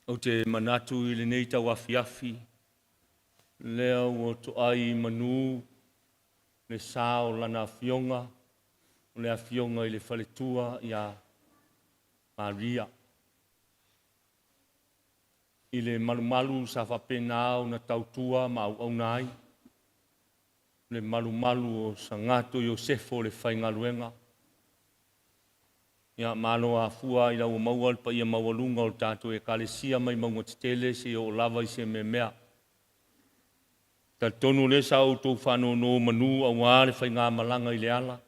Ou te manatu i lenei tauafiafi, lea ua toai i manu le sa o lana afioga, o le afioga i le faletua ia Maria. I le malumalu sa faapena ona tautua ma auauna ai, le malumalu o Sagato Iosefo le faigaluega. Ia, malo afua ina ua maua le paia maualuga o le tatou Ekalesia mai mauga tetele seia oo lava i Semeamea. Talitonu o lea sa outou faanonomanu aua le faigamalaga i le ala.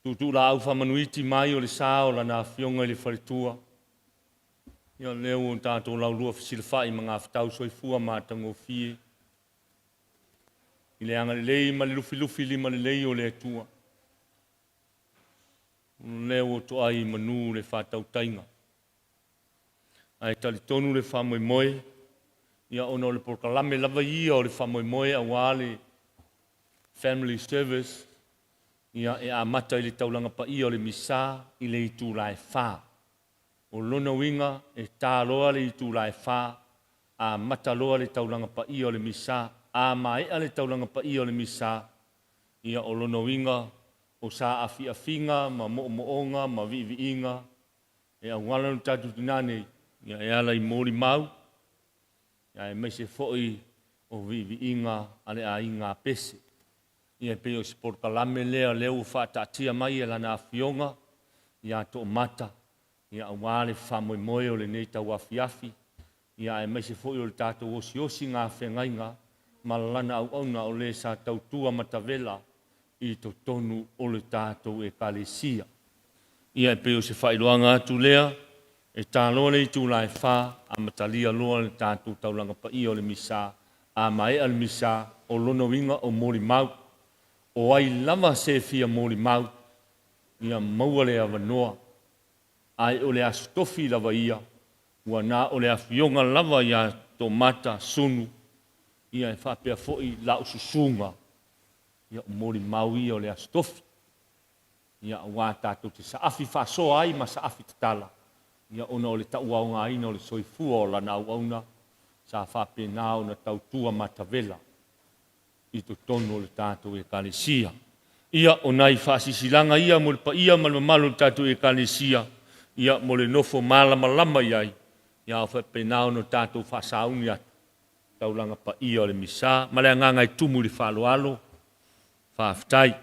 Tuutuulaau faamanuiti mai o le sa o lana afioga i le faletua. Ia, o lea ua tatou laulua fesilafai i magafetau soifua matagofie i le agalelei ma le lufilufi limalelei o le Atua. O lea ua toai i manu le faatautaiga. Ae talitonu le faamoemoe, ia ona o le polokalame lava ia o le faamoemoe aua le family service, ia e amata i le taulaga paia o le Misa i le itula e 4. O lona uiga e ta loa le itula e 4, amata loa le taulaga paia o le Misa. A maea le taulaga paia o le Misa, ia o lona uiga o saafiafiga ma moomooga ma viiviiga e auala le tatou tina nei, ia e ala i molimau, ia aemaise foi o viiviiga a le aiga a Pese. Ia e pei o se polokalame lea lea ua faataatia mai e lana afioga ia Toomata, ia aua le faamoemoe o lenei tauafiafi, ia aemaise foi o le tatou osiosiga feagaiga ma lana auauna o le sa tautua matavela i totonu o le tatou Ekalesia. Ia e pei o se faailoaga atu lea, e ta loa le itula e 4, amatalia loa le tatou taulaga paia o le Misa. A maea le Misa, o lona uiga o molimau. O ai lava se fia molimau, ia maua le avanoa. Ae o le Aso Tofi lava ia, ua na o le afioga lava ia Toomata Sunu, ia e faapea foi lau susuga, ia o molimau ia o le Aso Tofi. Ia aua tatou te saafi faasoa ai ma saafi tatala, ia ona o le tauaogaina o le soifua o lana auauna, sa faapena ona tautua matavela i totonu o le tatou Ekalesia. Ia, o nai faasisilaga ia mo le paia ma le mamalu o le tatou Ekalesia, ia mo le nofo malamalama i ai, ia faapena ona tatou faasauni atu taulaga paia o le Misa. Ma le agaga e tumu i le faaaloalo, faafetai.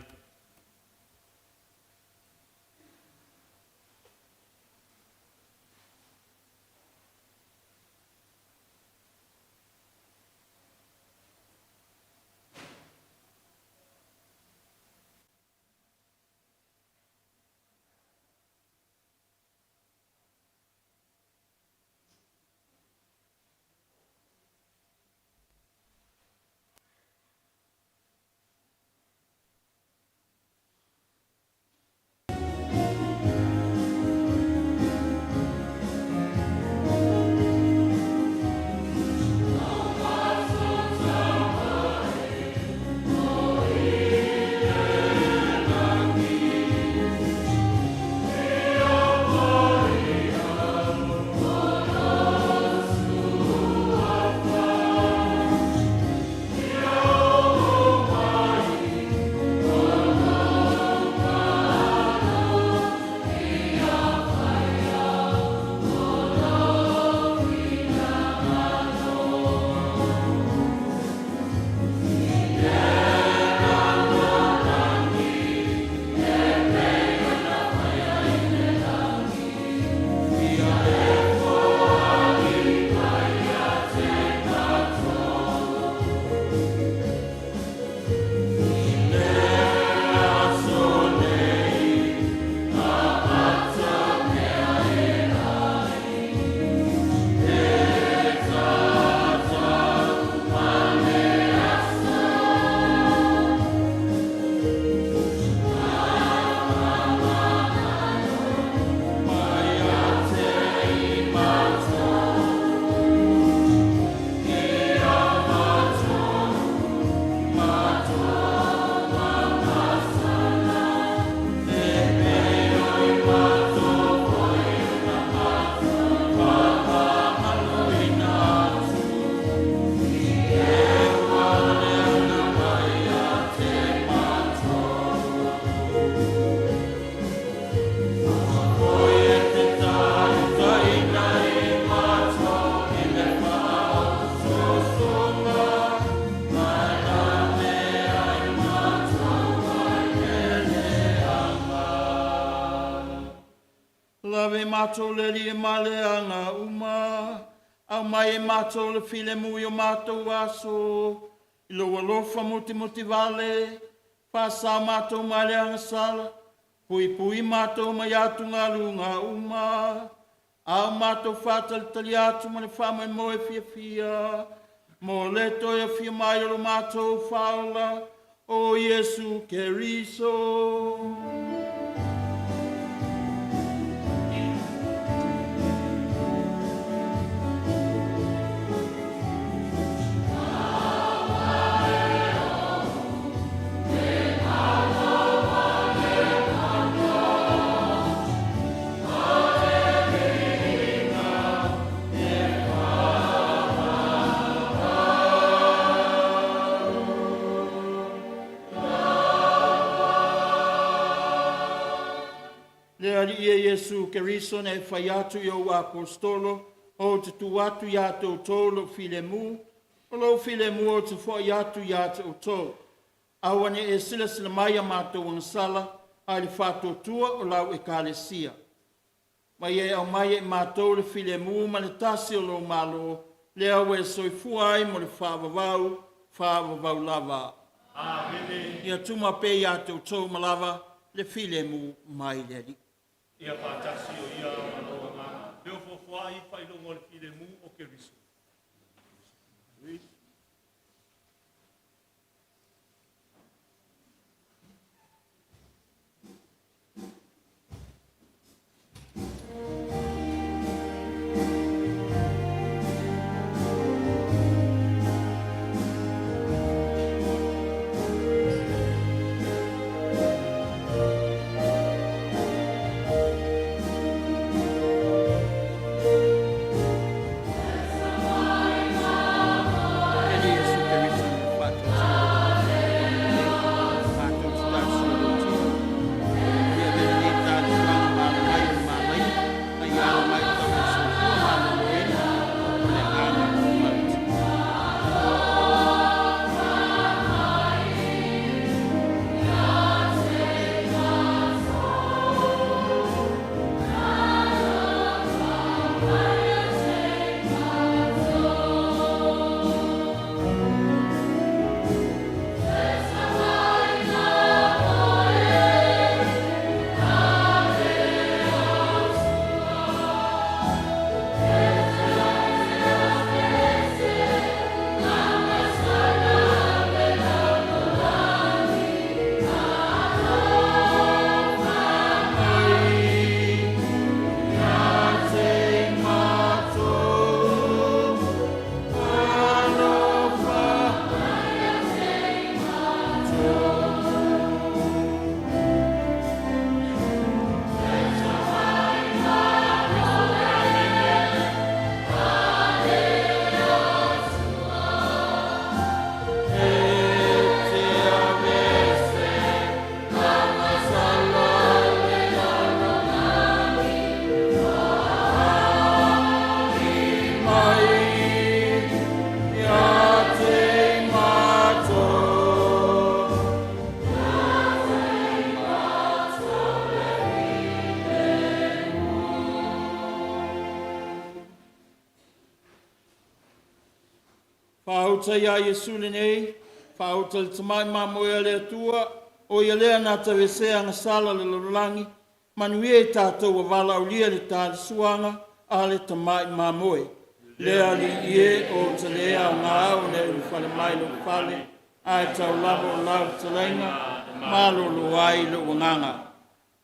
matou le Alii ma leaga uma, aumai e matou le filemu i o matou aso, i lou alofa mutimoti vale, faasao matou mai le agasala, puipui matou mai atugaluga uma, a o matou faatalitali atu ma le faamoemoe fiafia, mo le toe afio mai o lo matou Faaola, o Iesu Keriso. Le Alii e Iesu Keriso na e fai atu i ou Aposetolo, ou te tuu atu ia te outou lou filemu, o lou filemu ou te foai atu ia te outou. Aua ne i e silasila mai i a matou agasala, ae i le faatuatua o lau Ekalesia. Ma ia e aumai e matou le filemu ma le tasi o lou Malo, lea ua e soifua ai mo le faavavau, faavavau lava. Amene. Ia tuma pea ia te outou uma lava le filemu mai le Alii. Ia faatasi o ia ma lou agaga. Feofoofoai faailoga o le filemu o Keriso. Le Alii Iesu Keriso na faatuatua matou te talisu i lou tino. Ia avea lenei talisuaga ma alamai o le malaia, a ia alamai tau i le soifua maloloina o le agaga malutia. Faaauta ia Iesu lenei, faaauta le tamai mamoe a le Atua, o ia lea na tavesea agasala le lalolagi, manuia i tatou ua valaaulia le talisuaga a le tamai mamoe. Le Alii e, ou te le aoga ona e ulufale mai i lou fale, ae tau lava o lau fetalaiga, malolo ai lou agaga.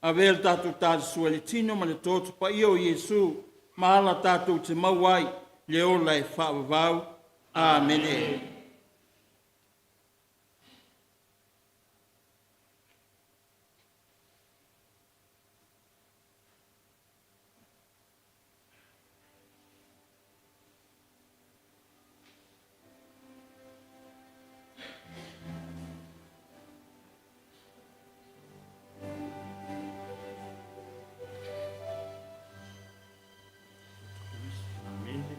Avea le tatou talisua i le tino ma le toto paia o Iesu, ma ala tatou te maua ai le ola e faavavau. Amene. Amene.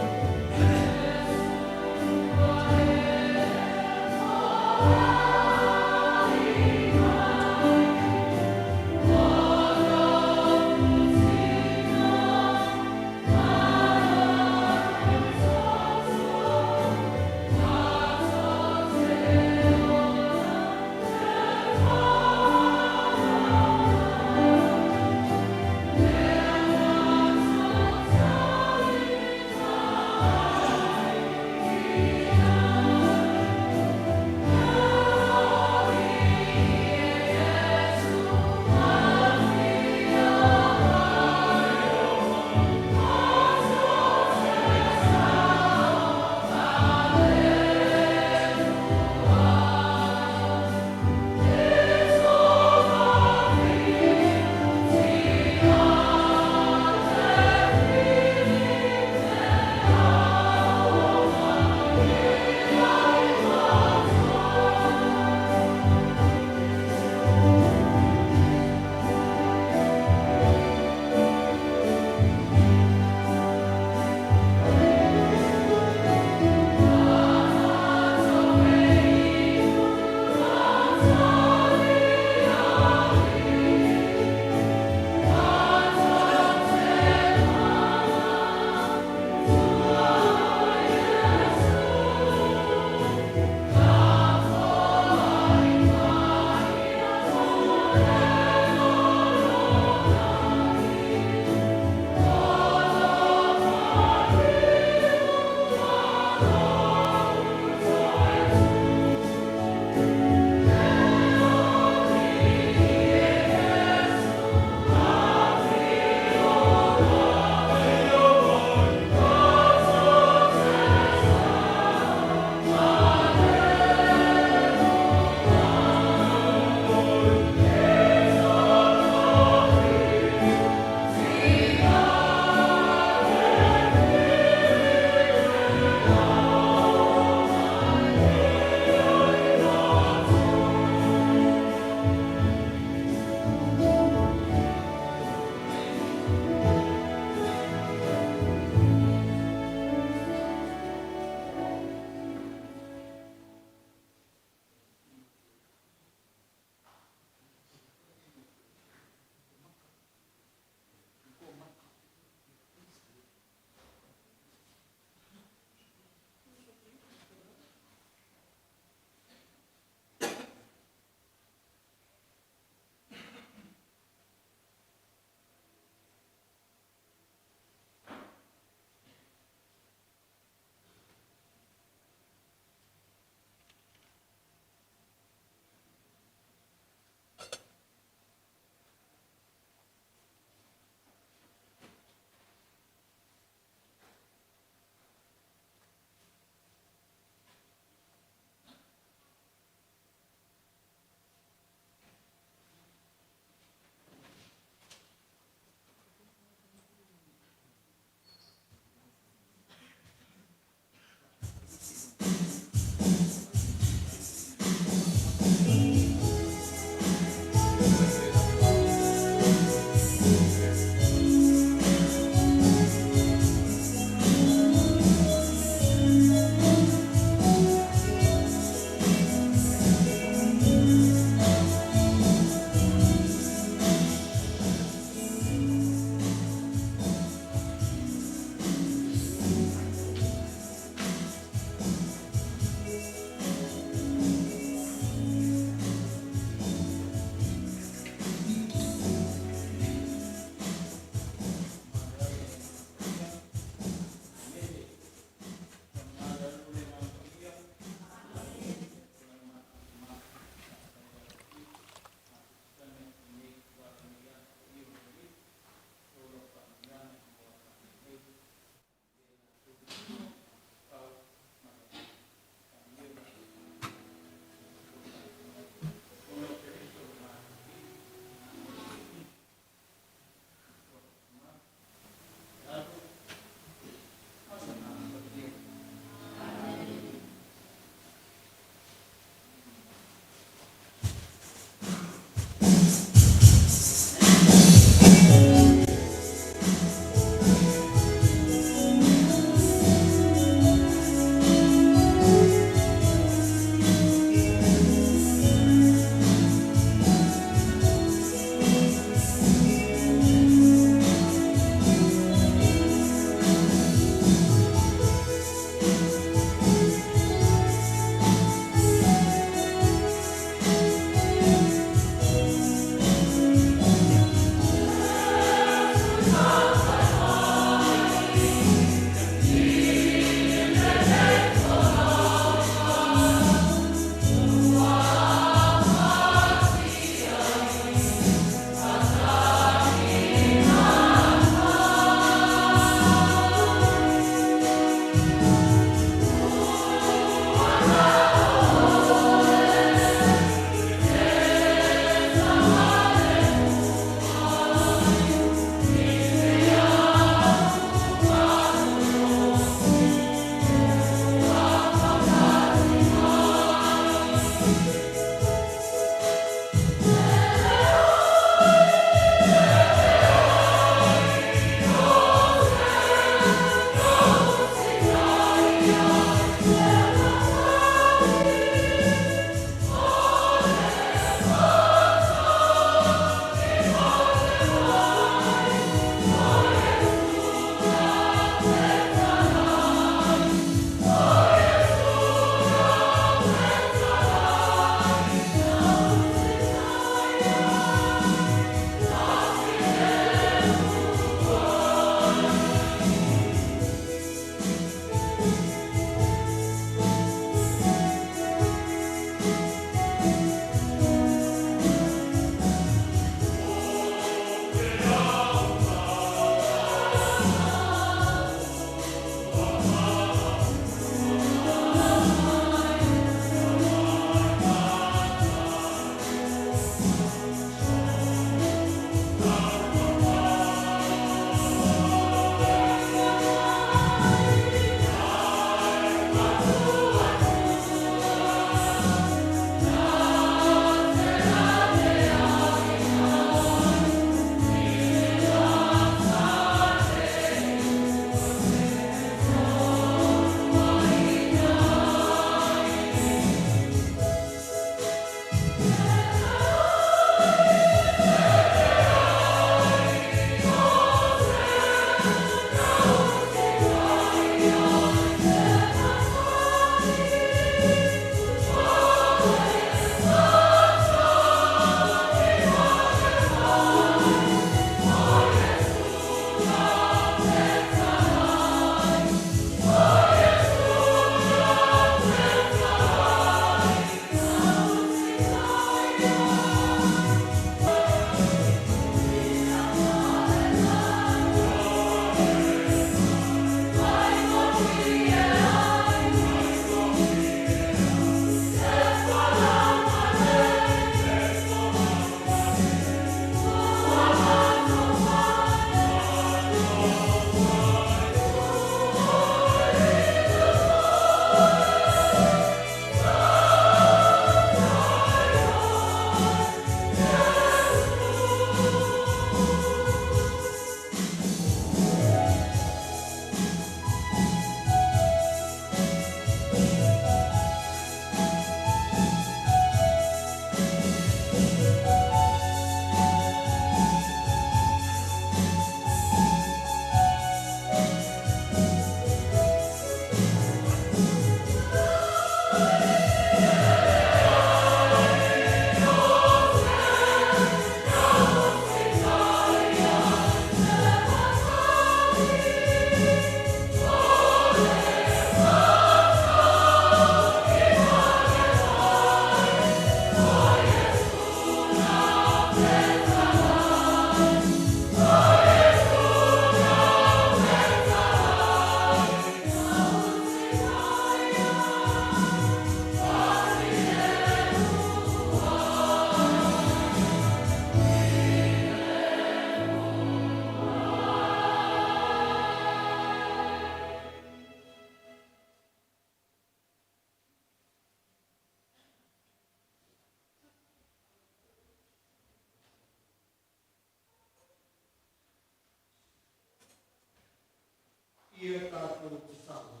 Ia tatou tatalo.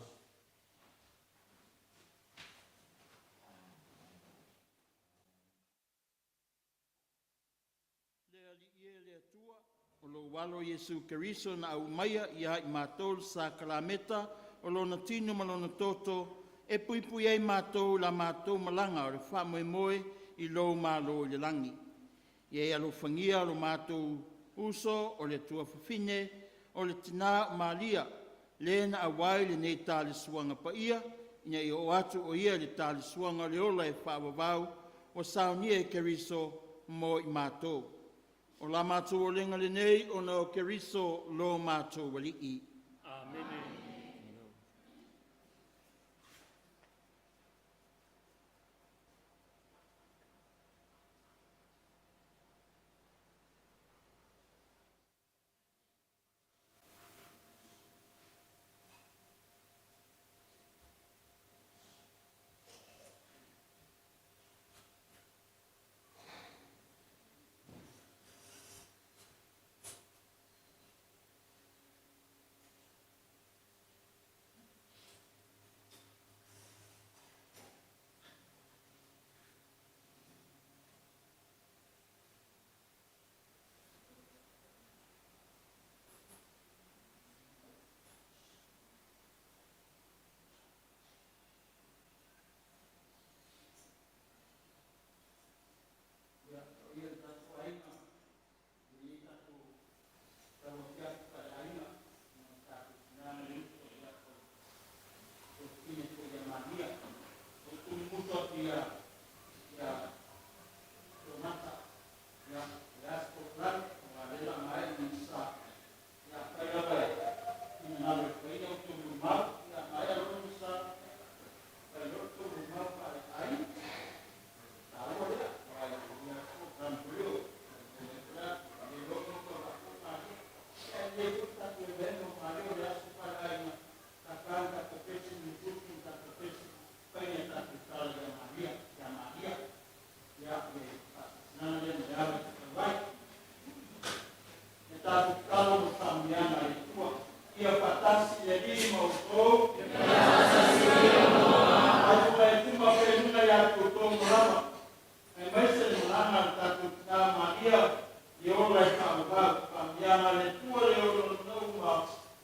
Le Alii e le Atua, o lou alo Iesu Keriso na aumaia ia i matou le sakalameta o lona tino ma lona toto, e puipui ai matou i la matou malaga o le faamoemoe i lou malo i le lagi. Ia e alofagia lo matou uso o le tuafafine o le tina o Maria, le na auai i lenei talesuaga paia, ina ia oo atu o ia i le talesuaga o le ola e faavavau, ua saunia e Keriso mo i matou. O la matou olega lenei ona o Keriso lo matou Alii. Amene. Ia, paia le tatou aiga i lenei tatou tauafiafi faaleaiga ma le tatou tina ma le uso, ia, o le tuafafine foi ia Maria. Ou te tulimutu atu ia Toomata, ia, o le a se polokalame, aua o lea o le a maea le Misa. Ia afai lava e finagalo e fai la outou molimau, ia a maea loa le Misa, fai loa le tou molimau faaleaiga. E taua lea, aua e i ai lava se polokalame foi lea o le a le iloa pe tau foi Maria. Ae lelei foi le tatou event o Maria o le aso faaleaiga, tapa le tatou pese, mulimutu le tatou pese, fai ni a tatou tala ia Maria, ia Maria. Ia, le faasinoga lea ma le ava e tatau ai. Ia tatou tatalo mo faamanuiaga a le Atua. Ia faatasi le Alii ma outou. Aitu mai tuma pea i luga ia te outou malama, aemaise le malaga a le tatou tina Maria i ola e faavavau. Faamanuiaga a le Atua le ono nou ma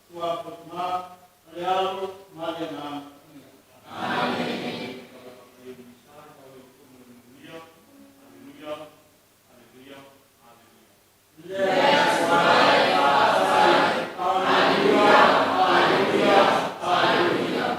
tuafatuma, ma le Alo ma le Agaga Paia. Hallelujah, hallelujah, hallelujah, hallelujah.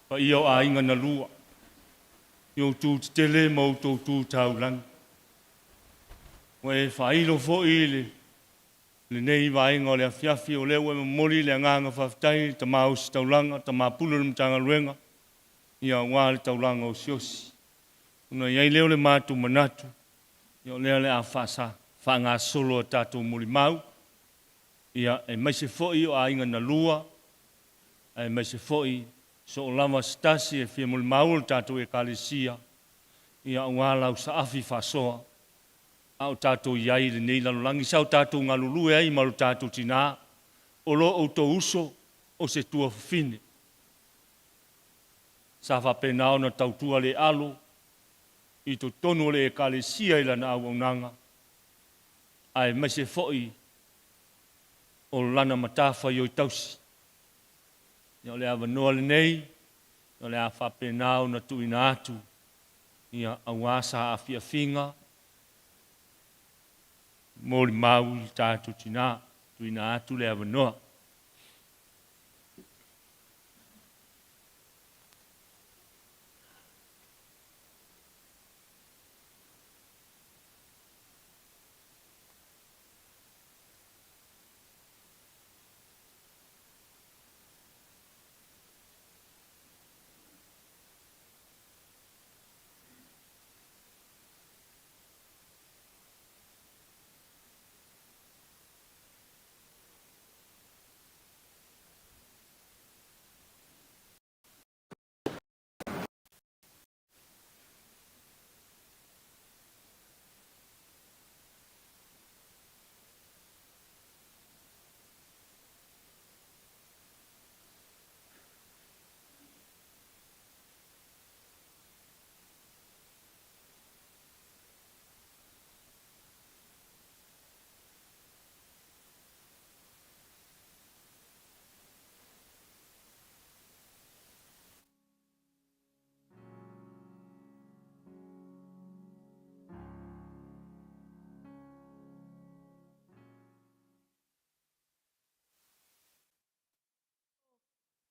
Paia o aiga na lua, i ou tu tetele ma outou tu taulagi. Ua e faailo foi i lenei vaega o le afiafi, o lea ua e momoli le agaga faafetai i le Tama Ositaulaga, Tama Pule o le Matagaluega, ia aua le taulaga osiosi. Ona i ai lea o le matou manatu, ia o lea o le a faagasolo a tatou molimau, ia aemaise foi o aiga na lua, aemaise foi so o lava se tasi e fia molimau o le tatou Ekalesia, ia aua lau saafi faasoa, a o tatou i ai i lenei lalolagi, sa o tatou galulue ai ma lo tatou tinā, o lo outou uso o se tuafafine. Sa faapena ona tautua le alo i totonu o le Ekalesia i lana auaunaga, aemaise foi o lana matafaioi tausi. Ia o le avanoa lenei, o le a faapena ona tuuina atu, ia aua saafiafiga, molimau i le tatou tinā, tuuina atu le avanoa.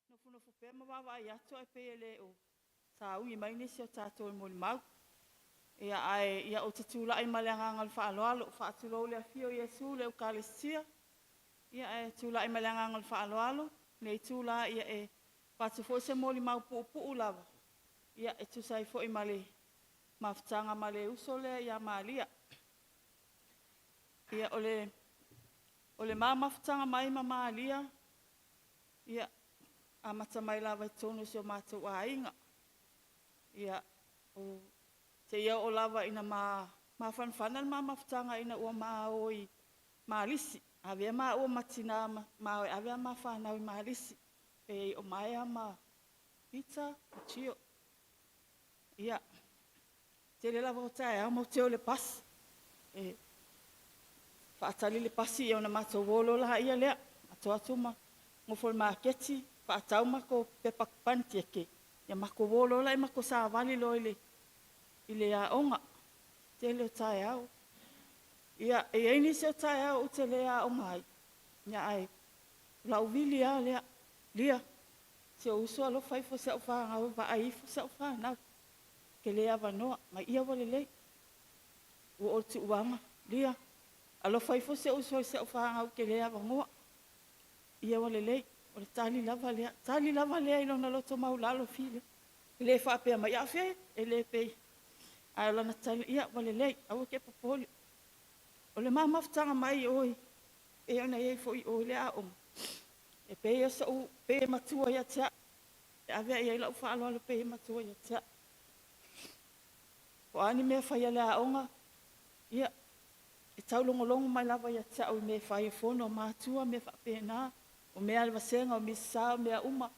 Nofonofo pea ma vaavaai atu ae pei e le o sauni mai nisi o tatou e molimau. Ia ae ia ou te tulai ma le agaga o le faaaloalo, faatulou i le afio o Iesu i le Eukalesia, ia ae tulai ma le agaga o le faaaloalo i lenei itula ia e avatu foi se molimau puupuu lava ia e tusa ai foi ma le mafutaga ma le uso lea ia Maria. Ia o le o le ma mafutaga mai ma Maria, ia amata mai lava i totonu o si o matou aiga. Ia o seia oo lava ina ma mafanafana le ma mafutaga ina ua ma o i Malisi, avea maua ma tina ma o e ave a ma fanau i Malisi, e o Maea ma Peter ma Tio. Ia, tele lava o taeao matou te o i le pasi, e faatali le pasi ona matou o loa lea, matou o atu ma nofo i le maketi faatau matou pepa panikeke, ia matou o loa la matou savali loa i le aoga, tele o taeao. Ia, e i ai nisi o taeao ou te le aoga ai, ia ae o lau vili lava lea, Lia, si ou uso alofa ifo i si au fanau e vaai ifo si au fanau, ou te le avanoa. Fai mai, ia ua lelei. Ua oo i le tuuaga, Lia, alofa ifo si ou uso i si au fanau ou te le avanoa. Ia ua lelei. O le tali lava lea, tali lava lea i lona loto maualalo e le faapea mai, a o fea? E le pei, ae o lana tali, ia ua lelei, aua e te popole. O le ma mafutaga mai i o e pei ona i ai foi i o i le aoga, e pei o so'u, pei e matua ia te a'u, e ave i ai lau faaaloalo pei e matua ia te a'u. O a ni mea fai a le aoga, ia, e taulogologo mai lava ia te a'u i mea e fai e fono a matua, mea faapena, o mea a le vasega o Misasa o mea uma,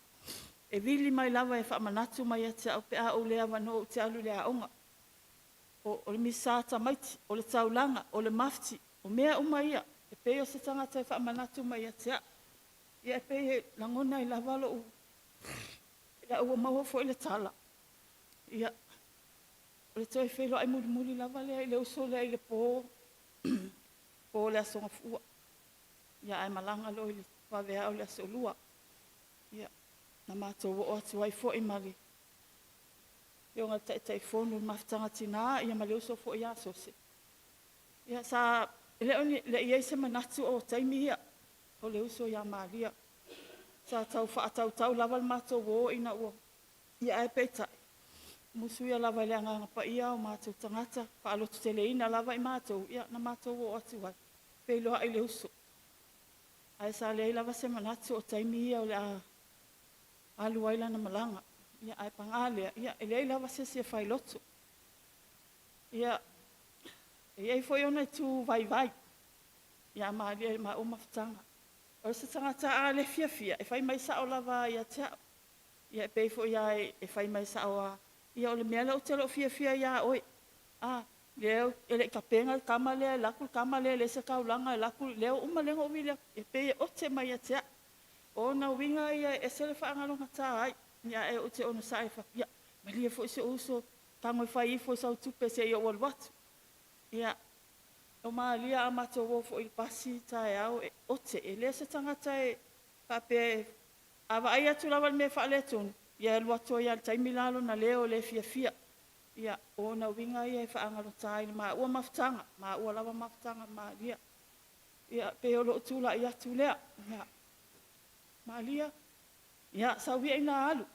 e vili mai lava e faamanatu mai ia te a'u pe a ou le avanoa ou te alu i le aoga. O le Misasa a tamaiti, o le taulaga, o le mafti, o mea uma ia, e pei o se tagata e faamanatu mai ia te a'u. Ia e pei e lagona ai lava lo'u, ina ua maua foi le tala, ia, o le toe feiloai mulimuli lava lea i le uso lea i le po, po o le Aso Gafua, ia ae malaga loa i le vaveao o le Aso Lua. Ia. Na matou oo atu ai foi ma le Afioga i le Taitaifono i le Mafutaga Tina ia ma le uso foi ia Sose. Ia sa e le o ni le i ai se manatu o taimi ia o le uso ia Maria. Sa tau faatautau lava le matou o ina ua ia ae peitai musuia lava i le Agaga Paia o matou tagata, faalototeleina lava i matou, ia na matou oo atu ai, feiloai le uso. Ae sa leai lava se manatu o taimi ia o le a alu ai lana malaga. Ia ae paga lea, ia e leai lava se isi e failoto. Ia, e i ai foi ona itu vaivai ia Maria i le maua mafutaga. O se tagata a le fiafia, e fai mai sao lava ia te au. Ia e pei foi lava e fai mai sao lava, ia o le mea lea ou te le o fiafia ia oe, a, lea e le i tapena le tama lea, e alu atu le tama lea e leai se taulaga, e alu atu, lea ua uma lea ona ou vili atu, e pei e ote mai ia te au. O ona uiga ia e ese le faagalogata ai, ia ae ou te onosai e faapea, ia malie foi si ou uso, tago e fai ifo i sau tupe se i ou alu atu. Ia, o Malia a matou o foi i le pasi taeao e ote, e le o se tagata e faapea e, a vaai atu lava i le mea e faaletonu, ia e alu atu ai lava i le taimi la lona leo le fiafia. Ia, o ona uiga ia e faagalota ai i le maua mafutaga, maua lava mafutaga ma Malia. Ia, pei o lou tulai atu lea. Ia, Malia, ia, sau ia ina alu.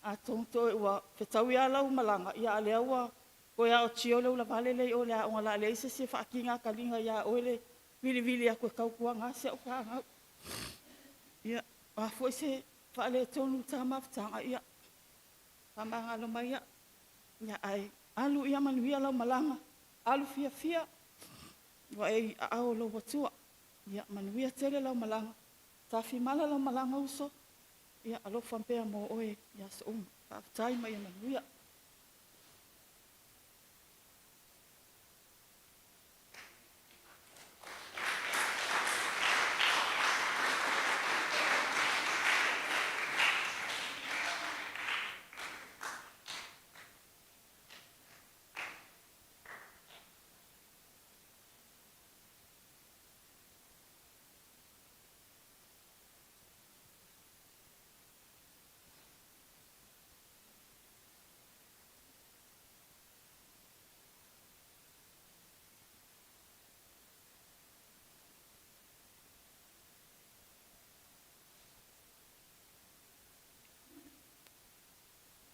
Atonu toe ua fetaui lava lau malaga, ia a o lea ua toe lava o Tio le ulavale lea i o i le aoga o le a leai se isi e faatigataliga ia oe le vilivili atu e tautuana si au fanau. Ia, o a foi se faaletonu i ta mafutaga, ia, faamagalo mai au. Ia, ae alu ia manuia lau malaga, alu fiafia, ua e i aao o lou Atua. Ia manuia tele lau malaga, tafimala lau malaga uso, ia alofa pea mo oe i aso uma. Faafetai ma ia manuia.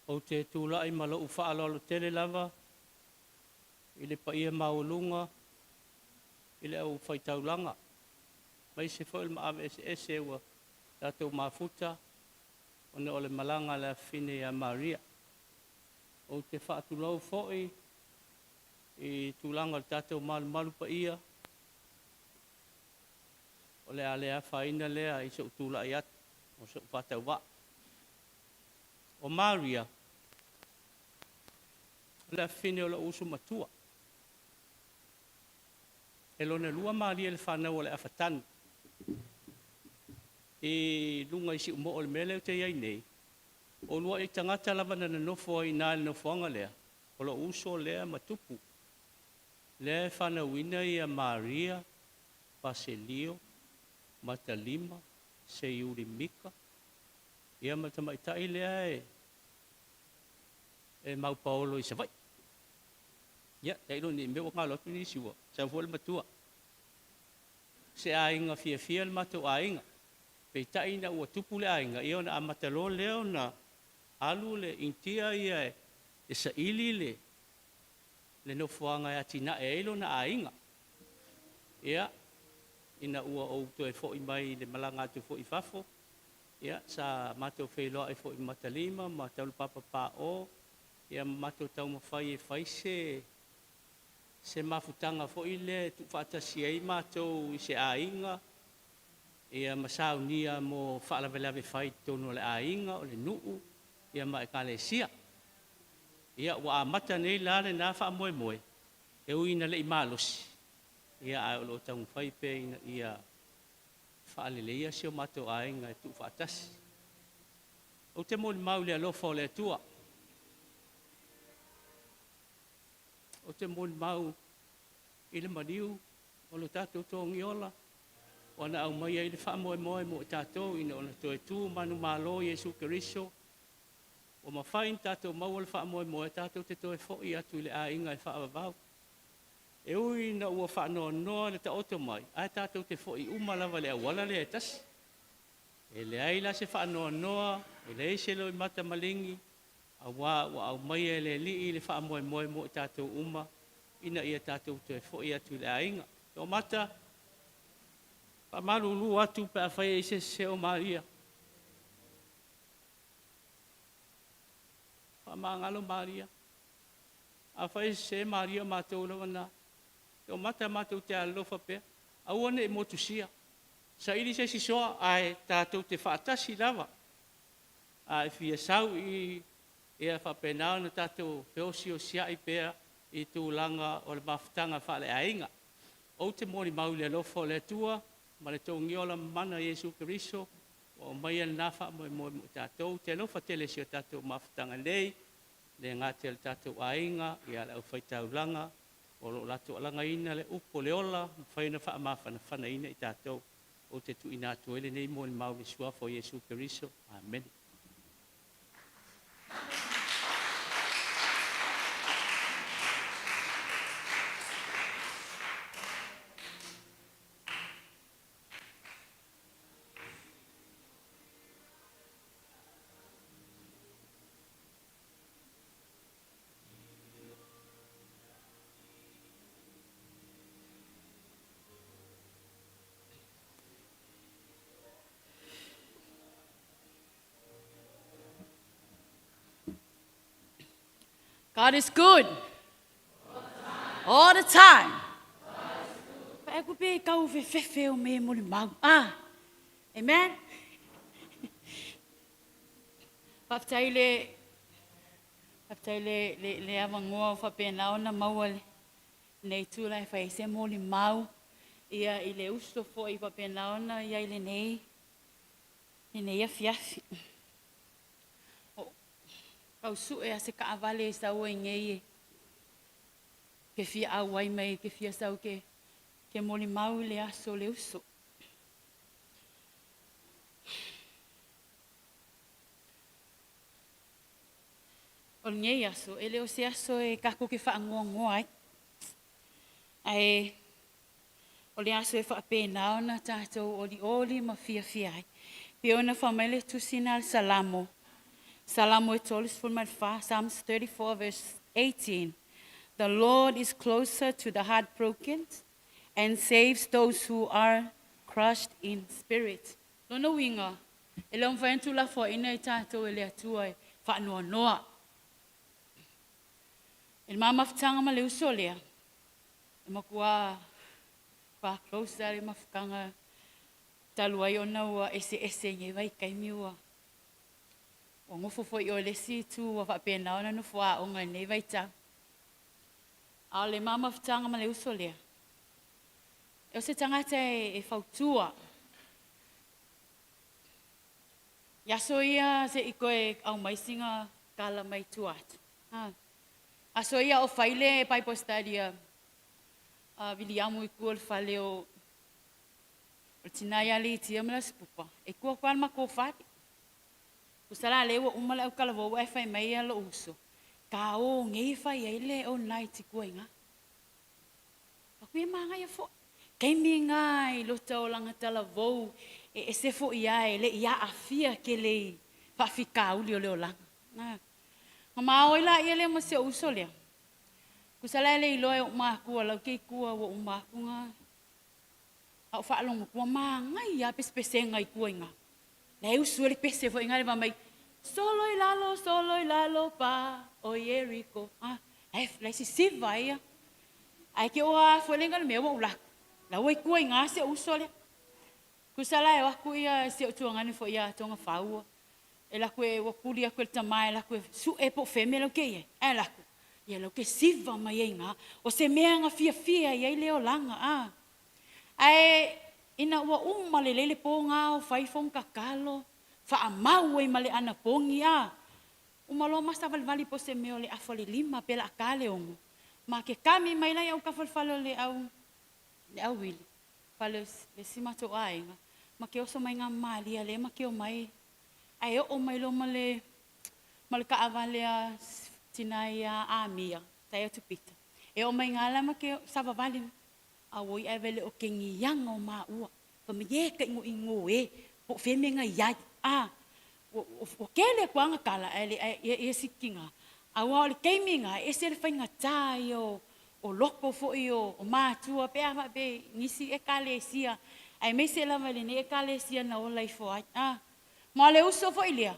Ou te tulai ma lou faaaloalo tele lava i le paia maualuga i le aufaitaulaga, aemaise foi o le maave eseese ua tatou mafuta ona o le malaga a le afafine ia Maria. Ou te faatulou foi i tulaga o le tatou malumalu paia, o le a le afaina lea i sou tulai atu o sou faatauvaa. O Maria, o le afafine o lou uso matua. E lona lua Maria i le fanau a le Afatanu. I luga i Siumoo i le mea lea ou te i ai nei, o uluai tagata lava na nonofo ai i ina i le nofoaga lea, o lou uso lea ma tupu. Lea e fanauina ia Maria, Paselio, Matalima, Seiuli Mika, ia ma le tamaitai lea e e maupaolo i Savaii. Ia, tailo ne i mea ua galo atu nisi ua sau foi le matua. Se aiga fiafia le matou aiga. Peitai ina ua tupu le aiga, ia ona amata loa lea ona alu le Initia ia e saili le le nofoaga e atinae ai lona aiga. Ia, ina ua ou toe foi mai i le malaga atu foi i fafo, ia, sa matou feiloai foi ma Matalima ma Taulapapa Paoo, ia ma matou taumafai e fai se se mafutaga foi lea e tuufaatasi ai matou i se aiga, ia ma saunia mo faalavelave fai i totonu o le aiga, o le nuu, ia ma Ekalesia. Ia, ua amata nei la lena faamoemoe, e ui ina le i malosi, ia ae o lo o taumafai pea ina ia faaleleia si o matou aiga e tuufaatasi. Ou te molimau i le alofa o le Atua. Ou te molimau i le maliu o lo tatou Togiola. Ua na aumaia ai le faamoemoe mo i tatou ina ona toe tu manumalo Iesu Keriso, ua mafai ona tatou maua le faamoemoe tatou te toe fo'i atu i le aiga e faavavau. E ui ina ua faanoanoa le taoto mai, ae tatou te fo'i uma lava i le auala lea e tasi. E leai la se faanoanoa, e leai se loimata maligi, auā ua aumaia e le Alii le faamoemoe mo i tatou uma ina ia tatou toe fo'i atu i le aiga. Toomata, faamalulu atu pe afai e i ai se sese o Maria. Faamagalo Maria. Afai e sese Maria, o matou lava na. Toomata, matou te alolofa pea. Aua ne i motusia. Saili se isi soa, ae tatou te faatasi lava. A e fia sau i i, ia faapena ona tatou feosiosiai pea i tulaga o le mafutaga faaleaiga. Ou te molimau i le alofa o le Atua ma le togiola mamana o Iesu Keriso ua aumaia lena faamoemoe mo i tatou. Ou te alofa tele i si o tatou mafutaga nei, le gata i le tatou aiga, ia le aufaitaulaga o lo o latou alagaina le upu o le ola, mafai ona faamafanafanaina i tatou. Ou te tuuina atu ai lenei molimau i le suafa o Iesu Keriso. Amene. God is good. All the time. Fa e ku pe kau fefefe o me molimau. Ah. Amen. Faafetai le faafetai le le le avanoa ua faapena ona maua lenei itula e fai ai se molimau ia i le uso foi faapena ona i ai lenei lenei afiafi. O tau sue a se taavale e sau ai nei e ke fia auai mai ke fia sau ke ke molimau i le aso o le uso. O lenei aso, e le o se aso e tatou te faanoanoa ai, ae o le aso e faapena ona tatou olioli ma fiafia ai. Pei ona fai mai le tusi na le Salamo, Salamo e 34, Psalms 34 verse 18. The Lord is closer to the heartbroken and saves those who are crushed in spirit. Lona uiga, e le o mafai ona tuulafoaiina i tatou e le Atua e faanoanoa. I le ma mafutaga ma le uso lea, e matua pa close lava le mafutaga talu ai ona ua eseese i nei vaitaimi ua ua nofo foi i o i le isi itu ua faapena ona nofo aoga i lenei vaitau. A o le ma mafutaga ma le uso lea, o se tagata e fautua. I aso ia se i toe aumai sina tala mai tua atu. Aso ia o fai le Bible study a Viliamu i tua o le fale o le tina ia Litia ma le Asipupa, e tua atu lava le matou fale. Tusa la lea ua uma le autalavou ae fai mai ia lou uso, ta o nei e fai ai le all night i tua i ina. Atu ia manaia foi. Taimi na i lota o lana talavou e ese foi a e le i aafia tele i faafitauli o le olaga. Na ma o ai laia lea ma si ou uso lea. Tusa la e le iloa e ou matua lau te i tua ua uma atu na a o faalogo atu ua manaia lava pesepesega i tua i ina. La e usu ai le pese foi na le fai mai, solo i lalo, solo i lalo pa o Ieriko. Ah, la e sisiva ai ia. Ae ke oa foi le le mea ua ou lako. La ua i tua i ina si ou uso lea. Tusa la e o atu ia si ou tuagane foi ia Tonga Faua. E laku e ua tuli atu e le tama e laku e sue po o feme lau ke iai. Ae laku, ia lau ke siva mai ai ngā. O se mea nga fiafia i ai le olaga. Ah. Ae ina ua uma lelei le po nga o fai fono tatalo, faamau ai ma le anapogi a. Uma loa ma savalivali po o se mea o le afa o le 5 pe la a ta le 6. Ma ke kami mai la i autafa o le fale o le au le au wili. fale o le isi matou aiga, ma ke oso mai nga malia lea ma ke omai, ae oo mai loa ma le ma le taavale a tina ia Amia, tai atu pita, e oo mai nga la ma ke savavali mai, auoi ae vele o ke ngiaga o maua, fai mai, e ka igoigo e, po o fea mea na i ai, a, ua tele atu lava ana tala, ae le, ia si tina, aua o le taimi lena, e ese le faigata ia o loto foi o matua pe a faapea i nisi Ekalesia, aemaise lava i lenei Ekalesia na ola ifo ai. A, ma o le uso foi lea,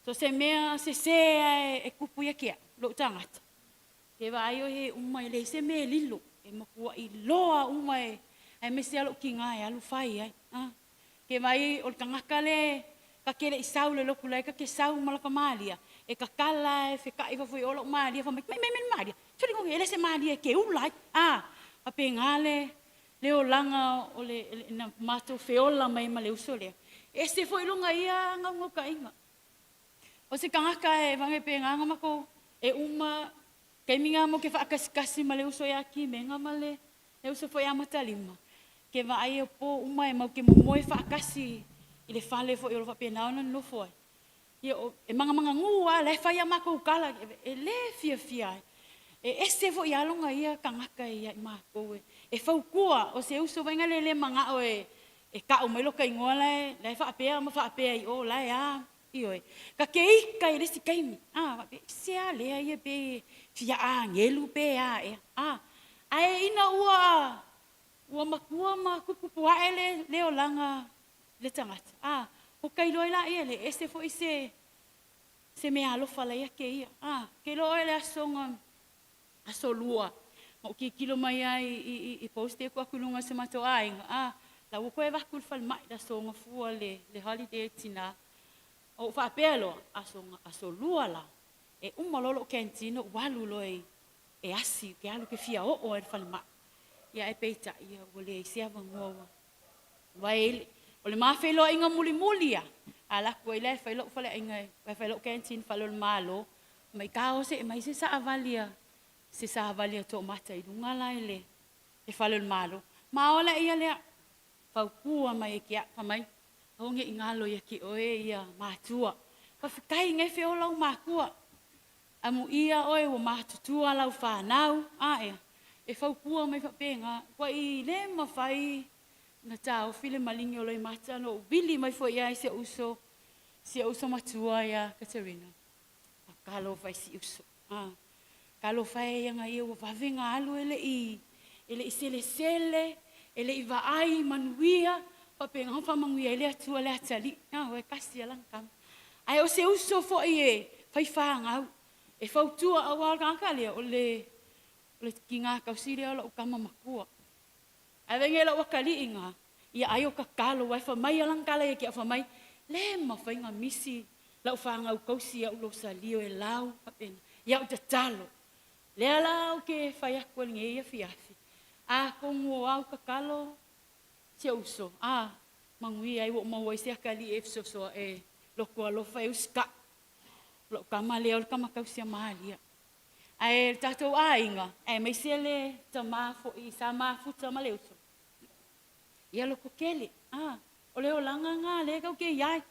so se mea sese lava e tupu ia te au, lou tagata, ke vaai oe e uma e leai se mea e lilo, e matuai iloa uma e, aemaise lava lou tina e alu fai ai. A, ke vaai o le tagata lea ta te le i sau i le lotu la e ta te sau ma lata malia, e tatala lava e feta'i ifo foi i o la'u malia fai mai, mai mai le malia, sole e le o se malia e te ula ai, a, faapena le le olaga o le na matou feola mai ma le uso lea. E ese foi lona ia naunautaiga. O se tagata e vage pe gagana matou e uma taimi na mo ke faakasikasi ma le uso ia Kimega ma le uso foi ia Matalima, ke vaai e po uma e mau ke momoe faatasi i le fale foi o lo o faapena ona nonofo ai. Ia, e magamaganu lava, la e fai a matou tala, e le fiafia ai. E ese foi lava lona ia tagata ia i matou e fautua, o se uso foi lea e le manao e tau mai lota igoa la e faapea ma faapea i o, la e a, ioe. Ta te ita i le isi taimi, a faapea, i se a lea ia pe fia agelu pe a ea, a. Ae ina ua ua matua ma tuputupu ae le olaga le tagata, a, ua ta iloa ai laia e ese foi se se mea alofa la ia te ia. A, ke iloa oe le aso na aso lua, na ou tilotilo mai ai i, i, i post ia tuu atu i luga o si matou aiga, a, la ua toe avatu i le falemai le aso Gafua le, le holiday a tina. Ou faapea loa, aso, aso lua la, e uma loa lou canteen ou alu loa i, e asi, ke alu ke fia oo ai i le falemai. Ia ae peitai, ia, ua leai se avanoa ua Aua o le ma feiloaiga mulimuli a, alu atu ai la e fai lou faleaiga, e fai lou canteen i fale o le Malo, mai ta o se aumai se saavali a, se savali a toomata i luga la i le fale o le Malo. Ma o laia lea, fautua mai e ke au, fai mai, aua ne i galo ia te oe ia matua. Faafetai nge feola ou matua, amuia oe ua matutua lau fanau, a ea, e fautua mai faapena, ua i le mafai na taofi le maligi o Loimata na ou vili mai foi ai si ou uso, si ou uso matua ia Katerina. Talofa i si uso. Ah, talofa e ia ia ua vave na alu e le i e le i selesele, e le i vaai manuia, faapena ona faamanuia ai le Atua le atalii. Ah, ua e kasi ala na kama. Ae o se uso foi e fai fanau, e fautua aua o le tagata lea, o le, o le tiga tausi lea o lau tama matua. Ae vaai nei lau atalii ina ia ai o tatalo aua e fai mai a lana tala ia te au fai mai, le mafai ona misi lau fanau tausi ia'u Losalio e lau faapena ia'u tatalo. Lea la ou te fai atu ai lenei afiafi, atonu o au tatalo si ou uso, a manuia ai ua ou maua ai se atalii e fesoasoa e loto alofa e usitai. O lau tama lea o le tama tausi a Malia. Ae le tatou aiga, aemaise le tama foi sa mafuta ma le uso, ia loko tele, a, o le olaga lena lea tatou te i ai.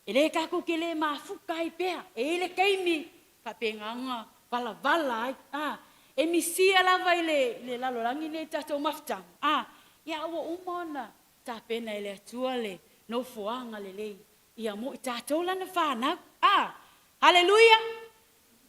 E le tatou te le mafuta ai pea, e i ai le taimi faapena ona valavala ai, a, e misia lava i le, le lalolagi nei le tatou mafutaga, a, ia a ua uma ona tapena e le Atua le nofoaga lelei ia mo i tatou lana fanau. A, haleluia!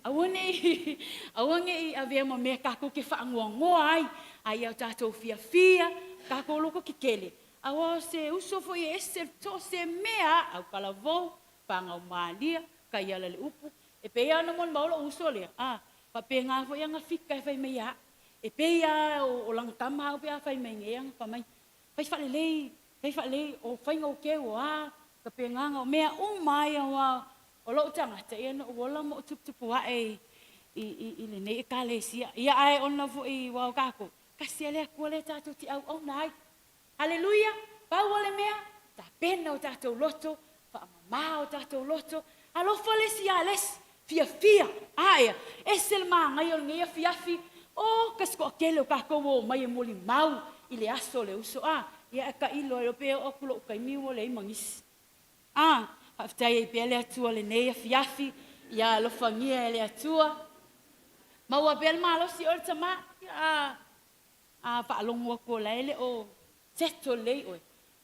Aua ne i, aua ne i avea ma mea tatou te faanoanoa ai, a ia o tatou fiafia, tatou loto tetele, aua o se uso foi e ese so o se mea lava, autalavou, fanau malia, taiala le upu, e pei lava ona molimau lou uso lea, a, faapena foi ana fika e fai mai ia au. E pei lava o lana tama au pe a fai mai nei ana, fai mai, fai faalelei, fai faalelei, o faiga o keu o a, faapena, o mea uma lava ia aua O lou tagata, ia na ou ola ma ou tuputupu ae i, i, i lenei Ekalesia. Ia ae ona foi ua o tatou, tasi lava le Atua lea tatou te auauna ai. Haleluia! Pau o le mea, tapena o tatou loto, faamama o tatou loto, alofa le isi ia le isi, fiafia. A ea, ese le manaia o lenei afiafi, o, kasi toatele o tatou ua omai e molimau. i le aso o le uso a, ia ae tailo ai loa pe oo atu lo'u taimi ua leai ma nisi. A, faafetai ai pea le Atua lenei afiafi, ia alofagia e le Atua. Maua pea le malosi oe le tama, ia a, a faalogo atu o la e le o settle lelei oe,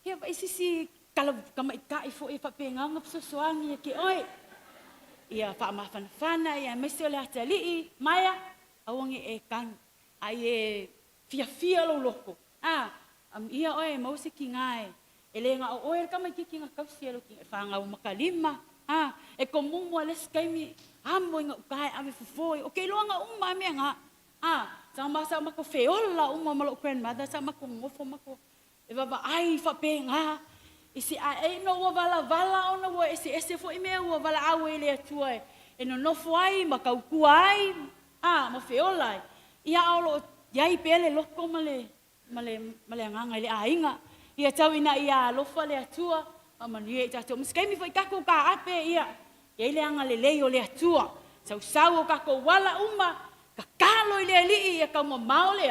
ia vaai se isi tala tamaitai foi e faapena ona fesoasoani ia te oe. Ia faamafanafana ia aemaise o le atalii, Maia, aua ne i e tanu, a ia e fiafia lou loto, a, amuia oe e maua se tina e E le na o oe le tamaititi na tausi e lou tina, e fanau matalima, a, e tomumu a le isi taimi, amo i gauta e ave fofo, ou te iloa na uma a mea na, a, sa ma, sa matou feola uma ma lou grandmother, sa matou nonofo matou e vaavaai faapena i se ae, ina ua valavala ona ua eseese foi mea ua valaau ai e le Atua e nonofo ai ma tautua ai, a, ma feola ai, ia a o lo o i ai pea le loto ma le ma le, ma le agaga i le aiga. Ia tau ina ia alofa le Atua, faamanuia i tatou uma. Se taimi foi tatou taape, ia, i ai le agalelei o le Atua. Sausau o tatou ala uma, tatalo i le Alii ia taumamao le,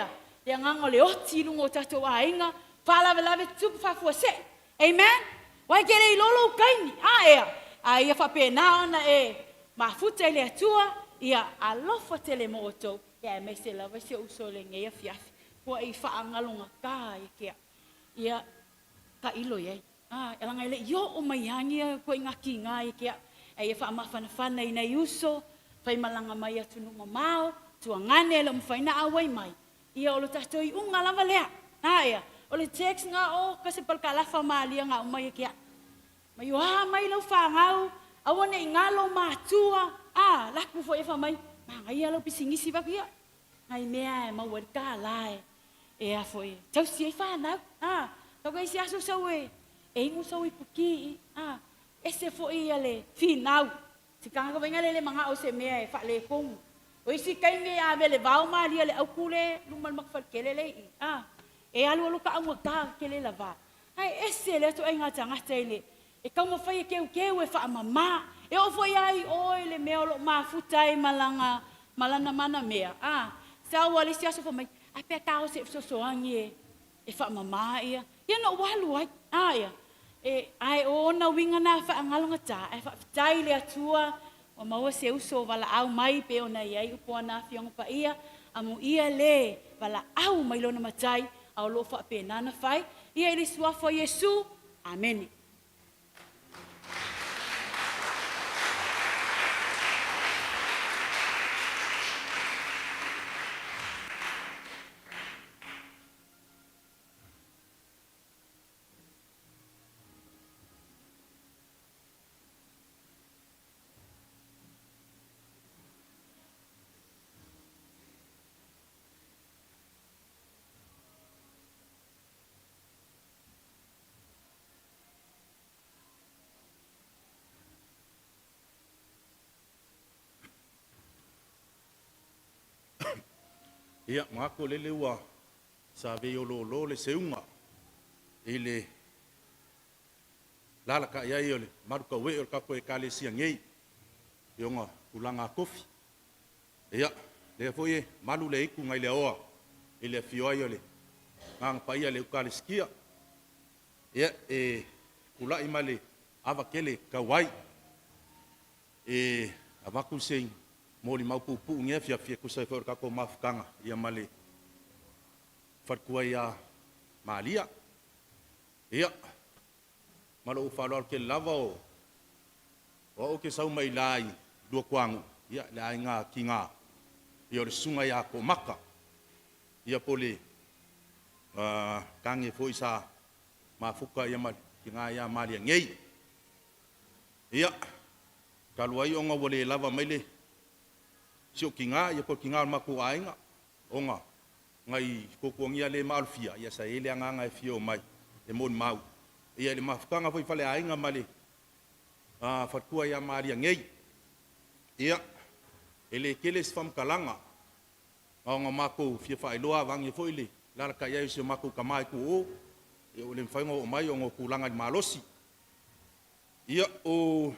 le agaga o le oti i luga o tatou aiga, faalavelave tutupu faafuasei. Amen? Aua e te le iloa lou taimi, a ea? A ia faapena ona e mafuta i le Atua, ia alofa tele mo outou, ia aemaise lava si ou uso i lenei afiafi. Ua i faagalogata ia te au. Ia, tailo i ai. A, leaga e le i oo mai lava ia ituaiga tiga ia te au. Ae ia faamafanafana i nai uso, faimalaga mai i atunuu mamao, tuagane e le o mafai ona auai mai, ia o lo tatou iuga lava lea. A ea, o le text na o ka se palakalafa malia na aumai ia te au. Mai o a mai lau fanau, aua ne i galo matua, a, laku foi e fai mai, manaia lau pisinisi, fai atu, ia, Nai mea e maua ai le tālā e, e a foi, e tausi ai fanau, a. Tau ai se aso sau e, e inu sau ipu ki i, a. Ese foi ia le finau, se tagata foi lea e le manao i se mea e faaletonu. O isi taimi e ave le vao malie a le autu lea i luma o le matou faletele lea i i, a. E alualu taaugata tele lava, ae ese lea ituaiga tagata i le E taumafai e teuteu, e faamama. E oo foi lava i o i le mea o lo o mafuta ai ma lana, ma lana manamea, a, sau lava i le isi aso fai mai, Ae pe a ta o se i fesoasoani e, e faamama ia. Ia na ou alu ai, a ia. E, ae o ona uiga na faagalogata, ae faafetai i le Atua ua maua se uso o valaau mai pei ona i ai upu a ana Afioga Paia, amuia le valaau mai Lona Matai, a o lo o faapena ona fai, ia i le Suafa o Iesu. Amene. Ia, manatu o lele ua savei oloolo le seuga i le lalaka'i ai o le malu taue'e o le tatou Ekalesia nei i ona tulaga tofi. Ia, lea foi e malu le aitu nai le aoa i le afio ai o le Agaga Paia i le Eukalisitia. Ia, e tula'i ma le ava tele e tatau ai e avatu se molimau puupuu i lenei afiafi e tusa ai foi o le tatou mafutaga ia ma le faletua ia Malia. Ia, ma lou faaaloalo tele lava, o au ou te sau mai la i Luatuanuu, ia, le aiga tiga, ia o le susuga ia Toomata, ia po o le tane foi sa mafuta ma le tina ia Malia nei. Ia, talu ai ona ua le lava mai le si ou tina, ia po o le tina o le matou aiga, ona nai tuatuagia le maalofia, ia sa i ai le agaga e fia omai e molimau ia i le mafutaga foi faleaiga ma le faletua ia Malia nei. Ia, e le tele se faamatalaga, na ona matou fia faailoa aveane foi le lalata'i ai o si o matou tama i tua o o, ia ua le mafai ona oo mai ona o tulaga i le malosi. Ia, o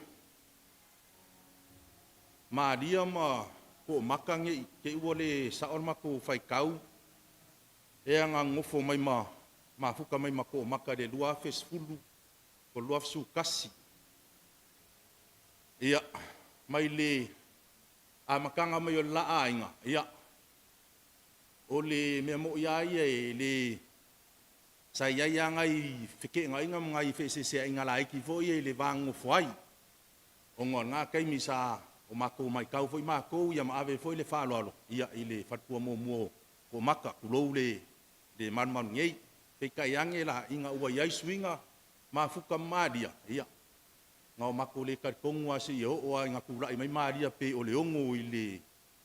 Malia ma Toomata ne i te i ua le sao le matou faitau. Ea na nofo mai ma mafuka mai ma Koomaka i le 2010 po o le 2011. Ia, mai le amataga mai o le la aiga, ia, o le mea moi lava ia e le sa i ai lava nai feteenaiga ma nai feeseeseaiga laiti foi ia i le va nonofo ai, ona o lena taimi sa o matou matau foi matou ia ma ave foi le faaaloalo i le faletua muamua o Toomata, tulou le malumalu nei. Peitai ane la, ina ua i ai suiga, mafuta ma Maria, ia, na o matou le talitonu lava seia oo lava ina tulai mai Maria pei o le 6 i le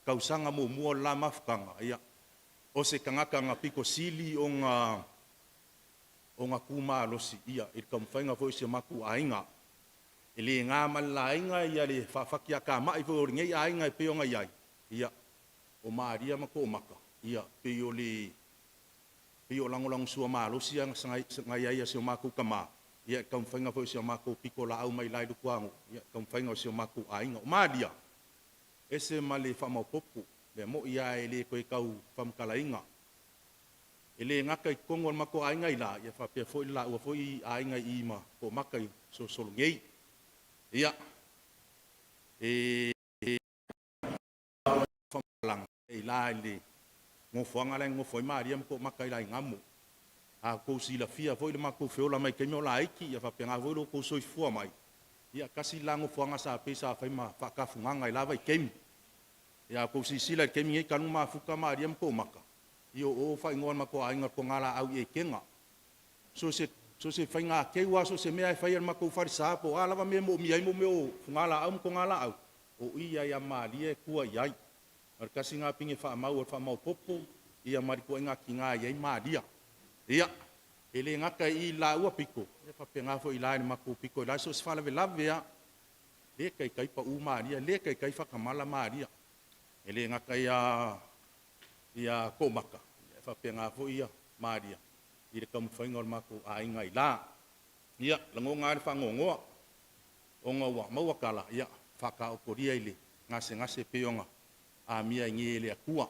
tausaga muamua o le la mafutaga, ia, o se tagata na pito sili ona tu malosi i le taumafaiga foi o si o matou aiga. E le na ma le laina le faafatiatamai foi o lenei aiga e pei ona i ai, ia, o Maria ma Toomaka, ia, pei o le pei o lagolagosua malosi ia na i ai a si o matou tama i le taumafaiga foi o si a matou pitolaau mai ila i Luatuanuu i le taumafaiga o si o matou aiga. O Maria, e ese ma le faamaopoopo, mea moni lava e le toe tau faamatalaina. E le gata i totonu o le matou aiga i ila, ae faapea foi le laua foi aiga i i ma Toomata i Solosolo nei. Ia, e i la i le nofoaga la e nonofo ai Maria ma Toomata i la i Gamo. A outou silafia foi le matou feola mai i taimi o laiti, ia faapena foi lo outou soifua mai, ia tasi le la nofoaga sa pei sa fai ma faatafugaga i la vaitaimi. Ia a outou silasila i le taimi nei talu ona mafuta Maria ma Toomata, ia o o faaigoa o le matou aiga o le Togalaau i Etena. So o se faiga teu lava, so o se mea lava e fai e le matou falesa po o a lava mea e moomia ai mea o fugalaau ma togalaau, o i lava ia Maria e tua i ai. O le tasi lena pine faamau o le faamaopoopo ma le ituaiga tina e i ai Maria. Ia, e le gata i le laua pito, ae faapena foi i le matou pito i ila, so o se faalavelave lava, le taitai pau Maria, le taitai faatamala Maria. E le gata ia Toomata, ae faapena foi Maria i le taumafaiga o le matou aiga i ila. Ia, e lagona lava le faanoanoa ona ua maua tala, ia, faataotolia i le gasegase pei ona amia ai nei e le Atua.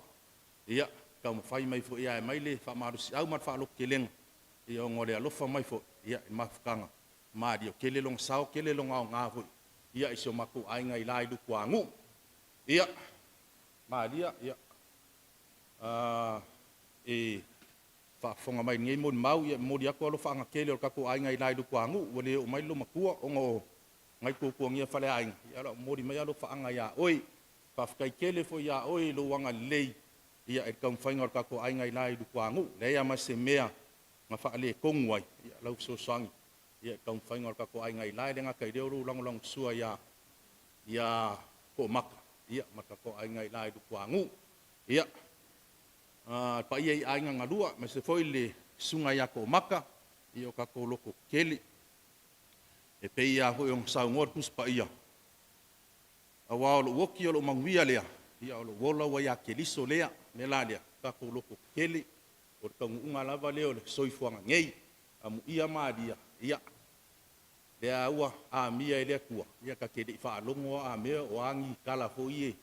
Ia, taumafai mai foi e aumai le faamalosiau ma le faalototelega ona o le alofa mai foi i le mafutaga Maria, tele lona sao tele lona aoga foi i si o matou aiga i ila i Luatuanuu. Ia, Maria, ia, e faafofoga mai i lenei molimau, ia e momoli atu alofaaga tele o le tatou aiga i ila i Luatuanuu, ua le oo mai le loomatua ona o nai tuatuagia faaleaiga, ae o lo o momoli mai alofaaga ia oe. Faafetai tele foi ia oe i lou agalelei i le taumafaiga o le tatou aiga i ila i Luatuanuu. E leai lava ma se mea na faaletonu ai lau fesoasoani i le taumafaiga o le tatou aiga i ila, e le gata i lea o lou lagolagosua ia Toomata ma le tatou aiga i ila i Luatuanuu. Ia, le paia i aiga na lua, aemaise foi le susuga ia Toomata, ia o tatou loto tetele. E pei lava foi ona saunoa le Tusi Paia, aua o lou oti o lou manuia lea, a o lou ola ua ia Keriso lea. O le mea la lea, tatou loto tetele, o le taunuuga lava lea o le soifuaga nei. Amuia Maria, ia, lea ua amia e le Atua, ia ta te le i faalogo lava a mea o a ni tala foi ia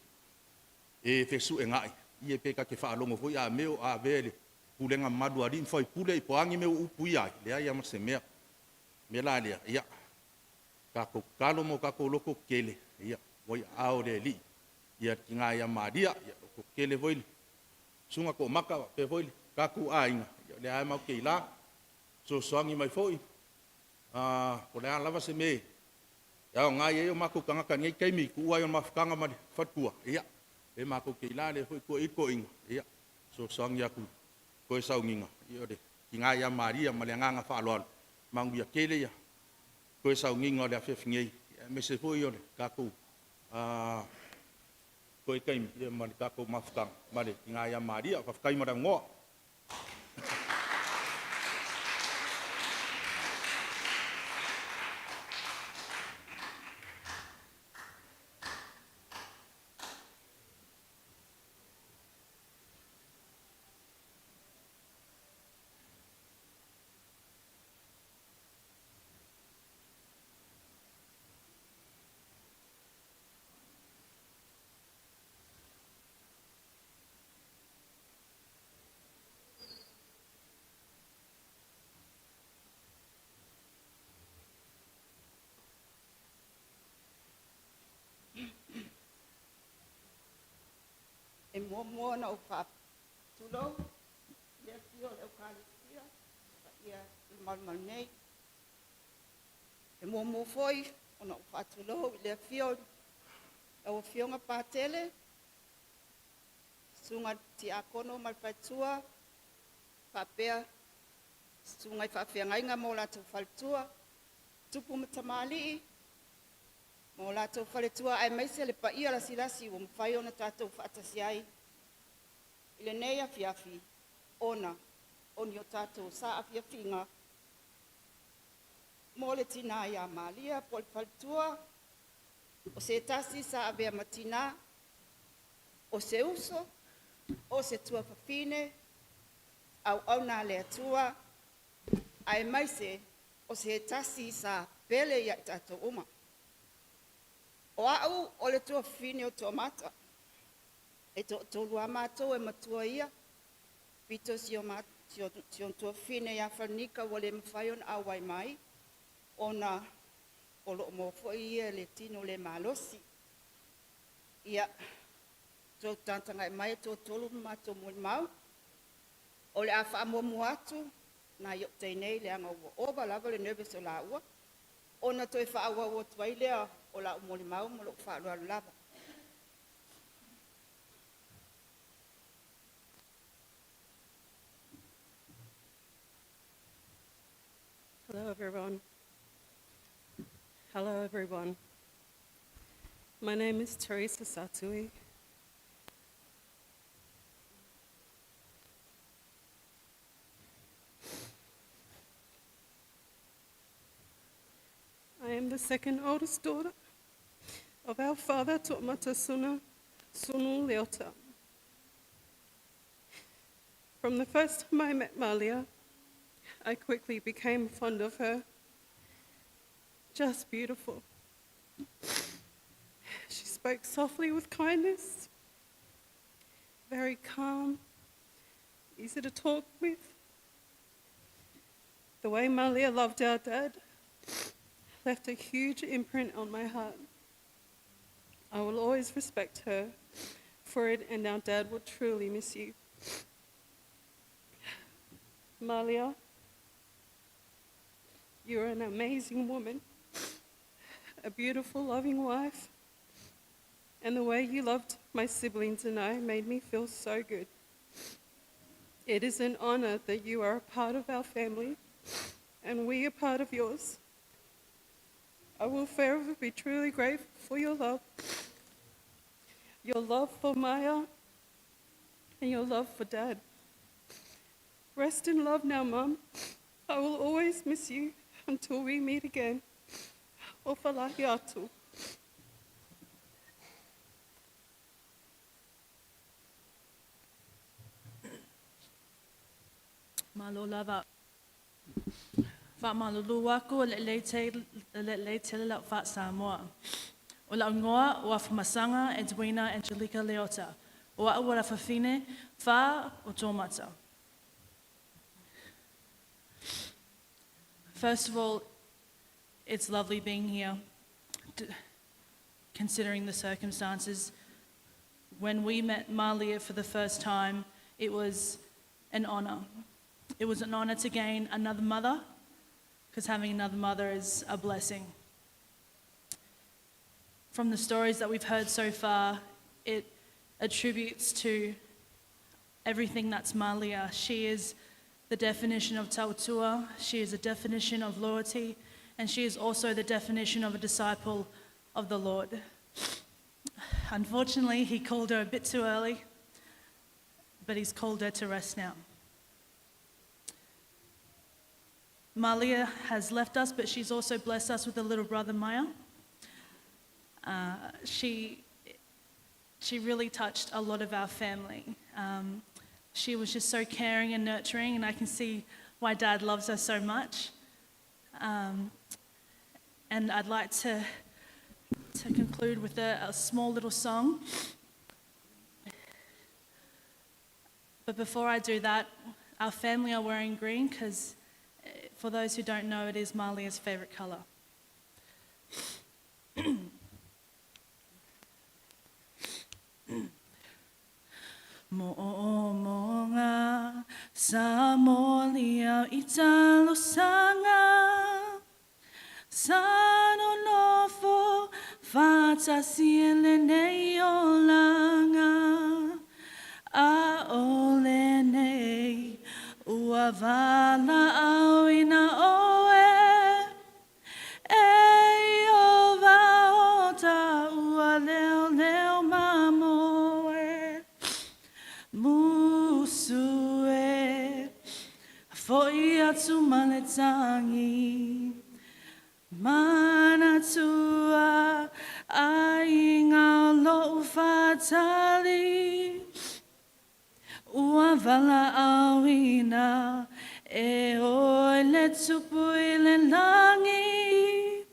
e fesuegai, ia pe ta te faalogo foi a mea o avea i le pulega mamalu a alii ma faipule, po o a ni mea ua upuia ai, leai lava ma se mea. O le mea la lea, ia, tatou tatalo ma o tatou loto tetele, ia, ua i aao o le Alii le tina ia Maria. Ia loto tetele foi le susuga Toomata faapea foi le tatou aiga, ia o lea lava matou te i ila, fesoasoani mai foi, po o le a lava se mea e aoga ai o matou tagata i lenei taimi i le tuua ai o le mafutaga ma le faletua, ia, o lea matou te i ila, o lea foi ua tuuai le toeaina, ia, fesoasoani atu i toe sauniga o le tina ia Maria. Ma le agaga faaaloalo. Manuia tele toe sauniga o le afiafi nei, aemaise foi o le tatou toe taimi ma le tatou mafutaga ma le tina ia Maria. Faafetai mo le avanoa. E muamua ona ou faatulou i le afio o le Eukalesia paia i le malumalu nei. E muamua foi ona ou faatulou i le afio o lau Afioga Patele, Susuga i le Tiakono ma le Faletua, faapea susuga i faafeagaiga ma o latou faletua, tupu ma tamalii ma o latou faletua, aemaise le paia lasilasi ua mafai ona tatou faatasi ai i lenei afiafi ona o ni o tatou saafiafiga mo le tina ia Malia po o le faletua, o se tasi sa avea ma tina, o se uso, o se tuafafine, auauna a le Atua, aemaise o se tasi sa pele ia i tatou uma. O au o le tuafafine o Toomata. E toatolu lava matou e matua ia, pito si ona tuafafine ia Falenika ua le mafai ona auai mai ona o lo o maua foi ia i le tino le malosi. Ia, outou tagatagai mai e toatolu le matou molimau. O le a faamuamua atu nai o'u teine leaga ua ova lava le nervous o laua, ona toe faaauau atu ai lea o lau molimau ma lou faaaloalo lava. Hello, everyone. Hello, everyone. My name is Teresa Satui. I am the second oldest daughter of our father, To'omata Suna Sunu Leota. From the first time I met Malia, I quickly became fond of her. Just beautiful. She spoke softly with kindness, very calm, easy to talk with. The way Malia loved our dad left a huge imprint on my heart. I will always respect her for it, and our dad will truly miss you. Malia, you're an amazing woman, a beautiful, loving wife, and the way you loved my siblings and I made me feel so good. It is an honor that you are a part of our family and we are part of yours. I will forever be truly grateful for your love for Maya, and your love for Dad. Rest in love now, Mum. I will always miss you until we meet again. O falahi atu. Malo lava. Faamalulu aku e lelei tele lau faa-Samoa. O la'u igoa o Afamasaga Edwina Angelica Leota. O a'u o le afafine fā o Tomata. First of all, it's lovely being here, considering the circumstances. When we met Malia for the first time, it was an honor. It was an honor to gain another mother, because having another mother is a blessing. From the stories that we've heard so far, it attributes to everything that's Malia. She is the definition of tautua, she is a definition of loyalty, and she is also the definition of a disciple of the Lord. Unfortunately, he called her a bit too early, but he's called her to rest now. Malia has left us, but she's also blessed us with a little brother, Maya. She really touched a lot of our family. She was just so caring and nurturing, and I can see why Dad loves her so much. And I'd like to conclude with a small little song. But before I do that, our family are wearing green because, for those who don't know, it is Malia's favourite colour. Sa moli au i talosaga, Sa nonofo faatasi i lenei olaga, A o lenei ua valaauina oe, E Ieova o taua leoleo mamoe. Musu e, fo'i atu ma le tagi, Manatua aiga o lo'u faatali, Ua valaauina e oe le Tupu i le lagi,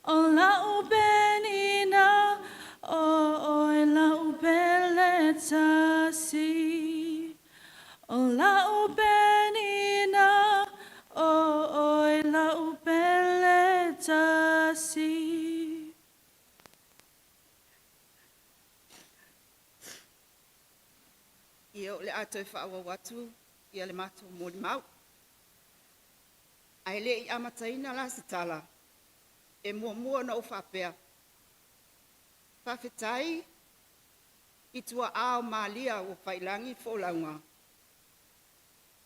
O la'u penina o oe la'u pele tasi. O la'u penina o oe la'u pele tasi. Ia o le a toe faaauau atu ia le matou molimau. Ae le i amataina la se tala, e muamua ona ou faapea, faafetai i tuaa o Malia ua faiilagi le folauga,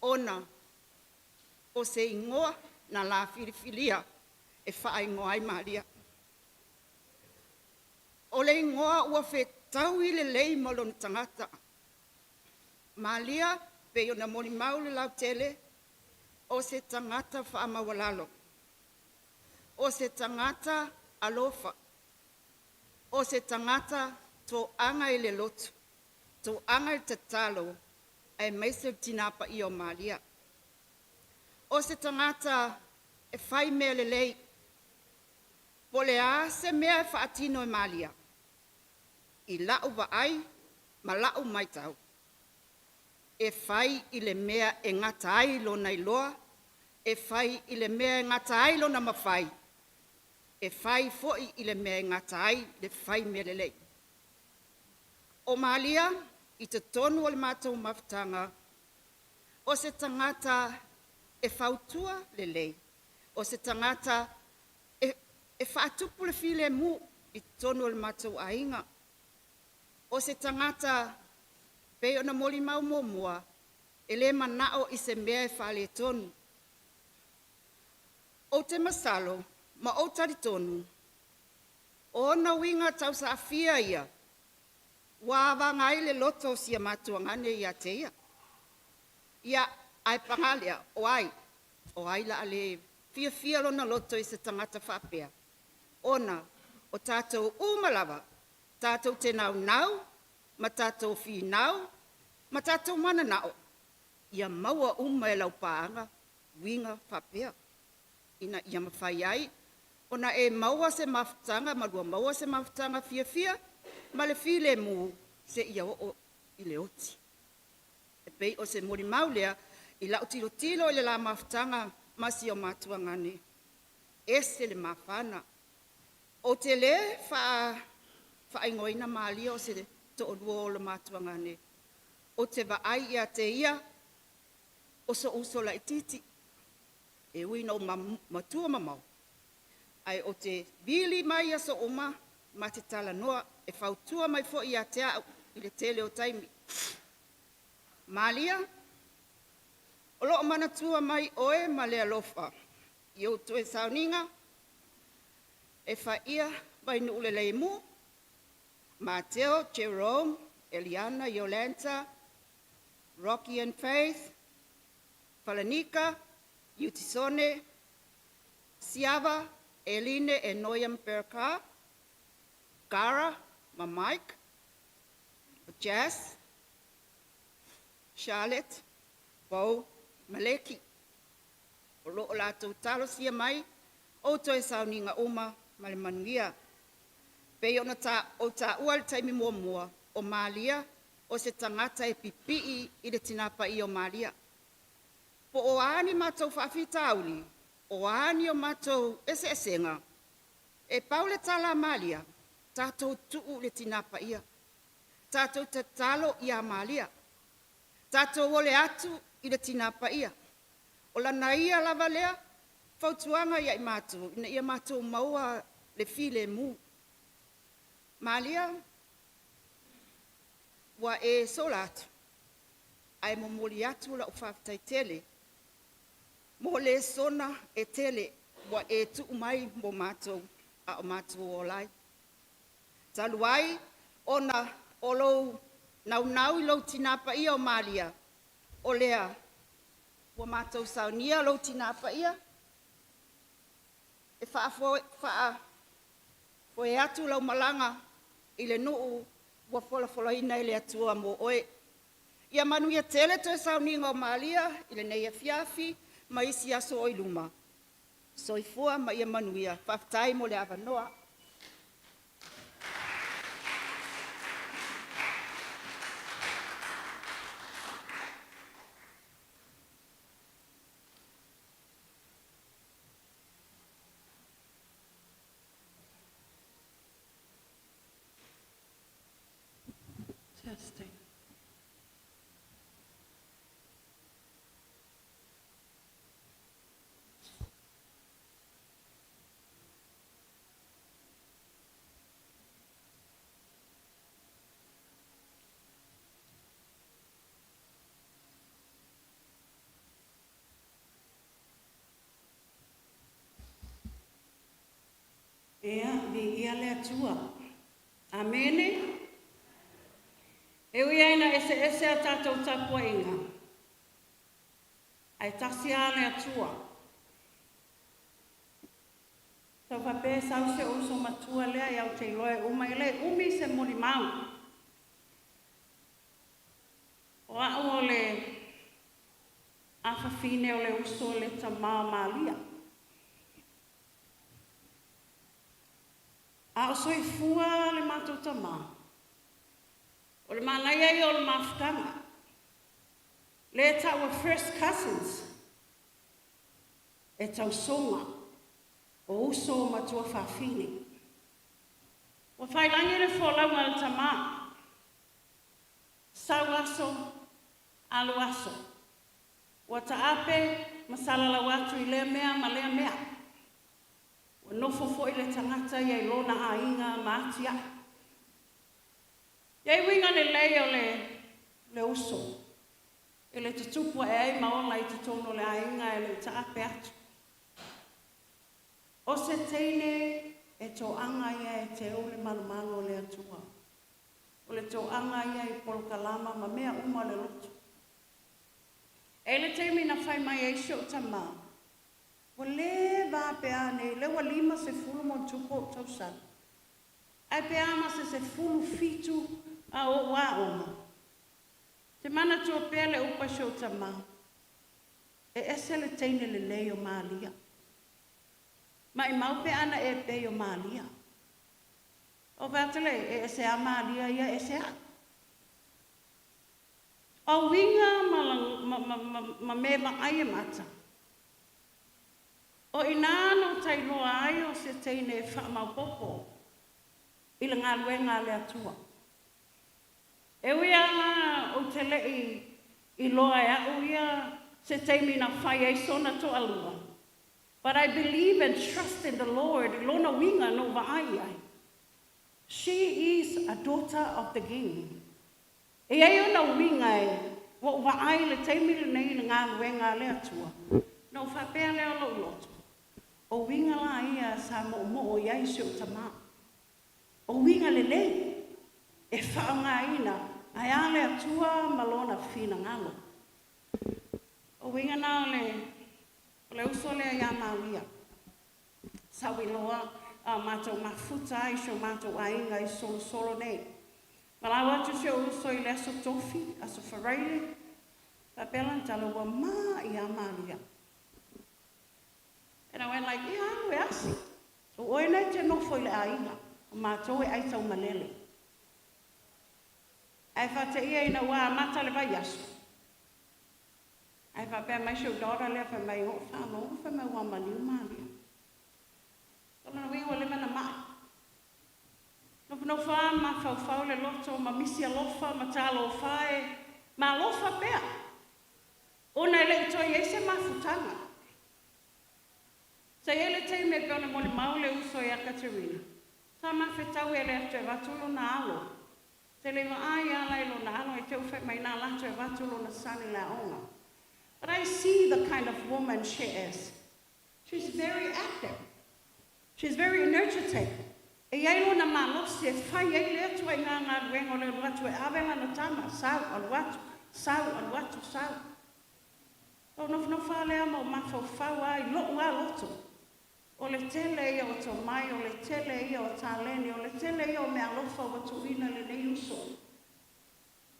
ona o se igoa na la filifilia e faaigoa ai Malia. O le igoa ua fetaui lelei ma lona tagata. Malia pei ona molimau le lautele, o se tagata faamaualalo, o se tagata alofa, o se tagata toaga i le lotu, toaga i le tatalo, aemaise le Tina Paia o Malia. O se tagata e fai mea lelei, po o le a se mea e faatino e Malia, i la'u vaai ma la'u matau, e fai i le mea e gata ai lona iloa, e fai i le mea e gata ai lona mafai, e fai foi i le mea e gata ai le fai mea lelei. O Malia i totonu o le matou mafutaga, o se tagata e fautua lelei, o se tagata e faatupu le filemu i totonu o le matou aiga. O se tagata pei ona molimau muamua, e le manao i se mea e faaletonu. Ou te masalo ma ou talitonu, o ona uiga tausaafia ia ua avaga ai le loto o si matuagane ia te ia. Ia, ae paga lea, o ai? O ai o le a le fiafia lona loto i se tagata faapea? Ona o tatou uma lava tatou te naunau ma tatou finau ma tatou mananao ia maua uma e laupaaga uiga faapea, ina ia mafai ai ona e maua se mafutaga ma lua maua se mafutaga fiafia ma le filemu seia oo i le oti. E pei o se molimau lea i lau tilotilo i le la mafutaga ma si o matuagane, e ese le mafana. Ou te le faaigoaina Malia o se toalua o le matuagane. Ou te vaai ia te ia o so'u uso laitiiti, e ui ina ou matua mamao, ae ou te vili mai i aso uma ma te talanoa, e fautua mai foi ia te au i le tele o taimi. Malia, o loo manatua mai oe ma le alofa i ou toe sauniga e faia Vainuuleleimu, Mateo, Jerome, Eliana, Yolanta, Rocky and Faith, Falanika, Utisone, Siava, Eline e Noyam Berka, Gara ma Mike, Jazz, Charlotte, Bo, Maleki. O loo latou talosia mai o toe sauniga uma ma le manuia. Pei ona ou taua i le taimi muamua, o Malia o se tagata e pipii i le Tina Paia o Malia. Po o a ni matou faafitauli, o a ni o matou eseesega, e pau le tala a Malia, tatou tuu i le Tina Paia, tatou tatalo ia Malia, tatou ole atu. i le Tinā Paia. O lana ia lava lea fautuaga ia i matou ina ia matou maua le filemu. Malia, ua e sola atu, ae momoli atu lau faafetai tele mo lesona e tele ua e tuu mai mo matou a o matou ola ai. Talu ai ona o lou naunau i lou Tinā Paia o Malia, o lea ua matou saunia lou Tinā Paia e faafoe atu lau malaga i le nuu ua folafolaina e le Atua mo oe. Ia manuia tele toe sauniga o Malia i lenei afiafi ma isi aso o i luma. Soifua ma ia manuia. Faafetai mo le avanoa. Testing. Ia, viia le Atua. Amene. E ui lava ina eseese a tatou tapuaiga, ae tasi lava le Atua. Tau faapea e sau si ou uso matua lea ou te iloa e uma, e le umi se molimau. O au o le afafine o le uso le tamā o Malia. A o soifua le matou tamā, o le manaia ia o le mafutaga. Lea e taua first cousins, e tausoga o uso o matua fafine. Ua failangi le folauga a le tamā, sau aso, alu aso. Ua taape ma salalau atu i lea mea ma lea mea. Ua nofo foi le tagata ia i lona aiga ma atiae. Ia i uiga lelei o le uso, e le tutupu ae ai ma ola i totonu o le aiga e le o taape atu. O se teine e toaga ia e te ou le malumalu o le Atua. O le toaga ia i polokalama ma mea uma le loto. E le taimi na fai mai ai si ou tamā, ua leva pe a nei, lea ua 50 ma ono tupu ou tausaga. Ae pe a ma se 17 a ou aoga. Te manatua pea le upa si ou tamā. E ese le teine lelei o Malia. Ma i mau pe ana e pei o Malia. O whātale, e ese a Malia ia ese a. O uiga ma, ma, ma, ma, ma me vaai e mata. O ina no tailoa ai o se teine e whaamaupopo i le galuega a le Atua. E ui ala o te lei i loa e au ia se taimi na fai ai sona toalua. But I believe and trust in the Lord, i lona uiga no vaai ai. She is a daughter of the King. E ai ona uiga e, ua ou vaai le taimi lenei i le galuega a le Atua. Na ou faapea lea o lou loto. O uiga la ia sa moomoo i ai si ou tamā. O uiga lelei e faaaogaina ae a le Atua ma lona finagalo. O uiga na o le uso lea ia Malia. Sa ou iloa a matou mafuta ai si o matou aiga i solosolo nei. Malau atu si ou uso i le aso Tofi, aso Faraile, faapea lana tala ua ma'i a Malia. And I went like, ia alu e asi. O oe nei te nofo i le aiga, o matou e ai tau malele. Ae faateia ina ua amata le vaiaso. Ae faapea mai si ou daughter lea fai mai o whālogo fai mai ua maliu Malia. O lona uiga ua leva na mai. Nofonofo a mafaufau le loto ma misi alofa ma talofa e ma alofa pea. Ona e le i toe i ai se mafutaga. Sa i ai le taimi e pei ona molimau le uso ia Katerina, sa mafetau e le atu e avatu lona alo. Te le vaai ala i lona alo e te u fai mai na lato e avatu lona son i le aoga. But I see the kind of woman she is. She's very active. She's very energetic. E i ai lona malosi e fai ai le atu ai ngā galuega o le alu atu e ave lana tama, sau, alu atu, sau, alu atu, sau. Ou nofonofo lava lea ma ou mafaufau lava i lo'u lava loto, o le tele ia o tomai, o le tele ia o taleni, o le tele ia o meaalofa ua tuuina i lenei uso.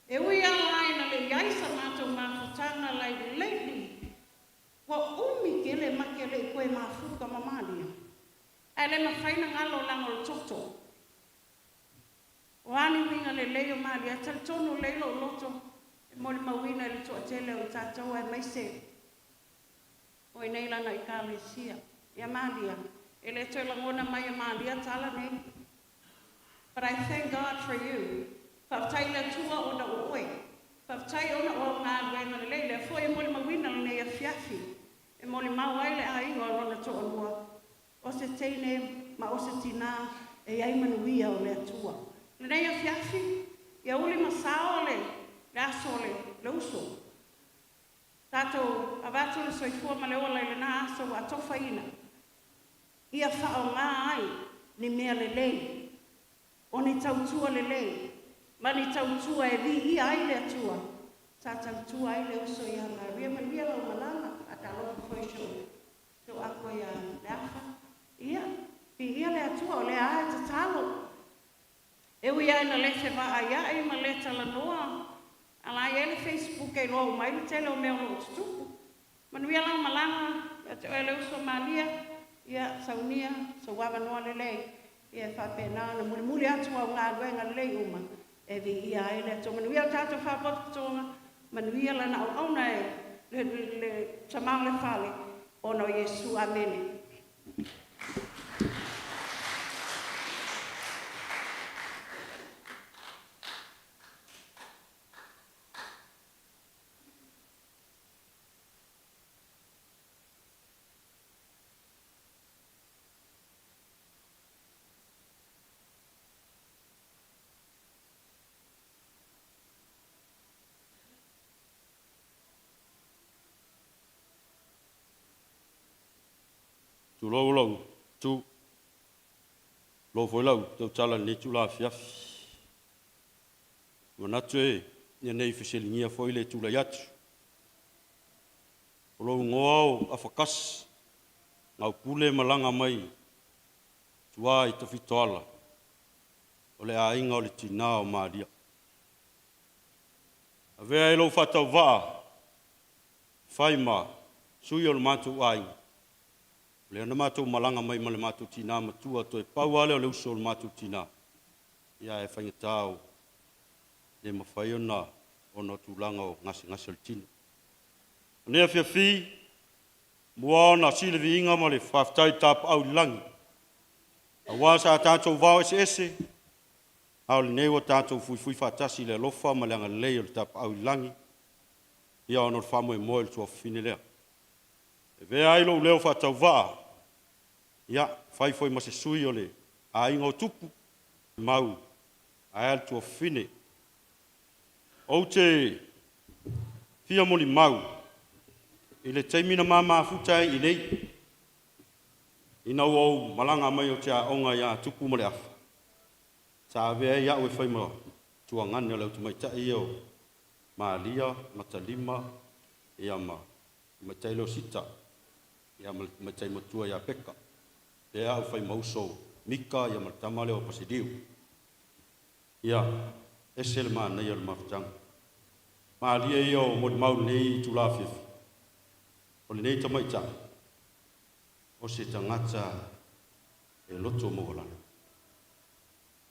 E ui lava la ina le i ai sa matou mafutaga like lately, ua umi tele ma te le i toe mafuta ma Malia, ae le mafai ona galo leaga o le toto. O a ni uiga lelei o Malia, e talitonu lelei lou loto e molimauina i le toatele o i tatou aemaise o i inei i lana Ekalesia. Ia Malia, e le toe lagona mai e Malia tala nei. But I thank God for you. Faafetai i le Atua ona o oe. Faafetai ona o au galuega lelei. Lea foi e molimauina lenei afiafi e molimau ai le aiga o lona toalua, o se teine ma o se tinā e i ai manuia o le Atua. Lenei afiafi, ia uli ma sao le le aso o le le uso. Tatou avatu le soifua ma le ola i lena aso ua atofaina ia faaaoga ai ni mea lelei, o ni tautua lelei, ma ni tautua e viia ai le Atua, sa tautua ai le uso ia Maria. Manuia lau malaga, faatalofa foi i si ou si ou ako ia Leafa. Ia, viia le Atua, o lea lava e tatalo. E ui lava ina le fevaaia'i ma le talanoa, a la e i ai le Facebook e iloa uma ai le tele o mea o lo o tutupu. Manuia lau malaga ia te oe le uso Malia, ia saunia sou avanoa lelei, ia e faapena ona mulimuli atu au galuega lelei uma e viia ai le Atua. Manuia le tatou faapotopotoga, manuia lana auauna e le, le, le Tama o le Fale, ona o Iesu. Amene. Tulou lou tu, tulou foi lau tautala i lenei itula afiafi. E manatu e ia nei fesiligia foi le tulai atu. O lou igoa o Afakasi, Gaupule malaga mai tua i Tafitoala, o le aiga o le tina o Malia. Avea ai lou faatauvaa e fai ma sui o le matou aiga, o lea na matou malaga mai ma le matou tina matua, toe pau lava lea o le uso o le matou tina, ia ae faigata o le mafai ona ona o tulaga o gasegase o le tino. O lenei afiafi, mua ona sili viiga ma le faafetai i le tapaau i le lagi, aua sa tatou vao eseese, a o lenei ua tatou fuifui faatasi i le alofa ma le agalelei o le tapaau i le lagi, ia ona o le faamoemoe i le tuafafine lea. E avea ai lou leo faatauvaa, ia, fai foi ma se sui o le aiga o Tupu, mau, ae a le tuafafine. Ou te fia molimau i le taimi na ma mafuta ai i nei, ina ua ou malaga mai ou te aoga ia Tupu ma Leafa, sa avea ai au e fai ma tuagane o le au tamaitai ia o Malia, Matalima, ia ma tamaitai lea o Sita, ia ma le tamaitai matua ia Peka. Lea au fai ma uso Mika ia ma le tama lea o Pasiliu. Ia, ese le manaia o le mafutaga. Malie ia o molimau i lenei itula afiafi, o lenei tamaitai, o se tagata e loto maualalo.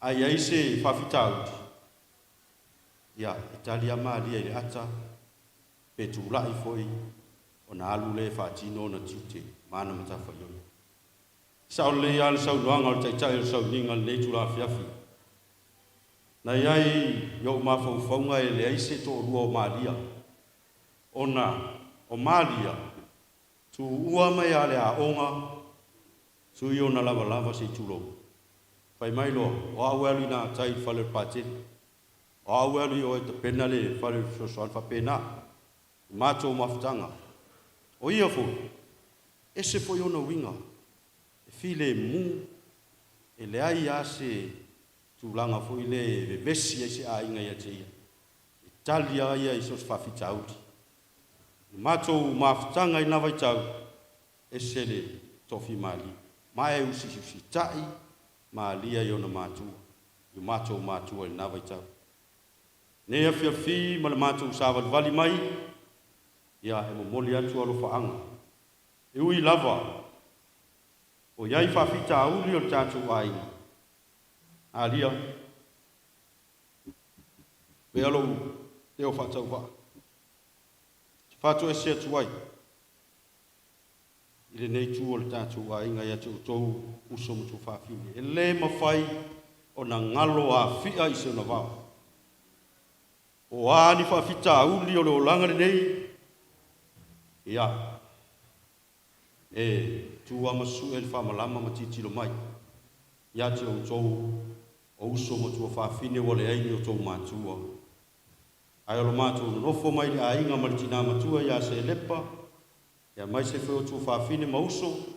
A i ai se faafitauli, ia, e tali lava Malia i le ata, pe tulai foi ona alu lea e faatino ona tiute ma ana matafaioi. E sao lelei lava le saunoaga o le Taitai o le Sauniga i lenei itula afiafi. Na i ai i ou mafaufauga e leai se toalua o Malia ona. O Malia, tuua mai a le aoga, sui ona lavalava se i tulou. Fai mai loa, o au e alu i gatai i le fale o le Patele. O au e alu i o e tapena le fale o le fesoasoani faapena. I matou mafutaga. O ia foi, ese foi ona uiga, e filemu, e leai lava se tulaga foi lea e vevesi ai se aiga ia te ia. E tali lava ia i so o se faafitauli. I le matou mafutaga i lena vaitau, ese le toafimalie, ma e usiusitai malie i ona matua, i o matou matua i lena vaitau. Nei afiafi ma le matou savalivali mai, ia e momoli atu alofaaga. E ui lava o i ai faafitauli o le tatou aiga, Alia, avea lou leo faatauvaa, te faatoese atu ai i lenei itu o le tatou aiga ia te outou uso ma tuafafine. E le mafai ona galo afia i si ona vao. O a ni faafitauli o le olaga lenei, ia, e tu lava ma sue le faamalama ma tilotilo mai ia te outou o uso ma tuafafine ua leai ni outou matua. Ae o lo matou nonofo mai le aiga ma le tinā matua ia Selepa, aemaise foi o tuafafine ma uso,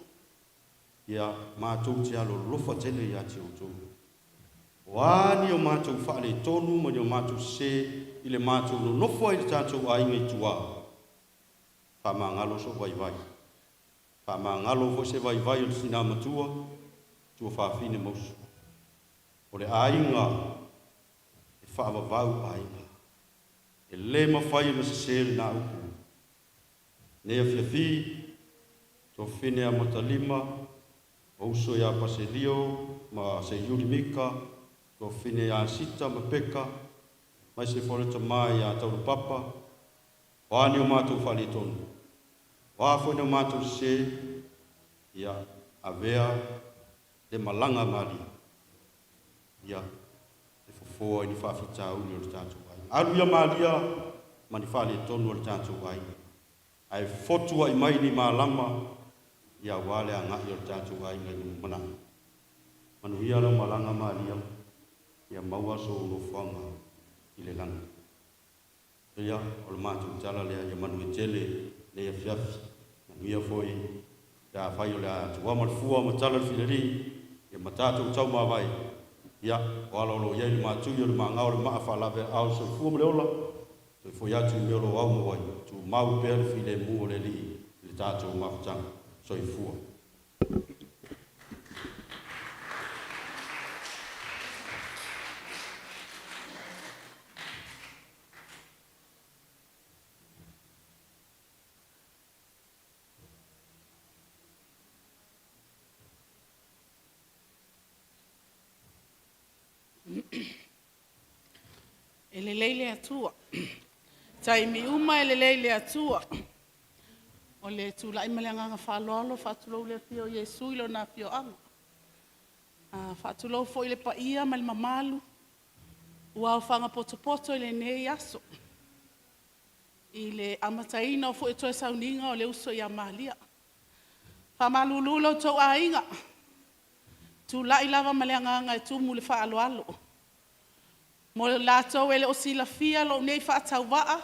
ia, matou te alolofa tele ia te outou. O a ni o matou faaletonu ma ni o matou sese i le matou nonofo ai i le tatou aiga i tua, faamagalo sou vaivai. Faamagalo foi se vaivai o le tinā matua, tuafafine ma uso. O le aiga e faavavau aiga. E le mafai ona sese lena upu. Nei afiafi, tuafafine ia Matalima, o uso ia Paselio ma Seiuli Mika, tuafafine ia Sita ma Peka, aemaise foi le tama ia Taulapapa, o a ni o matou faaletonu, o a foi ni o matou sese, ia avea le malaga malie, ia e fofoa i ni faafitauli o le tatou aiga. Alu ia Malia ma ni faaletonu o le tatou aiga, ae fotuai mai ni malama ia aua le agai o le tatou aiga i le lumanai. Manuia lau malaga Malia, ia maua sou nofoaga i le lagi. Ia, o le matou tala lea, ia manuia tele lenei afiafi. Manuia foi pe afai o le a tua ma le fua ma tala le fileli, ia ma tatou taumavae. Ia, o ala o lo o i ai le matui o le magao o le maa faalaveaao le soifua ma le ola, toe foi atu i mea o lo o au maua ai, tumau pea le filemu o le Alii i le tatou mafutaga. Soifua. E lelei le Atua. Taimi uma e lelei le Atua. O le tulai ma le agaga faaaloalo, faatulou le afio o Iesu i Lona afioaga. Faatulou foi i le paia ma le mamalu ua aofaga potopoto i lenei aso, i le amataina o foi toe sauniga o le uso ia Malia. Faamalulu lo outou aiga, tulai lava ma le agaga e tumu le faaaloalo. Mo le latou e le o silafia lou nei faatauvaa,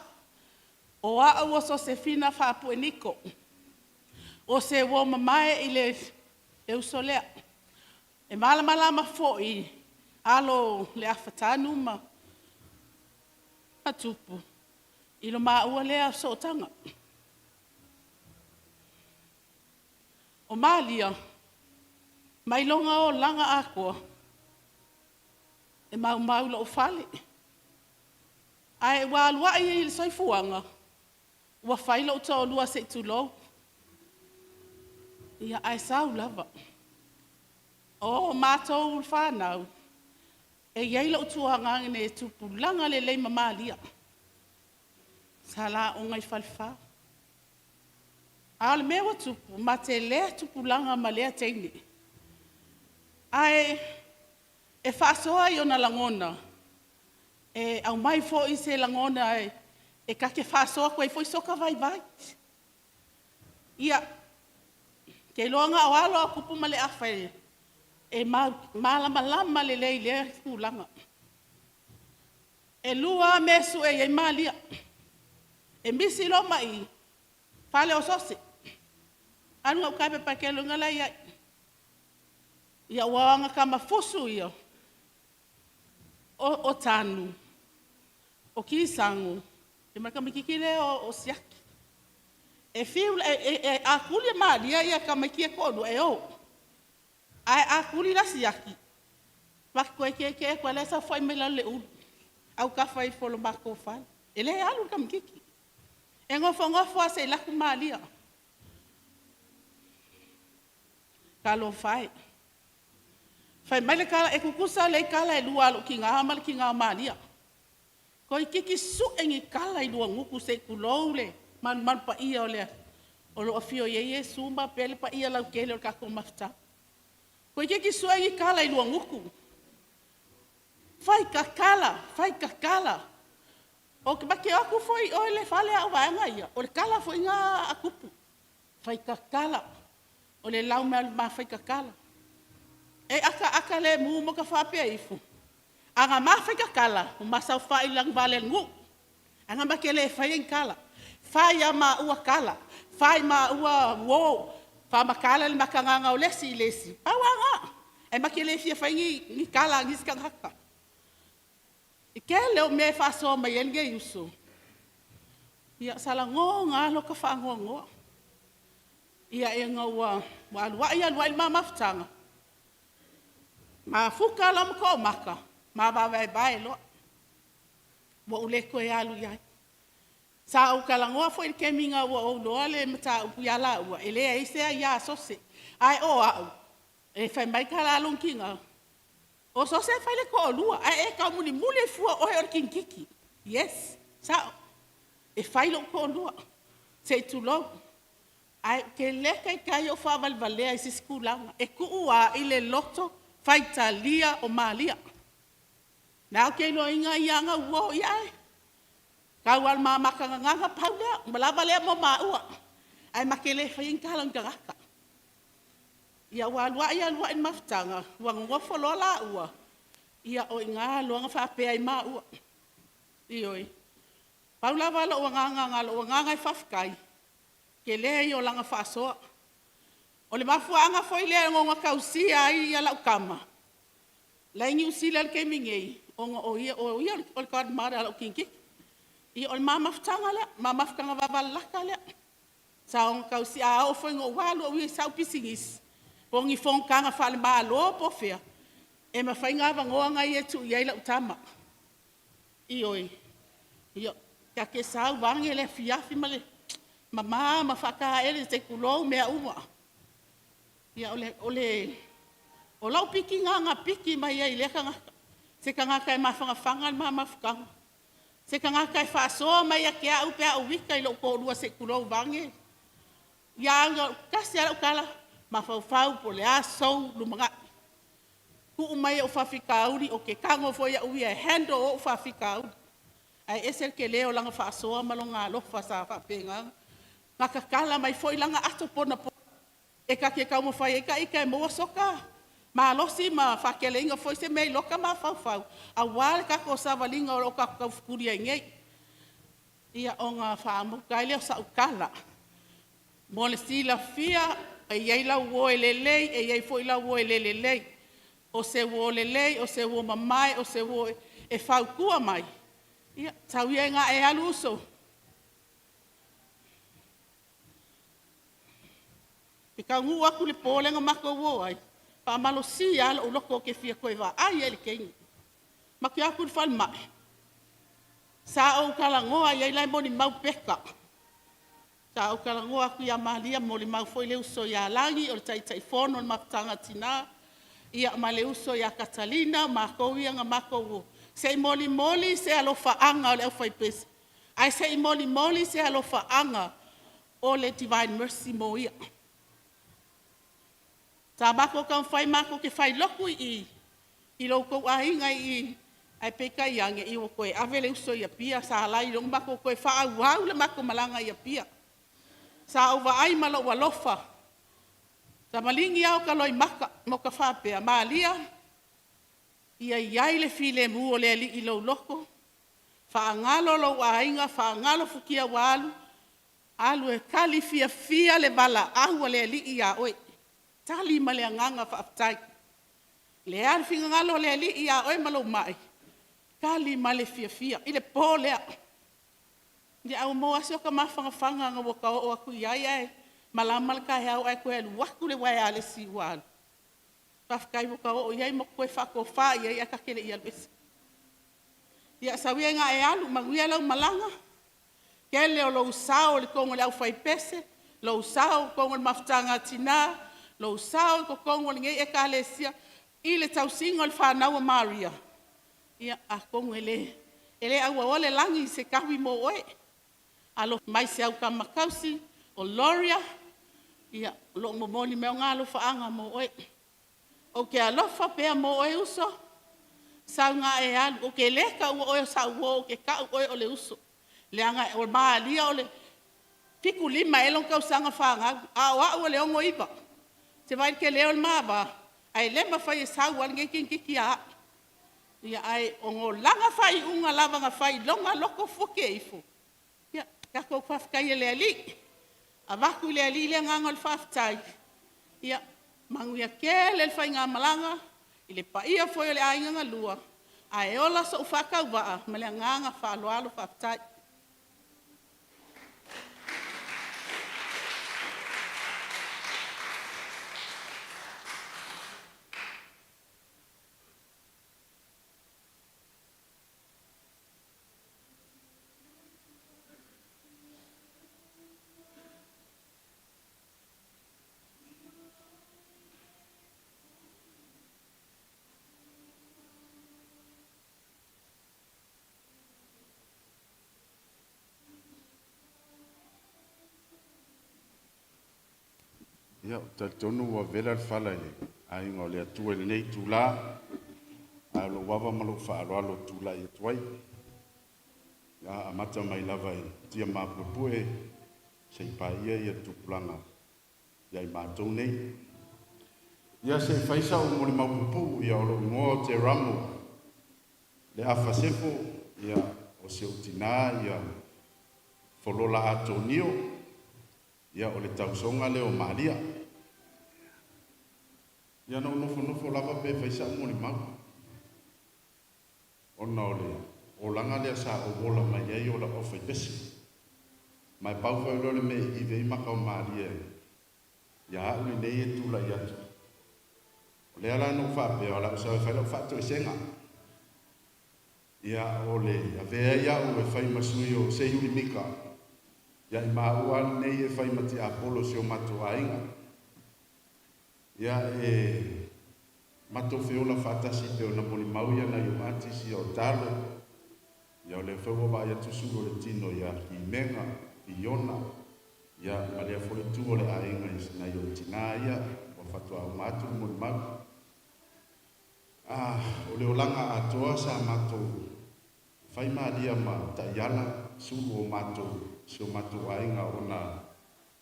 o au o Sosefina Faapueniko, o se uo mamae i le uso lea. E malamalama foi alo o le afatanu ma tupu i lo maua lea sootaga. O Malia, mai lona olaga atoa, e maumau i lou fale. Ae ua alu ai i le soifuaga, ua fai lou toalua se i tulou. Ia, ae sau lava. O matou fanau, e i ai lou tuagane e tupulaga lelei ma Malia. Sa laoga i Falefa. A o le mea ua tupu, ma te le tupulaga ma lea teine. Ae e faasoa i ona lagona, e aumai foi se lagona e ta te faasoa atu ai foi soka vaivai. Ia, ke iloa na o alo a kupu ma le afa e malamalama lelei i lea tulaga. E lua lava mea e sue i ai Malia. E misi loa mai i, fale o Sose. Alu gauta i Pepa e te iloa la e i ai. Ia ua ona fusu ia, o Tanu, o Kisagu, ia ma le tamaititi lea o Siaki. E fiu e, a tuli e Malia ia tamaiti ia e toalua, e o. Ae a tuli la Siaki, matou toe tietie atu lava o la e saofai mai lalo o le ulu, autafa ifo o le matou fale. E le alu le tamaitiiti. E nofonofo lava seia alu atu Malia. Talofa e, fai mai le tala, e tutusa lelei tala e lua a lou tina ma le tina o Malia. Toeitiiti sue ni tala i luagutu se i tulou le malumalu paia o lo o afio i ai Iesu ma faapea le paia lautele o le tatou mafutaga. Toeitiiti sue ni tala i luagutu, fai tatala, fai tatala. Ma te o atu foi i o i le fale a o vaega ia, o le tala foi lena a tupu, fai tatala, o le laumafaitatala. E ataata lemu ma ota faapea ifo, a na ma faitatala, ua ma saofai i le lagivale o le nuu, ae na ma te le faia ni tala. Fai lava maua tala, fai maua uo, faamatala le ma tagaga o le isi i le isi, pau lava lena. Ae ma te le fia faia ni tala a nisi tagata. I tele o mea e faasoa mai ai lenei uso, ia sa lagona lava lo ta faanoanoa. Ia ina ua alu ai alu ai le ma mafutaga, mafuta loa ma toomata, ma vaevaevae loa. Ua ou le toe alu i ai. Sa ou talanoa foi i le taimi ina ua ou iloa le mataupu ia laua, e leai se aia a Sose. Ae o au, e fai mai tala a lona tina, o Sose e fai le toalua, ae e taumulimuli ai fua o oe o le kinikiki. Yes, sao. E fai lou toalua, se i tulou. Ae ou te le taitai ona faavalevalea i se isi tulaga. E tuu lava i le loto faitalia o Malia. O lena ou te iloaina ia ana uo, ia ai, tau lava o le ma mata gagana, pau lea, ua lava lea mo maua. Ae ma te le faia ni tala o ni tagata. Ia ua alu ai alu ai le mafutaga, ua nonofo loa laua, ia o i ina loa na faapea ai maua. Ioe. Pau lava lou agaga na o lou agaga e faafetai, tele ia o lana faasoa. O le mafuaaga foi lea e ono tausia ai lau tama, la e i Niu Sila i le taimi nei, ona o ia o le godmother a lou teineitiiti. Ia o le ma mafutaga lea, ma mafutaga vavalalata lea. Sa ono tausia, a oo foi ina ou alu au ia i sau pisinisi, po o ni fonotaga faale-Malo po o fea, e mafai ona avanoa ia e tuu i ai lau tama. Ioe. Ia, ta te sau vaeane le afiafi ma le mama ma faataele se i tulou mea uma. Ia, o lau piki lena na piki mai ai i lea tagata, se tagata e mafanafana le ma mafutaga, se tagata e faasoa mai ia te au pe a ou ita i lou toalua se i tulou vaeane. Ia tasi lava lau tala, mafaufau po o le a sou lumanai, tuu mai ou faafitauli ou te tago foi au ia e handle ou faafitauli. Ae ese le tele o lana faasoa ma lona alofa sa faapena ona tatala mai foi lana ato ponapona e ta te taumafai ai ita e maua soka malosi ma faateleina foi se mea i lota mafaufau aua le tatou savaliga o lo o tatou taufetuli ai nei. Ia, ona faamuta ai lea o sau tala. Mo le silafia, e i ai lau uo e lelei, e i ai foi lau uo e le lelei. O se uo lelei, o se uo mamae, o se uo e fautua mai, ia tau ia ina e alu uso. E taunuu atu i le po lea na matou o ai, faamalosi lava lou loto ou te fia toe vaai lava i le teine. Matou o atu i le falemai, sa ou talanoa i ai, la e molimau Peka. Sa ou talanoa atu ia Malia, molimau foi le uso ia Lagi o le Taitaifono o le Mafutaga a Tina, ia ma le uso ia Catalina, o matou ia na matou o se i molimoli se alofaaga o le aufaipese, ae se i molimoli se alofaaga o le Divine Mercy mo ia. Sa matou taumafai matou te fai lotu i i i lo outou aiga i i, ae peitai ane ua toe ave le uso i Apia, sa ala ai ona matou toe faaauau le matou malaga i Apia. Sa ou vaai ma lou alofa, sa maligi lava o ta loimata ma ota faapea, Malia, ia i ai le filemu o le Alii i lou loto, faagalo lou aiga, faagalo futia ua alu, alu e tali fiafia le valaau a le Alii ia oe. Tali ma le agaga faafetai. O le a le finagalo o le Alii ia oe ma lou mai, tali ma le fiafia i le po lea. Ia ae ua maua lava si ota mafanafana ina ua ta oo atu i ai ae malama le taeao ae toe alu atu le uaealesi ua alu. Faafetai ua ta oo i ai ma toe faatofa i ai ae ta te le i alu ese. Ia sau ia ina e alu, manuia lau malaga, tele o lou sao i totonu o le aufaipese, lou sao i totonu o le mafutaga a tina, lou sao i totonu o lenei Ekalesia i le tausiga o le fanau a Maria, ia atonu e le auaoa le lagi i se taui mo oe. Alofa mai si au tama tausi o Gloria, ia o lo o momoli mai ona alofaaga mo oe. Ou te alofa pea mo oe uso, sau ina e alu, ou te le taua oe o sau uo, ou te tau oe o le uso, leaga o Malia o le 75 ea lona tausaga fanau, a o au o le 69. Ou te vaai i le tele o le ma va, ae le mafai e sau lava lenei teineitiiti ia au. Ae o lana faaiuga lava na fai i lona loto futi e ifo, ia tatou faafetai i le Alii, avatu i le Alii le agaga o le faafetai, ia manuia tele le faigamalaga i le paia foi o le aiga na lua, ae ola sou faatauvaa ma le agaga faaaloalo. Faafetai. Ia, ou te talitonu ua vela le fala i le aiga o le Atua i lenei itula, ae o lou ava ma lou faaaloalo ou te tulai atu ai. Ia, amata mai lava i tia mapuepue seia paia ia tupulaga ia i matou nei. Ia se i fai sau molimau pupuu, ia o lou igoa o Teramo le Afa Sefo, ia o si ou tina ia Folola Atonio, ia o le tausoga lea o Malia. Ia na ou nofonofo lava pe fai sau molimau, ona o le olaga lea sa ou ola mai ai o lau aufaipese. Ma e pau foi lea o le mea e ivei maka o Malia ia au lenei e tulai atu. O lea la na ou faapea o le a ou sau e fai lau faatoesega. Ia o le avea ai au e fai ma sui o Seiuli Mika, ia i maua lava lenei e fai ma tiapolo o si o matou aiga. Ia e matou feola faatasi pei ona molimau ia nai o artist ia o Talo, ia o lea foi ua vaai atu sulu o le tino ia Kimega, Fiona, ia ma lea foi itu o le aiga i nai ou tina ia ua faatoa uma atu le molimau. A o le olaga atoa sa matou fai malia ma taiala sulu o matou si o matou aiga ona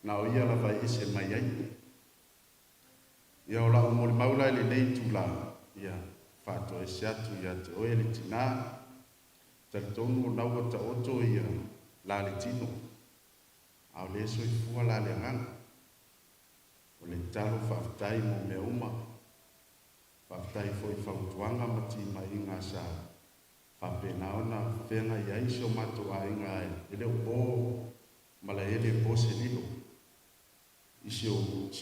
na o ia lava e ese mai ai. Ia o lau molimau la i lenei itula, ia faatoese atu ia te oe le tina, talitonu o na ua taoto ia la le tino, a o lea e soifua la le agaga. O le tatalo faafetai mo mea uma, faafetai foi i fautuaga ma timaiga sa faapena ona feagai ai si o matou aiga e le o po malaele po se lilo. I si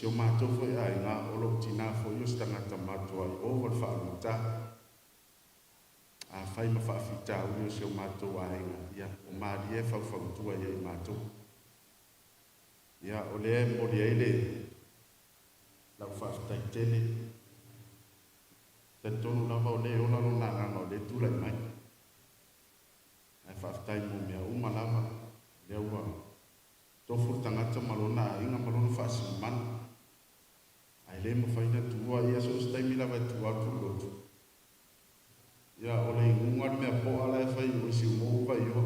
o matou foi aiga, o lou tina foi o se tagata matuai ova le faalugata. Afai ma faafitauli o si o matou aiga, ia, o Malia e faufautua ia i matou. Ia, o lea e momoli ai le lau faafetai tele. Talitonu lava o lea e ola lona agaga o lea e tulai mai. Ae faafetai mo mea uma lava, lea ua tofu le tagata ma lona aiga ma lona faasilimana. Ae le mafai ona tuua ia so o se taimi lava e tuu atu le lotu. Ia, o le inuga le mea poa la e fai o i Siumu vai oa.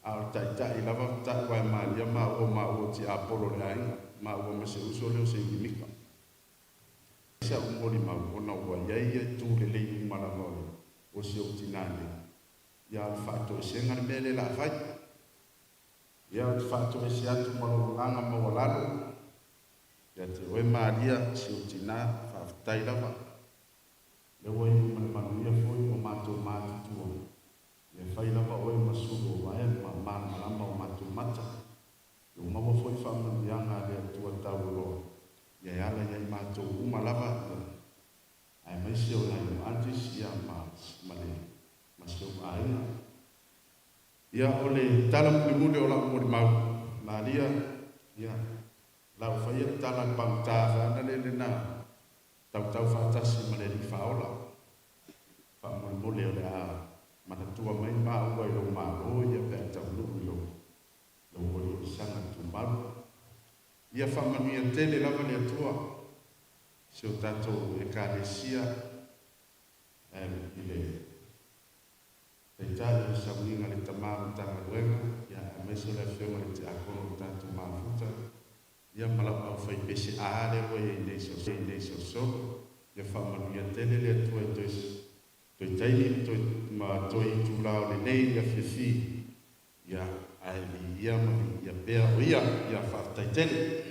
A o le Taitai lava ta'u ae Malia maua o maua o tiapolo o le aiga, maua ma si ou uso lea o Seuli Mika. Si a'u molimau, ona ua i ai itu lelei uma lava o le o si ou tinā nei, ia o le faatoesega le mea lea o le a fai. Ia ou te faatoese atu ma lou agaga maualalo ia te oe Malia, si ou tinā, faafetai lava. Lea ua iu ma le manuia foi o matou matutua, ia fai lava oe ma sulu o vae ma malamalama o matou mata. Ia ua maua foi faamanuiaga a le Atua taualoa, ia e ala ia i matou uma lava, ia, aemaise o nai ou aunties, ia, ma, ma le, ma si ou aiga. Ia, o le tala mulimuli o lau molimau, Malia, ia, la ua faia le tala a le pagota vaena lena tautau faatasi ma le Alii Faaola. Faamolemole o le a manatua mai maua i lou Malo ia pe a taunuu i lou lou oliolisaga tumau. Ia faamanuia tele lava le Atua i si o tatou Ekalesia i le Taitai o le sauniga a le Tama o Matagaluega, ia aemaise o le Afioga i le Tiakono o le tatou Mafuta, ia ma lau aufaipese a lea ua i ai nei i nei solosolo. Ia faamanuia tele le Atua i toe toe taimi ma toe ma toe itula o lenei afiafi, ia ae viia ma viia pea o ia. Ia faafetai tele.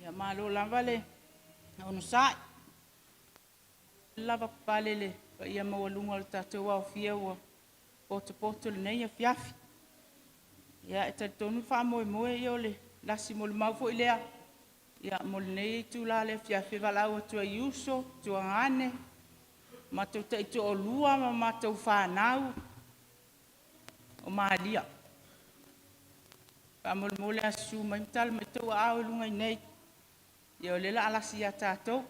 Ia malo lava le onosai. Lava papale le paia maualuga o le tatou aofia ua potopoto i lenei afiafi. Ia e talitonu le faamoemoe ia o le lasi molimau foi lea ia mo lenei itula o le afiafi e valaau atu ai i uso, tuagane, matou taitoalua ma matou fanau o Malia. Faamolemole a susu mai ma tala mai tou aao i luga i nei. Ia o lea o le a lasi ia tatou.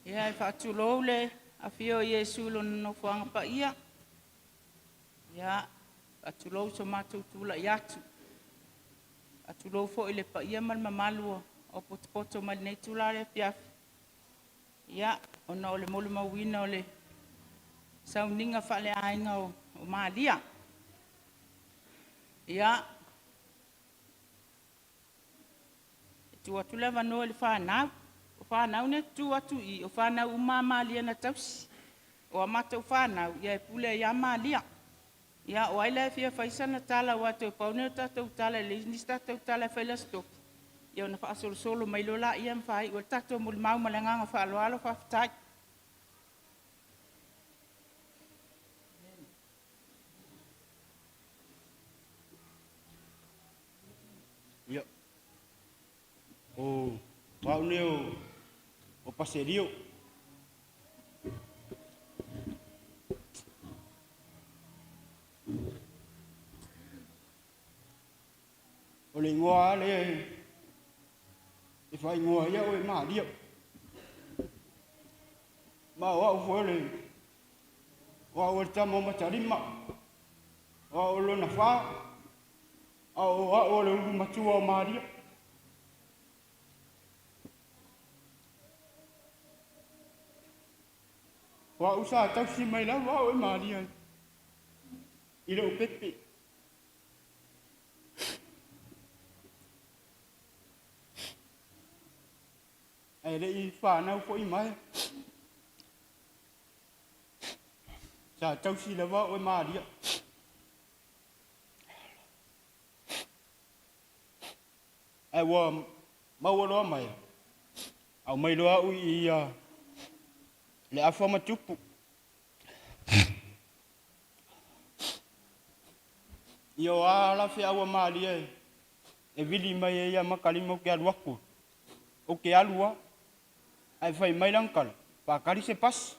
Ia e faatulou le afio o Iesu i Lona nofoaga paia. Ia, faatulou so matou tulai atu. Faatulou foi i le paia ma le mamalu o potopoto mai lenei itula o le afiafi. Ia, ona o le molimauina o le sauniga faaleaiga o Malia. Ia, e tuu atu le avanoa i le fanau. O fanau nei e tutu atu i i, o fanau uma a Malia na tausi. O a matou fanau, ia e pule ai lava Malia. Ia, o ai la e fia fai sana tala aua toe pau lenei o tatou tala e leai nisi tatou tala e fai le Aso Tofi, ia ona faasolosolo mai loa laia ma faaiu ai le tatou molimau ma le agaga faaaloalo. Faafetai. Ia, o au nei o Paselio. O le igoa lava lea e faaigoa ai au e Malia. Ma o au foi o le o au o le tama o Matalima, o au o lona fa, a o au o le ulu matua o Malia. O au sa tausi mai lava au e Malia i lou pepe. Ae le i fanau foi Maea. Sa tausi lava oe Malia. Ae ua maua loa Maea, aumai loa au i ia le afa ma tupu. Ia o a la feau a Malia e vili mai ai ia makalima ou te alu atu. Ou te alu lava, ae fai mai lana tala, faatali se pasi.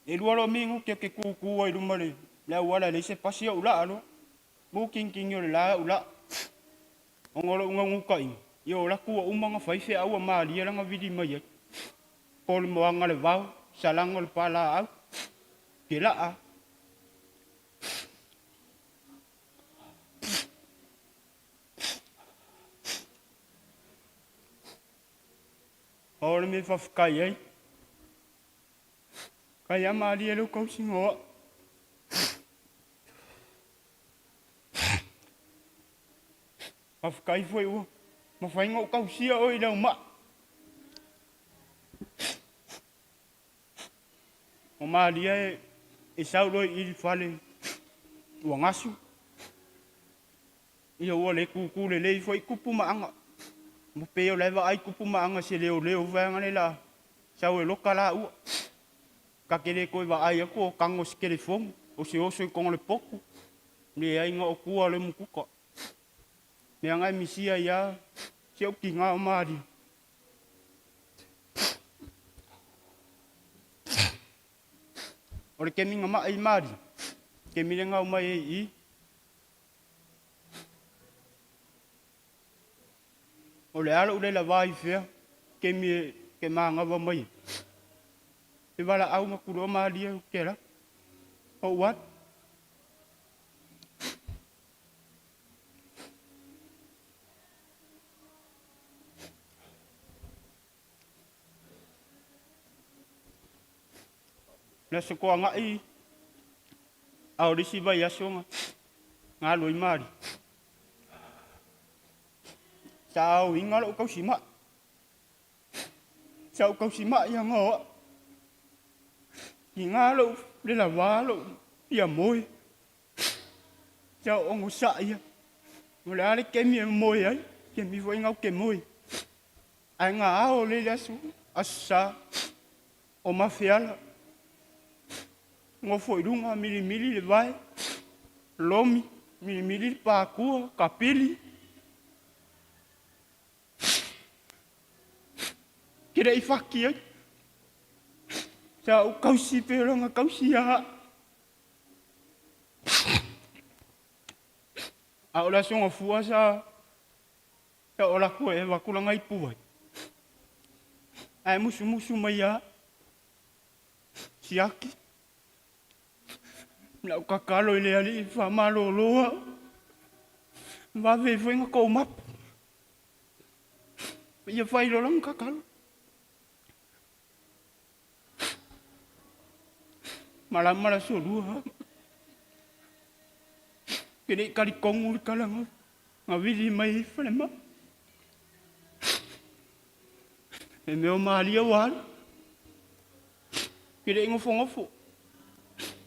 E lua loa minute ou te tutu ai i luma o le auala e leai se pasi, ou laa loa. Mu kingkingi o le la au laa. Ona o lou naunautaiga, ia o latou ua uma ona fai feau a Malia lana vili mai ai. Po o le moaga o le vao, salaga o le palaau, ke laa. O le mea faafetai ai. Kai a Malia leu tausiga o au. Faafetai foi ua mafai ona ou tausia oe i lau maa. O Malia e sau loa i le fale ua gasu. Ia ua le tutu lelei foi tupu ma aga. Ua pei o la e vaai tupu ma aga i se leoleo vaega le la sau e loka laua. Ta te le toe vaai atu o tago i se telefoni, o se oso i toga o le potu, leai na o tua o le umukuka. Mea na e misia ai lava si ou tina o Malia. O le kemi na mai i Malia, kemi le na omai ai i i. O le a lou le lava i fea, kemi e ke manava mai ai. E valaau atu loa Malia ou te alu atu. Ou alu. Le Aso Toonai, a o le isi vaiaso na alu ai Malia, sa aoina lou tausimai. Sa ou tausimai aga o au. Tiga lou le lava lou fia moe. Sa ou onosai lava. O le a le taimi e moe ai, taimi foi lena ou te moe. Ae na ao lea i le aso, Aso Sa, o mafeala, nofo i luga milimili le vae, lomi, milimili le patua, kapili. Ke le i faki ai. Sa ou tausi pei o lana tausi ia au. A o le Aso Gafua sa sa ou alu atu e avatu lana ipu ai. Ae musumusu mai lava, siaki. Lau tatalo i le Alii faamalolo au, vave ai foi ona tou mapu. Ia fai loa lana tatalo. Malama le aso lua. Ke le i talitonu le tala na vili mai ai falemai. E mea o Malia ua alu. Ke le i nofonofo.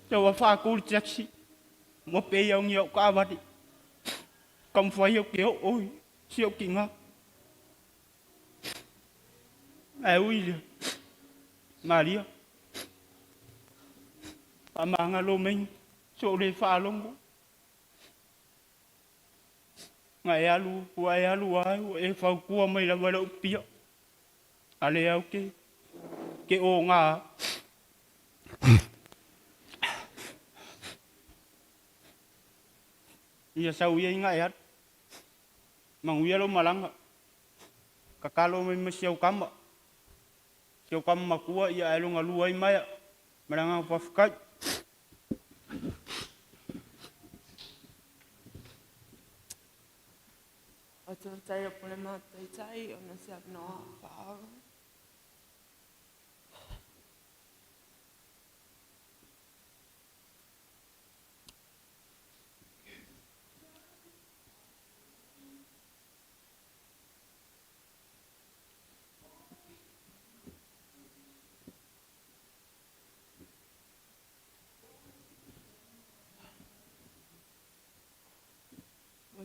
Sau a faatu le taxi. Ua pei au ni au taavale. Taumafai au ke oo i si ou tina. Ae ui lea, Malia, faamagalo mai sou le faalogo. Na e alu, ua e alu lava, ua e fautua mai lava i lau pia. A lea ou te, te oga. Ia sau ia ina e alu. Manuia lou malaga. Tatalo mai ma si au tama. Si au tama matua ia ae lona lua ai maea. Ma le agaga faafetai. Ou te faafetai i lou pule ma taitai ona o se avanoa faaauro.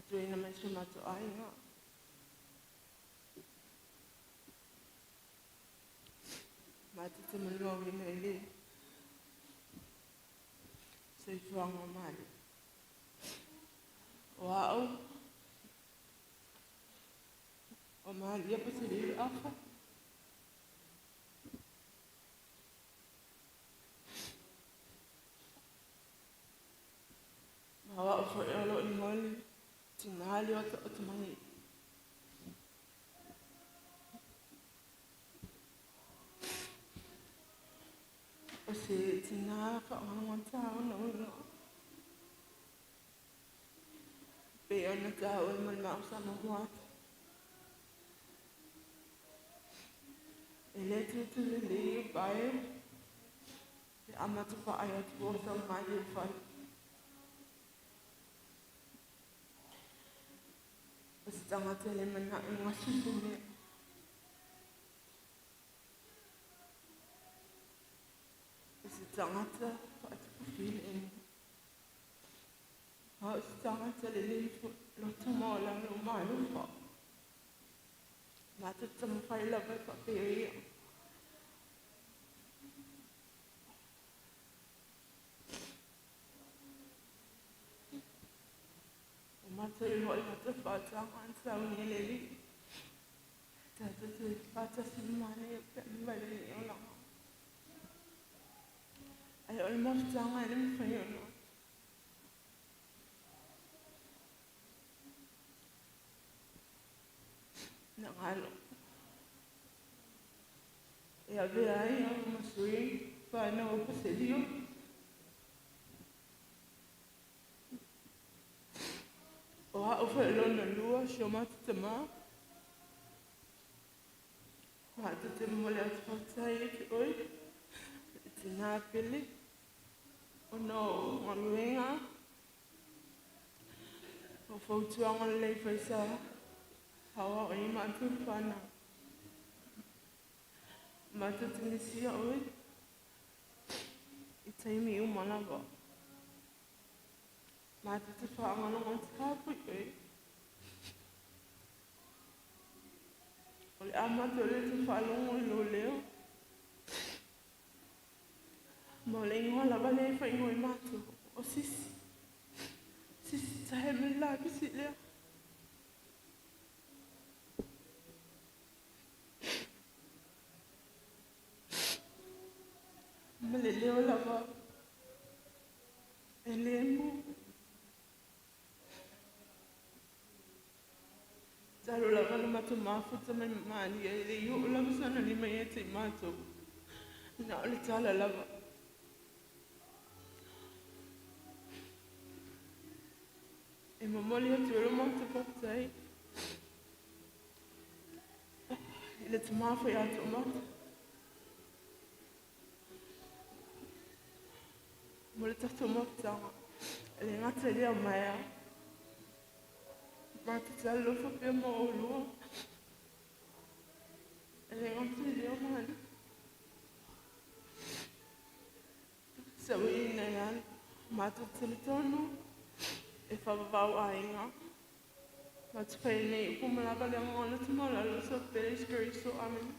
Fautuaina mai si o matou aiga. Matou te molimauina i le soifuaga o Malia. O a'u o Malia Pasilio Afa. Ma o a'u foi o lo'u igoa le tinā Leota Otamangi. O se tinā fa'agalogotā ona uiga. Pei ona tāua ma le maʻusa muamua atu. E lē tutu lelei e pae pe a matou vaai atu ua sau mai le fale. O se tagata e le mana'o e gasu i se mea. O se tagata fa'atupu filemu. A o se tagata lelei fo'i loto maualalo ma alofa. Matou te taumafai lava e fa'apea ia. Ua matou iloa i matou fa'ataga na sauni e le Alii. Tatou te fa'atasi ma manaia pe a mafai lenei olaga. Ae o le mafutaga e le mafai ona na galo. E avea ai au ma sui whānau o Paselio. O a'u foi lona lua si o matou tamā. Matou te momoli atu faafetai ia te oe, le tinā pele, ona o galuega, o fautuaga lelei foi sa aoao ai matou fanau. Matou te misia oe i taimi uma lava. Matou te faalogologo foi oe. O le a matou le toe faalogo i lou leo. Ma o le igoa lava lea e faaigoa i matou, o Sisi. Sisi tahe ma le lapisi lea. Ma le leo lava e le mu. Talu lava ona matou mafuta mai ma Malia, e le i oo lava sona lima ia te i matou. Na o le tala lava. E momoli atu ai lo matou faafetai i le tamā foi a Toomata. Mo le tatou mafutaga, e le gata i lea o maea. Matou te alolofa pea ma oulua. E le gata i lea o Malia. Sauiina e alu. Matou te talitonu e faavavau aiga. Matou fai ai nei upu ma lava le agaga o le loto maualalo so pele Iesu Keriso. Amene.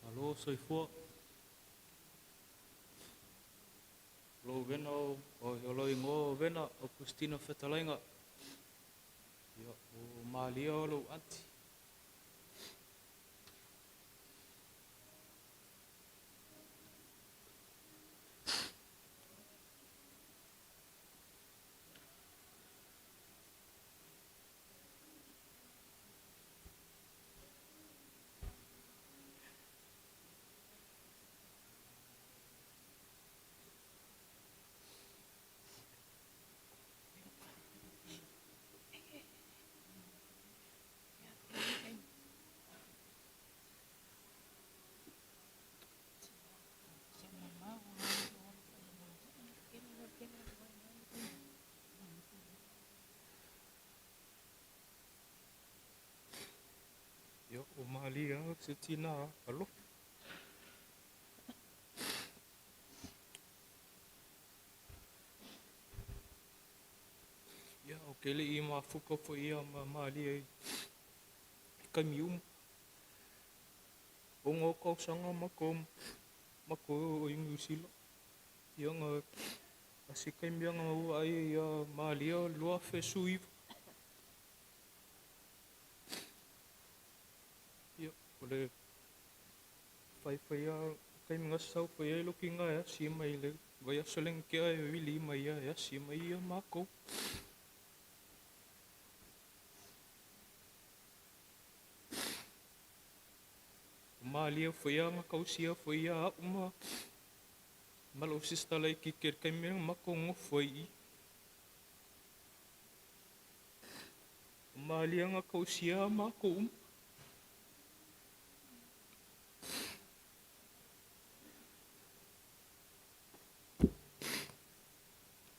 Malo soifua. Lou vena o, o lou igoa o Vena o Christina Fetalaiga. Ia, o Malia o lou aunty. Ia, o Malia se tinā alofa. Ia, ou te leʻi mafuta foi ia ma Malia i taimi uma. 6 tausaga matou matou o i Niu Sila. Ia na a se taimi lava na ou vaai ai ia Malia o le 2019. Ia, o le faifai lava taimi na sau foi ai lou tina e asi mai le vaiaso lea na tea e vili mai ia e asi mai ia matou. O Malia foi lava na tausia foi ia a'u ma ma lou sister laitiiti i le taimi lea na matou nonofo ai i i. O Malia na tausia matou uma.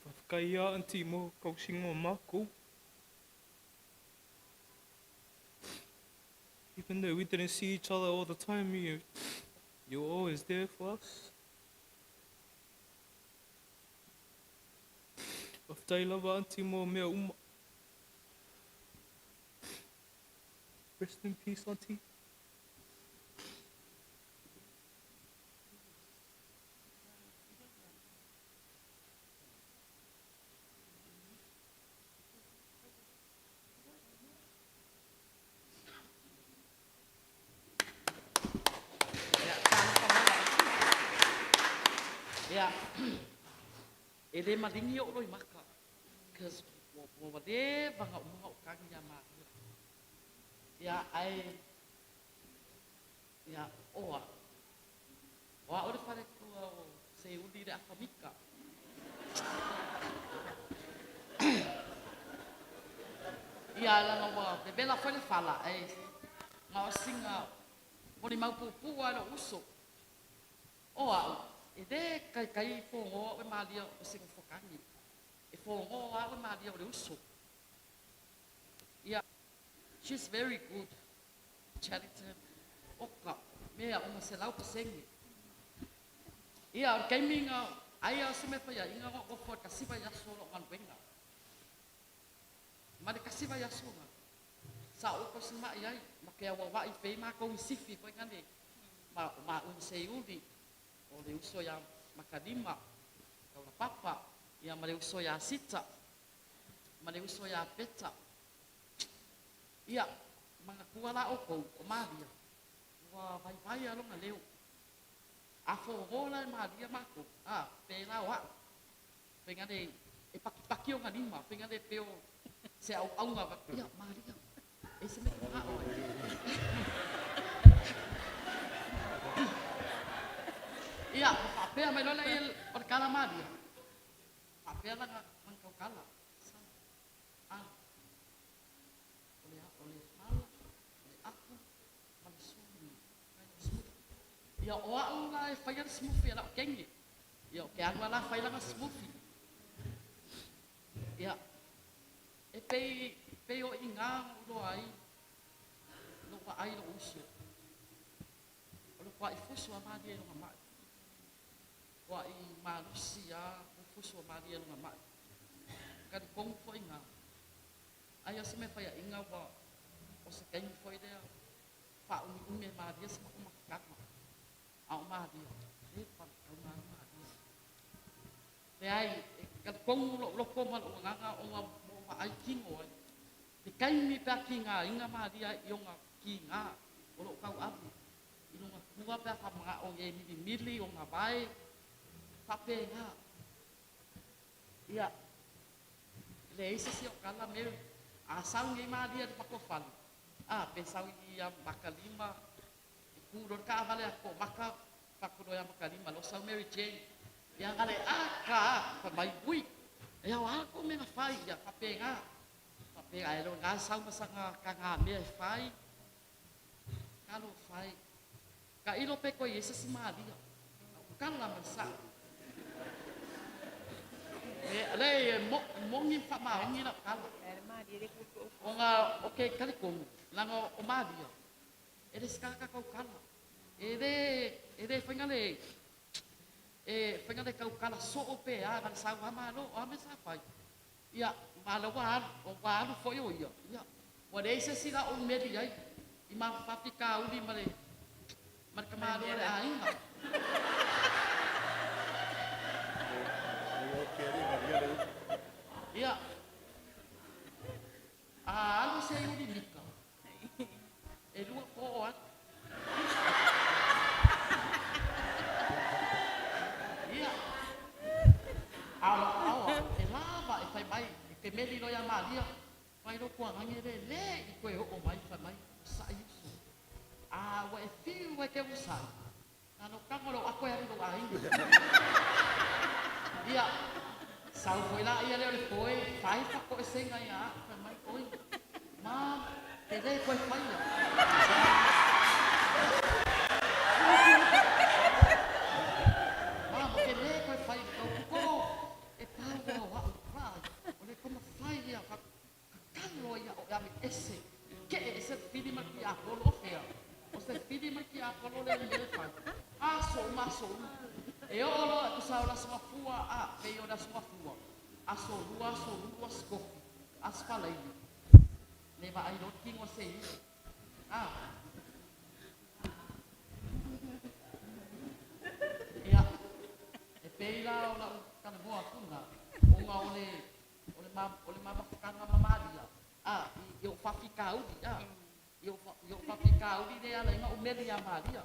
Faafetai lava aunty mo tausiga o matou. Even though we didn't see each other all the time, you were always there for us. Faafetai lava aunty mo mea uma. Rest in peace, aunty. Ia, e le maligi o'u loimaka, 'cause ua leva ona uma ona ou tagi ia Maria. Ia, ae, ia, o au, o a'u le faletua o Seiuli i le Aferika. Ia, leaga ua vevela foi le fala, ae na o sina molimau puupuu lava i lou uso. O a'u, e lē taitai fogo a'u e malia o se nofotagi. E fogo a'u e malia o le uso. Ia, she's very good. Chattington, oka, mea uma 100%. Ia, o le taimi na ai a o se mea faiaʻiga na ou nofo ai i le tasi vaiaso o lou galuega. Ma le tasi vaiaso na, sa ou tausimaʻi ai, ma ke auauaʻi pei matou i sifi foi nane, ma o maʻu ma Seiuli, o le uso ia Makalima, Taulapapa, ia ma le uso ia Sita, ma le uso ia Peta. Ia, manatua la ʻoukou, o Malia, ua vaivai a lona leo. A fogo la e Malia makou, a, pēlā o aʻu. Faiga le e pakipaki ona lima, faiga le pei o se auauna, ia, Malia, e se mea e manaʻo ai. Ia, ona faapea mai loa lea o le tala a Malia, faapea lana tautala, Sa, a, o le, o le fala, o le apu, ma le sulu, smoothie. Ia, o au la e faia le smoothie a lau teine. Ia, o ke alu a la fai lana smoothie. Ia, e pei, pei o iga na ou iloa ai, lou vaai i lou uso. O le kuaʻi fusu a malie i lona maʻi. Kuaʻi malosi a fusu a malie i lona maʻi. Talitonu foi iga. Ai o se mea faiaʻiga ua, o se taimi foi lea Faaʻumiʻumi e Maria se maʻumakakaga, a ʻo Maria, e pale tauna ana Maria. Leai, e talitonu loʻu loko ma loʻu agaga ona ua vaai kino ai. Le taimi pe a kīnāina Maria i ona kīnā o loʻu tauʻawe i lona kua pe a faamanaʻo e milimili ona wae, faapena. Ia, leai se isi o kala Mary. A sau nei Maria i le matua fale, a pe sau i ia Makalima, e kū loa le taʻavale a toʻomaka, fatu loa iā Makalima, loa sau Mary Jane. Ia gale a ka fa mai ui. E ao a ko mea na fai ia faapena. Faapena e lo ngā sau masanga ka ngā mea e fai. Ka lo fai. Ka ilo pe koe i se si Maria. Au kala ma le saʻo. E le e mo, mongi whamaongi lau kala. Ona o ke talitonu, leaga o Maria. E le se tagata tautala. E lē e lē faiga le e faiga le tautala soo pe a na le sau lava malo. O a mea sa fai? Ia, ma o lea ua alu, ua alu foi o ia. Ia, ua leai se isi la o ou meli ai i ma faafitauli ma le ma le tamaloa o le aiga. Ia, a alu se iuli mita, e lua po o alu. Ia, a o lau aoao, e lava e fai mai, e te meli loa ia Maria, fai loa tuagage le le i toe oo mai fai mai, sa'i uso. A ua e fiu e te usai, na ona tago lou ato e alu i lou aiga. Ia, sau foi laia lea o le poe, fai fatoesega ia a'u, fai mai, Oi, ma, te le toe faia. Ma, te le toe faia i tou toto, e pau loa o a'u, vaai, o le taumafai ia, tatalo ai ia oe aveese, kee ese le fili ma le tiapolo, o fea? O se fili ma le tiapolo lea i le mea e fai, aso uma aso uma. E oo loa e tusa o le Aso Gafua, a, pei o le Aso Gafua, Aso Lua, Aso Ulu, Aso Tofi, Aso Faraile, le vaai loa le tino a Seiuli. A. Ia, e pei la o lau talanoa atu lena, ona o le O le ma, o le ma mafutaga ma Maria, a, i, i o'u faafitauli, a, i o'u, i o'u faafitauli lea e ala ai ona ou meli iā Maria.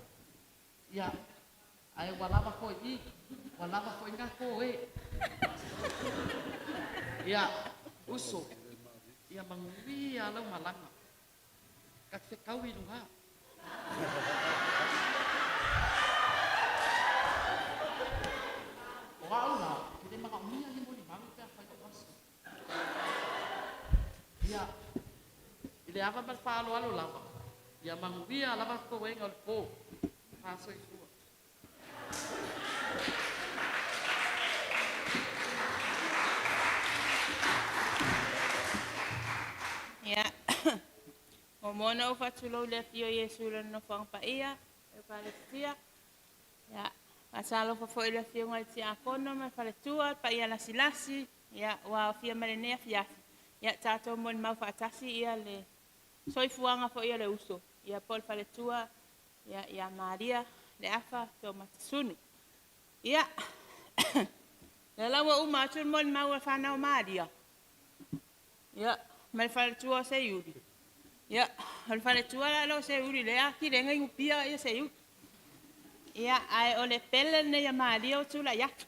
Ia, ae ua lava foi i, ua lava foi na toe. Ia, uso, ia manuia lau malaga. Ta te fetau i luga. O a'u la, ou te le manaomia ni molimau pe afai lo'u aso. Ia, i le ava ma le faaaloalo lava, ia manuia lava toega o le po. Faasoifua. Ia, muamua ona ou faatulou i le afio o Iesu i Lona Nofoaga Paia, Eukalestia. Ia, faatalofa foi i le afioga i le Tiakono ma le faletua, le paia lasilasi, ia, ua aofia mai lenei afiafi. Ia, tatou molimau faatasi ia le soifuaga foi o le uso, ia po o le faletua ia, ia Maria Leafa Teumatasunu. Ia, lea la ua uma atu le molimau a le fanau a Maria, ia, ma le faletua o Seiuli. Ia, o le faletua la lea o Seiuli lea e atili ai ona inupia ia Seiuli. Ia, ae o le pele lenei a Maria ua tulai atu.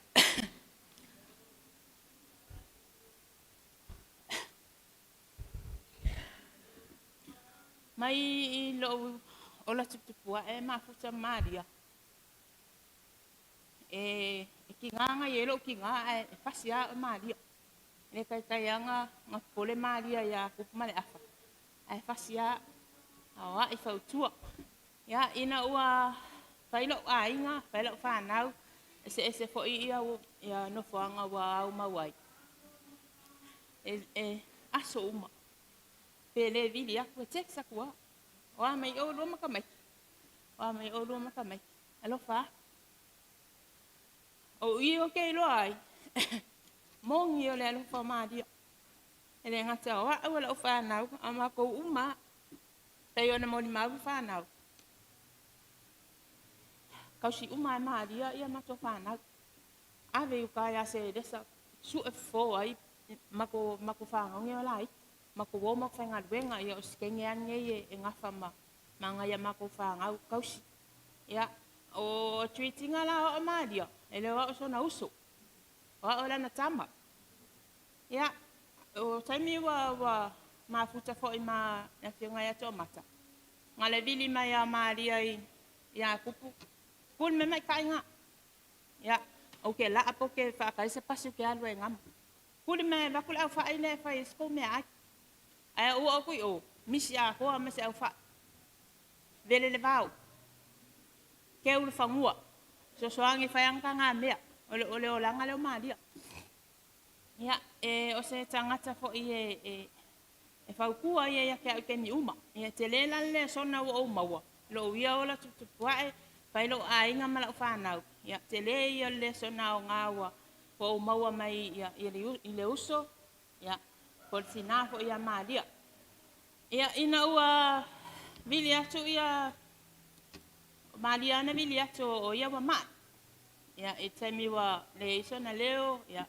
Mai i lou ola tuputupu ae mafuta ma Maria, e tiga ona i ai lou tiga ae fasi lava au e Maria. E le taitai lava ona popole Maria ia Kupu ma Leafa, ae fasi lava au, aoai fautua. Ia, ina ua fai lou aiga, fai lau fanau, eseese foi ia nofoaga ua aumau ai. E aso uma, pe le vili atu, e text atu lava. O a mai oulua ma tamaiti? O a mai oulua ma tamaiti? Alofa atu. O i ou te iloa ai, moni o le alofa o Maria. E le gata o au o lau fanau, a o matou uma lava. Pei ona molimau le fanau. Tausi uma lava e Maria ia matou fanau. Ave i uta ia Selesa, sue fofo ai matou matou fanogi o laiti. Matou o matou faigaluega, ia o se teine lava lenei e gafa ma ma nai a matou fanau tausi. Ia, o treat ina la o au a Maria, e le o au o sona uso, o au o lana tama. Ia, o taimi ua ua mafuta foi ma le afioga ia Toomata, na le vili mai lava o Maria i ia Kupu, Kupu le mea maita'i na. Ia, ou te la'a pe ou te faatali se pasi ou te alu ai e gama. Kuli mai e avatu le aufa'i lea e fai ai se tou meaai. Ae ou oo atu i o, misi atoa ma se aufa'i. Vele le vao. Keu le fanua. Fesoasoani e fai ana tagamea. O le, o le olaga lea o Maria. Ia, e, o se tagata foi e, e, e fautua ia ia te au i taimi uma. Ia, e tele la le lesona ua ou maua. Lou ia ola tuputupuae, fai lou aiga ma lau fanau, ia, tele ia o le lesona aoga ua ou maua mai ia, i le uso, ia, po o le tinā foi ia Malia. Ia, ina ua vili atu ia Malia na vili atu o ia ua mai. Ia, i taimi ua leai sona leo, ia,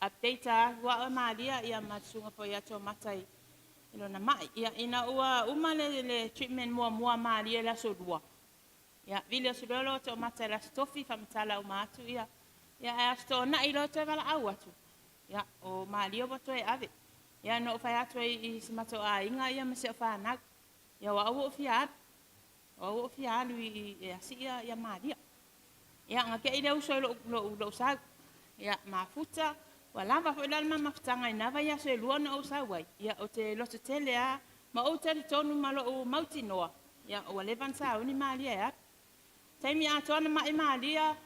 update atu au e Malia, ia, ma le susuga foi ia Toomata i lona mai. Ia, ina ua uma le treatment muamua a Malia i le aso 2, ia, vili atu loa le Toomata i le aso Tofi, faamatala uma atu, ia, ae aso Toonai loa toe valaau atu, ia, o Malia ua toe ave. Ia, na ou fai atu ai i si matou aiga, ia, ma si au fanau, ia, o au ua ou fia alu. O au ua ou fia alu e asi ia Malia. Ia, na te i le uso i lou sau. Ia, mafuta, ua lava foi la le ma mafutaga i na vaiaso e 2 na ou sau ai. Ia, ou te loto tele lava, ma ou talitonu ma lou mautinoa, ia, ua leva ona sauni Malia e alu. Taimi atoa na mai Malia,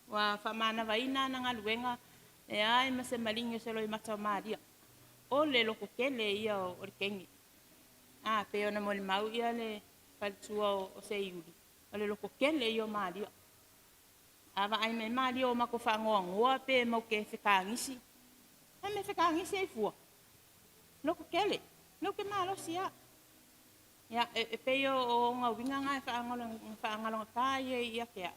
ua faamanavaina ana galuega, leai ma se maligi o se loimata o Malia. O le lototele ia o le teine. A, pei ona molimau ia le faletua o Seiuli, o le lototele ia o Malia. A vaai mai Malia ua matou faanoanoa pe matou te fetagisi. E me fetagisi ai fua. Lototele, lea ou te malosi lava. Ia, e pei o ona uiga na e faagalogata ai ia te au.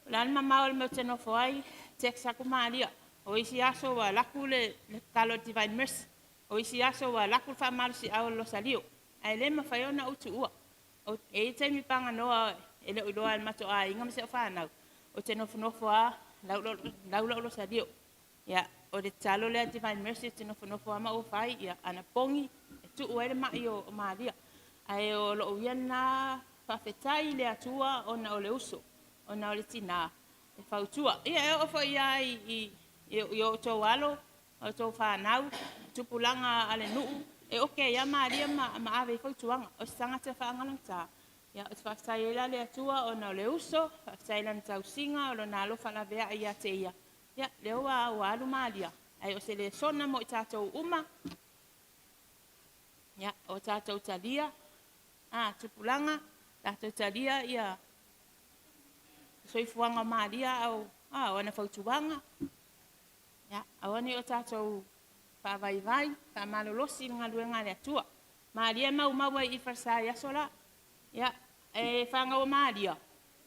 O le a le mamao o le mea ou te nofo ai, text atu Malia. O isi aso ua alu atu le tatalo a le Divine Mercy. O isi aso ua alu atu le faamalosiau o le Losalio. Ae le mafai ona ou tuua. E i ai taimi paganoa e le o iloa e le matou aiga ma si au fanau, ou te nofonofo lava lau lau Losalio. Ia, o le tatalo lea Divine Mercy, ou te nofonofo lava ma ou fai, ia, anapogi e tuu ai le mai o Malia. Ae o lou ia lena faafetai i le Atua ona o le uso, ona o le tinā e fautua. Ia, e oo foi lava i outou alo, o outou fanau, tupulaga a le nuu, e oke ai lava Malia ma ave ai fautuaga. O se tagata faagalogata, ia, ou te faafetai ai la i le Atua ona o le uso, faafetai i lana tausiga, o lona alofa laveai ia te ia, ia, lea ua alu Malia, ae o se lesona mo i tatou uma, ia, o tatou talia, tupulaga, tatou talia ia soifuaga o Malia o ana fautuaga, ia, aua ne i o tatou faavaivai, faamalolosi i le galuega a le Atua. Malia e maumau ai i falesa i aso la. Ia, e fanau a Malia,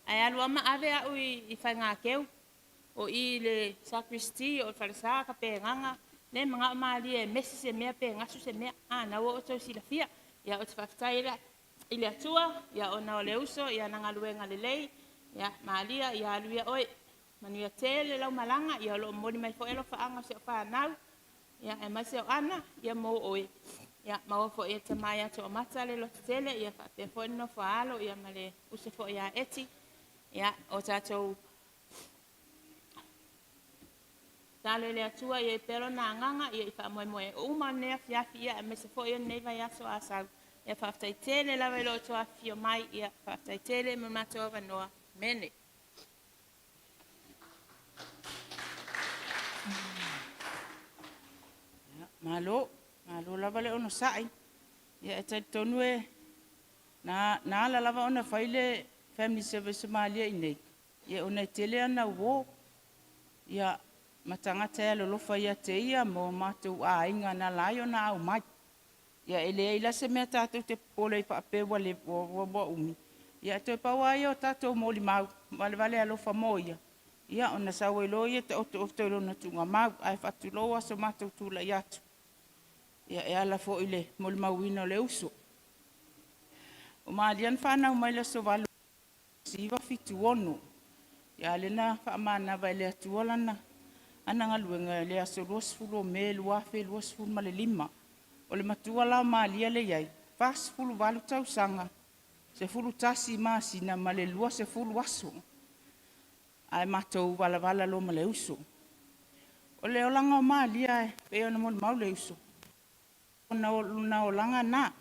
ae alu lava ma ave au i Faigakeu, o i le sacristy o le falesa tapenaga, le manao Malia e mesi se mea pe gasu se mea. A, na ua outou silafia. Ia, ou te faafetai i le Atua, ia, ona o le uso, ia, ana galuega lelei, ia, Malia, ia alu ia oe. Manuia tele lau malaga, ia, o lo o momoli mai foi alofaaga o si au fanau, ia, aemaise o Ana, ia, mo oe. Ia, maua foi e Tama ia Toomata le lototele, ia, faapea foi le nofo a alo, ia, ma le uso foi ia Eti. Ia, o tatou tatalo i le Atua ia i pea lona agaga, ia i faamoemoe uma o lenei afiafi, ia, aemaise foi o lenei vaiaso a sau. Ia, faafetai tele lava i lo outou afifio mai, ia, faafetai tele mo le matou avanoa. Mene. Malo, malo lava le onosai. Ia e talitonu e na ala lava ona fai le family service Malia i nei, ia ona e tele ana uō. Ia ma tagata e alolofa ia te ia ma o matou aiga na ala ai ona aumai. Ia e leai la se mea tatou te popole ai faapea ua umi, ia toe pau lava ia o tatou molimau valevale alofa mo ia, ia ona sau ai loa ia taotooto i lona tuugamau. Ae faatulou lava so matou tulai atu, ia e ala foi i le molimauina o le uso. O Malia na fanau mai le aso 8 1976, ia a o lea na faamanava e le Atua lana ana galuega i le aso 20 o Me 2025. O le matua la o Malia lea e i ai, 48 tausaga, 11 masina ma le 20 aso. Ae matou valavala loa ma le uso. O le olaga o Malia e pei ona molimau le uso, o lona olaga lena.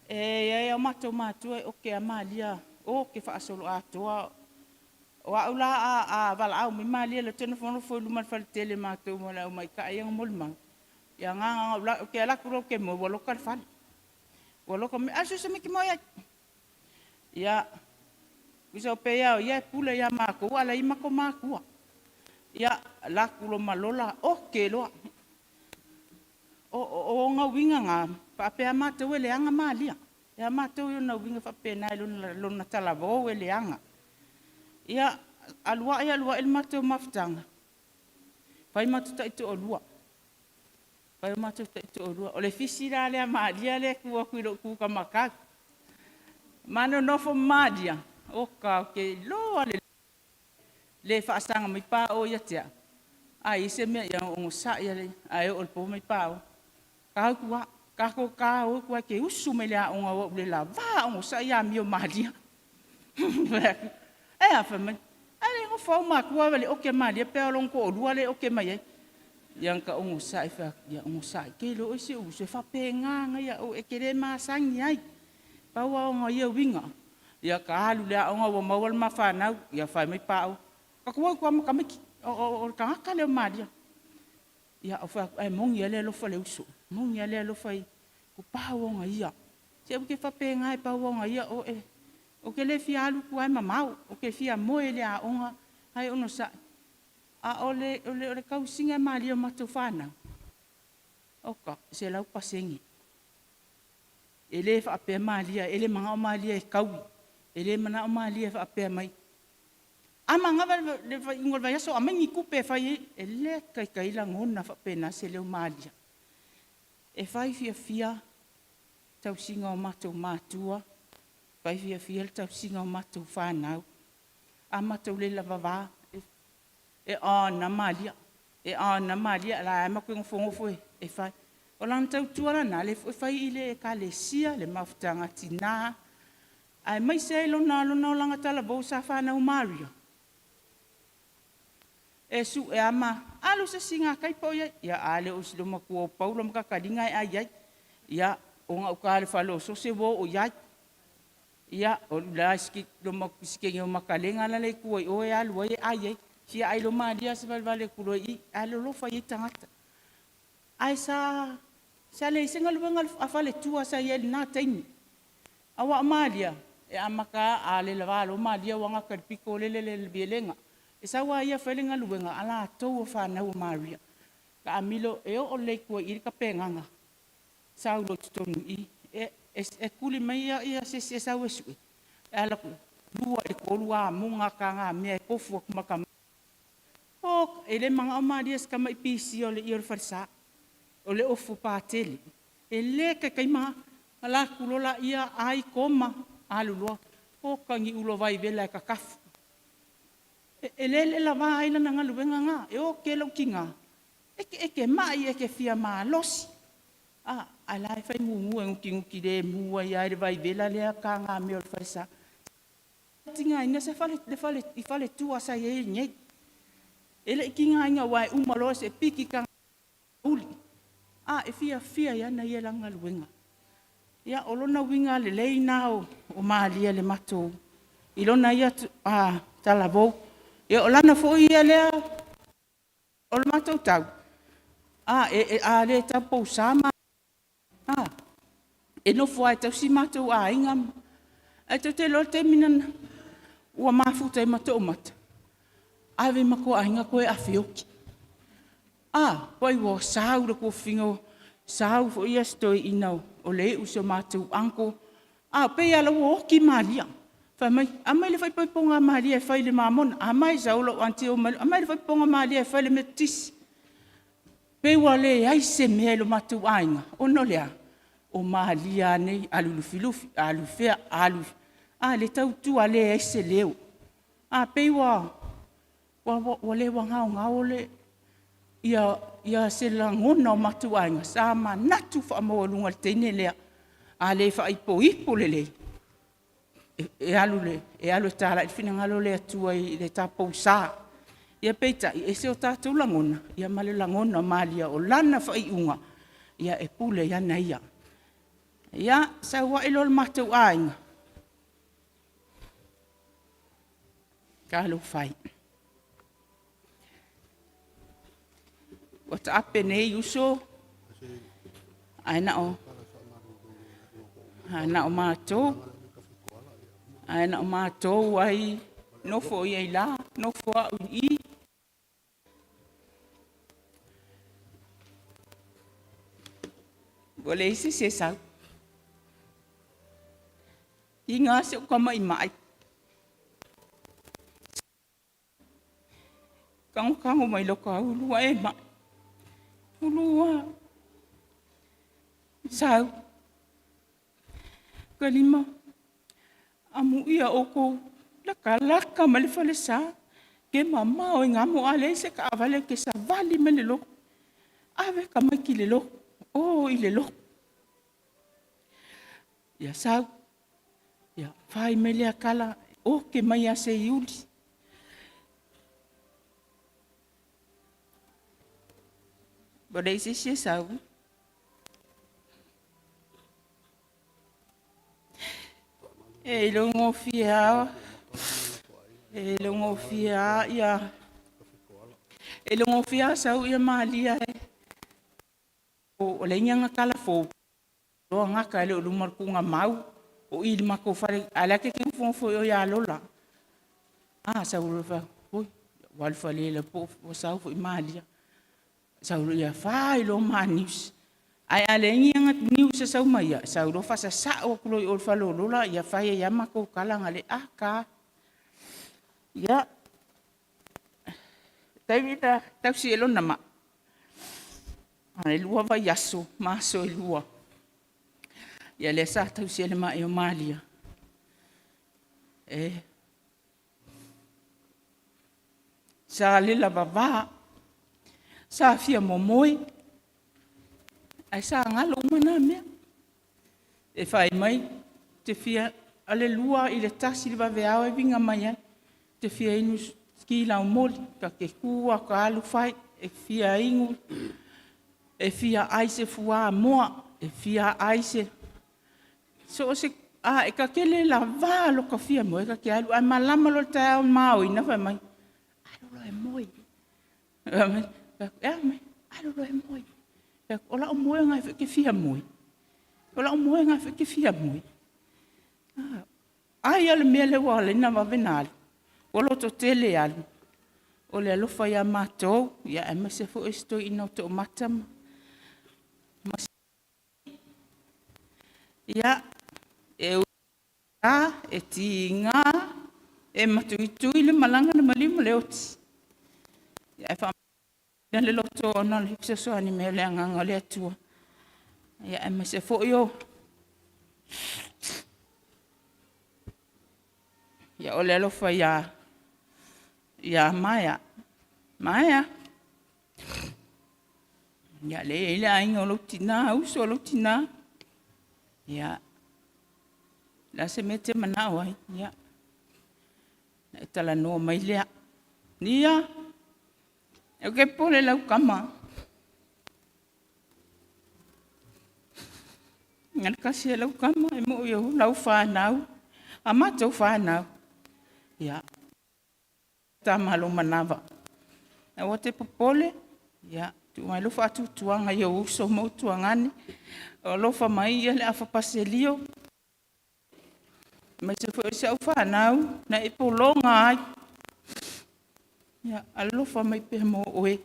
E i ai lava o matou matua e oke lava Malia, oke faasoloatoa. O au la a valaau mai Malia o lea ou te nofonofo i luma o le faletele matou ma le au maita'i ia na molimau, ia na ona ou te alu atu loa ou te moe ua loka le fale. Ua loka, fai mai, alu e sue se mea e te moe ai. Ia, uso pe ia o ia e pule ia makou a leai matou matua. Ia, laku loa ma lola, oke loa. O ona uiga na, faapea matou e leaga Malia. Ia matou i ona uiga faapena i lona talavou e leaga. Ia, alu ae alu ae le matou mafutaga, fai matou taitoalua. Fai o matou taitoalua. O le fisi la lea a Malia lea e tu atu i lou kutamatau. Ma nonofo ma Malia, oka, ou te iloa lelei, le faasaga mai pa o ia te au, a i ai se mea ia onosai lava, ae oo i le po fai mai paolo, ta o i tua, tatou ta o i tua e te usu mai le aoga o au o le lava onosai amio Malia. Fai atu, ae a? Fai mai, a lea e nofo lava ou matua i le ote a Malia pe a o lona toalua lea e ote mai ai. Ia na ta onosai, fai atu, ia onosai, e te iloa oe si ou uso e faapena ona ia, e te le masani ai. Pau lava ona ia uiga, ia ta alu i le aoga ua maua le ma fanau, ia fai mai paolo, tatou o i tua ma tamaiti, o le tagata lea o Malia. Ia ou fai atu, ae moni lava le alofa o le uso, moni lava le alofa, pau lava ona ia, se aua e te faapena, pau lava ona ia, ou te le fia alu i tua e mamao, ou te fia moe i le aoga ae onosai. A o le tausiga e Malia o matou fanau, oka, 100%. E le faapea Malia, e le manao Malia e taui, e le manao Malia e faapea mai, a manava le faaiuga o le vaiaso, aumai ni tupe e fai ai. E le taitai lagona faapena se leo o Malia. E fai fiafia tausiga o matou matua, fai fiafia le tausiga o matou fanau. A matou le lavava, e on lava Malia, e on lava Malia, o la e lava matou te nofonofo e fai. O lana tautua la lena, o lea foi e fai i le Ekalesia, le mafutaga a tina, aemaise ai lona olaga talavou sa fanau ma Maria, e sue lava ma, alu i se isi gakai po o i ai. Ia a lea o si olomatua o Paula ma Takalina e ai ai. Ia, o gauta i le fale o Sose ua oo i ai. Ia, o le isi teine o Makalega lale i tua i o e alu ai e ai ai. Fia ai loa Maria savalivali atu loa i i, ae alolofa i ai tagata. Ae sa leai se galuega a faletua sa i ai i lena taimi. Aua o Malia, e amata lava, a le lava loa Malia ua gata i le pito lele le mielega. E sau lava ia fai le galuega a latou o fanau a Maria. Taamilo, e oo lelei i tua i i le tapenaga, sau loa i totonu i i, e tuli mai se isi e sau e sue, e alu atu, 2 i le 3 amoga tagamea e tofu atu ma tamaiti. E le manao Maria i se tamai pisia o le ie o le falesa, o le ofu patele. E le taitai ma alu atu loa laia ai koma, alu loa, oka ni ulo vaivela e tatafu. E le lava ai lana galuega lena, e oke lou tina, e te mai, e te fia malosi, a o la e fai mumu e nutinuti lemu ai lava i le vaivela lea tagamea o le falesa. Sa tigaina se fale i faletua sa i ai nei. E le i tigaina aua e uma loa se piki uli, a e fiafia ai lava na ia i lana galuega. Ia, o lona uiga lelei lena o Malia i le matou, i lona ia talavou. Ia, o lana foi ia lea, o le matou tau, a le tau pogisa Malia, e nofo lava e tausi matou aiga. Ae tou te iloa le taimi na ua mafuta ai ma Toomata, ave i matou aiga toe afioki. Oi ua sau le tuafafine, sau foi si toeaina o Lei'u si o matou uncle, pei lava o la e ua oti Malia. Fai mai, aumai le faaipoipoga a Malia e fai i le mamona, aumai, sau lou aunty omai loa, aumai le faaipoipoga a Malia e fai i le Metotisi. Pei ua leai se mea i lo matou aiga, ona o le a? O Malia lava nei, alu i Lufilufi, alu i fea, alu i fea, a le tautua, leai se leo. Ae pei ua le gaogao se lagona o matou aiga, sa manatu faamaualuga i le teine lea, a le faaipoipo lelei, e alu e talai le finagalo o le Atua i le ta pogisa. Ia peitai, e ese o tatou lagona ma le lagona o Malia, o lana faaiuga e pule ai lava ia. Ia, sau ai loa le matou aiga, talofa e, ua taape nei uso, ae na o matou. Ae na o matou ai nofo ia i la, nofo au i i. Ua leai se isi e sau. Tiga si ou tama i mai. Tago tago mai loka ulua e mai. Ulua sau. Kalima amuia outou latalata mai le falesa. Ke mamao e gamo a leai se taavale e te savali mai le lotu. Ave tamaiti i le lotu, o i le lotu. Ia sau, ia fai mai lea tala, oke mai ia Seiuli. Ua leai se isi e sau. E iloa lava, e le o gofie lava ia, e le o gofie lava sau ia Malia e o leai ni ana tala fou, loa gata e le o luma o le tuugamau, o i i le matou fale, a o la e ta te nofonofo i o ia Lola. A, sau loa fai atu, oi, ua alu faleelepo ua sau foi Malia. Sau loa fai loa ma news. Ae a leai ni ana news e sau ma ia, sau loa faasasao atu loa i o i le fale o Lola, ia fai ai lava matou tala na le ata lava. Ia, taimi na tausi ai lona mai, e 2 vaiaso ma aso e 2, ia lea sa tausi ai le mai o Malia. Sa lela vava, sa fia momoe, ae sa galo uma na mea. E fai mai, te fia, o le 2 i le 1 i le vaveao e uiga mai ai, ou te fia inu ki laumoli. Ta te tu lava ta alu fai, e fia inu, e fia ai se fuamoa, e fia ai se so o se, e ta te le lava lota fia moe ta te alu, ae malama loa le taeao ma aoina fai mai, alu loa e moe. Fai atu, e a le mea? Alu loa e moe. Fai atu, o lau moe lena foi e te fia moe? O lau moe lena foi e te fia moe? Ai lava o le mea lea ua ala ai ona vave ona alu, ua lototele alu, o le alofa ia matou, aemaise foi o si toeaina o Toomata ma Ia, e ui lava, e tiga, e matuitui le malaga, le maliu ma le oti, ae faamanuiaina le loto ona o le fesoasoani mai o le Agaga o le Atua, aemaise foi o le alofa ia Maea. Maea, ia lea e i ai le aiga o lou tina, uso o lou tina, ia, o le a se mea e te manao ai, ia, ona e talanoa mai lea. Nia, ou te popole i lau tama. Na o le tasi lava lau tama, e moi o lau fanau, a matou fanau, ia, tama lou manava. Aua te popole, ia tuu mai lou faatuatuaga i ou uso ma ou tuagane, o alofa mai le afa Paselio, aemaise foi o si au fanau na e pologa ai. Ia alofa mai pea mo oe,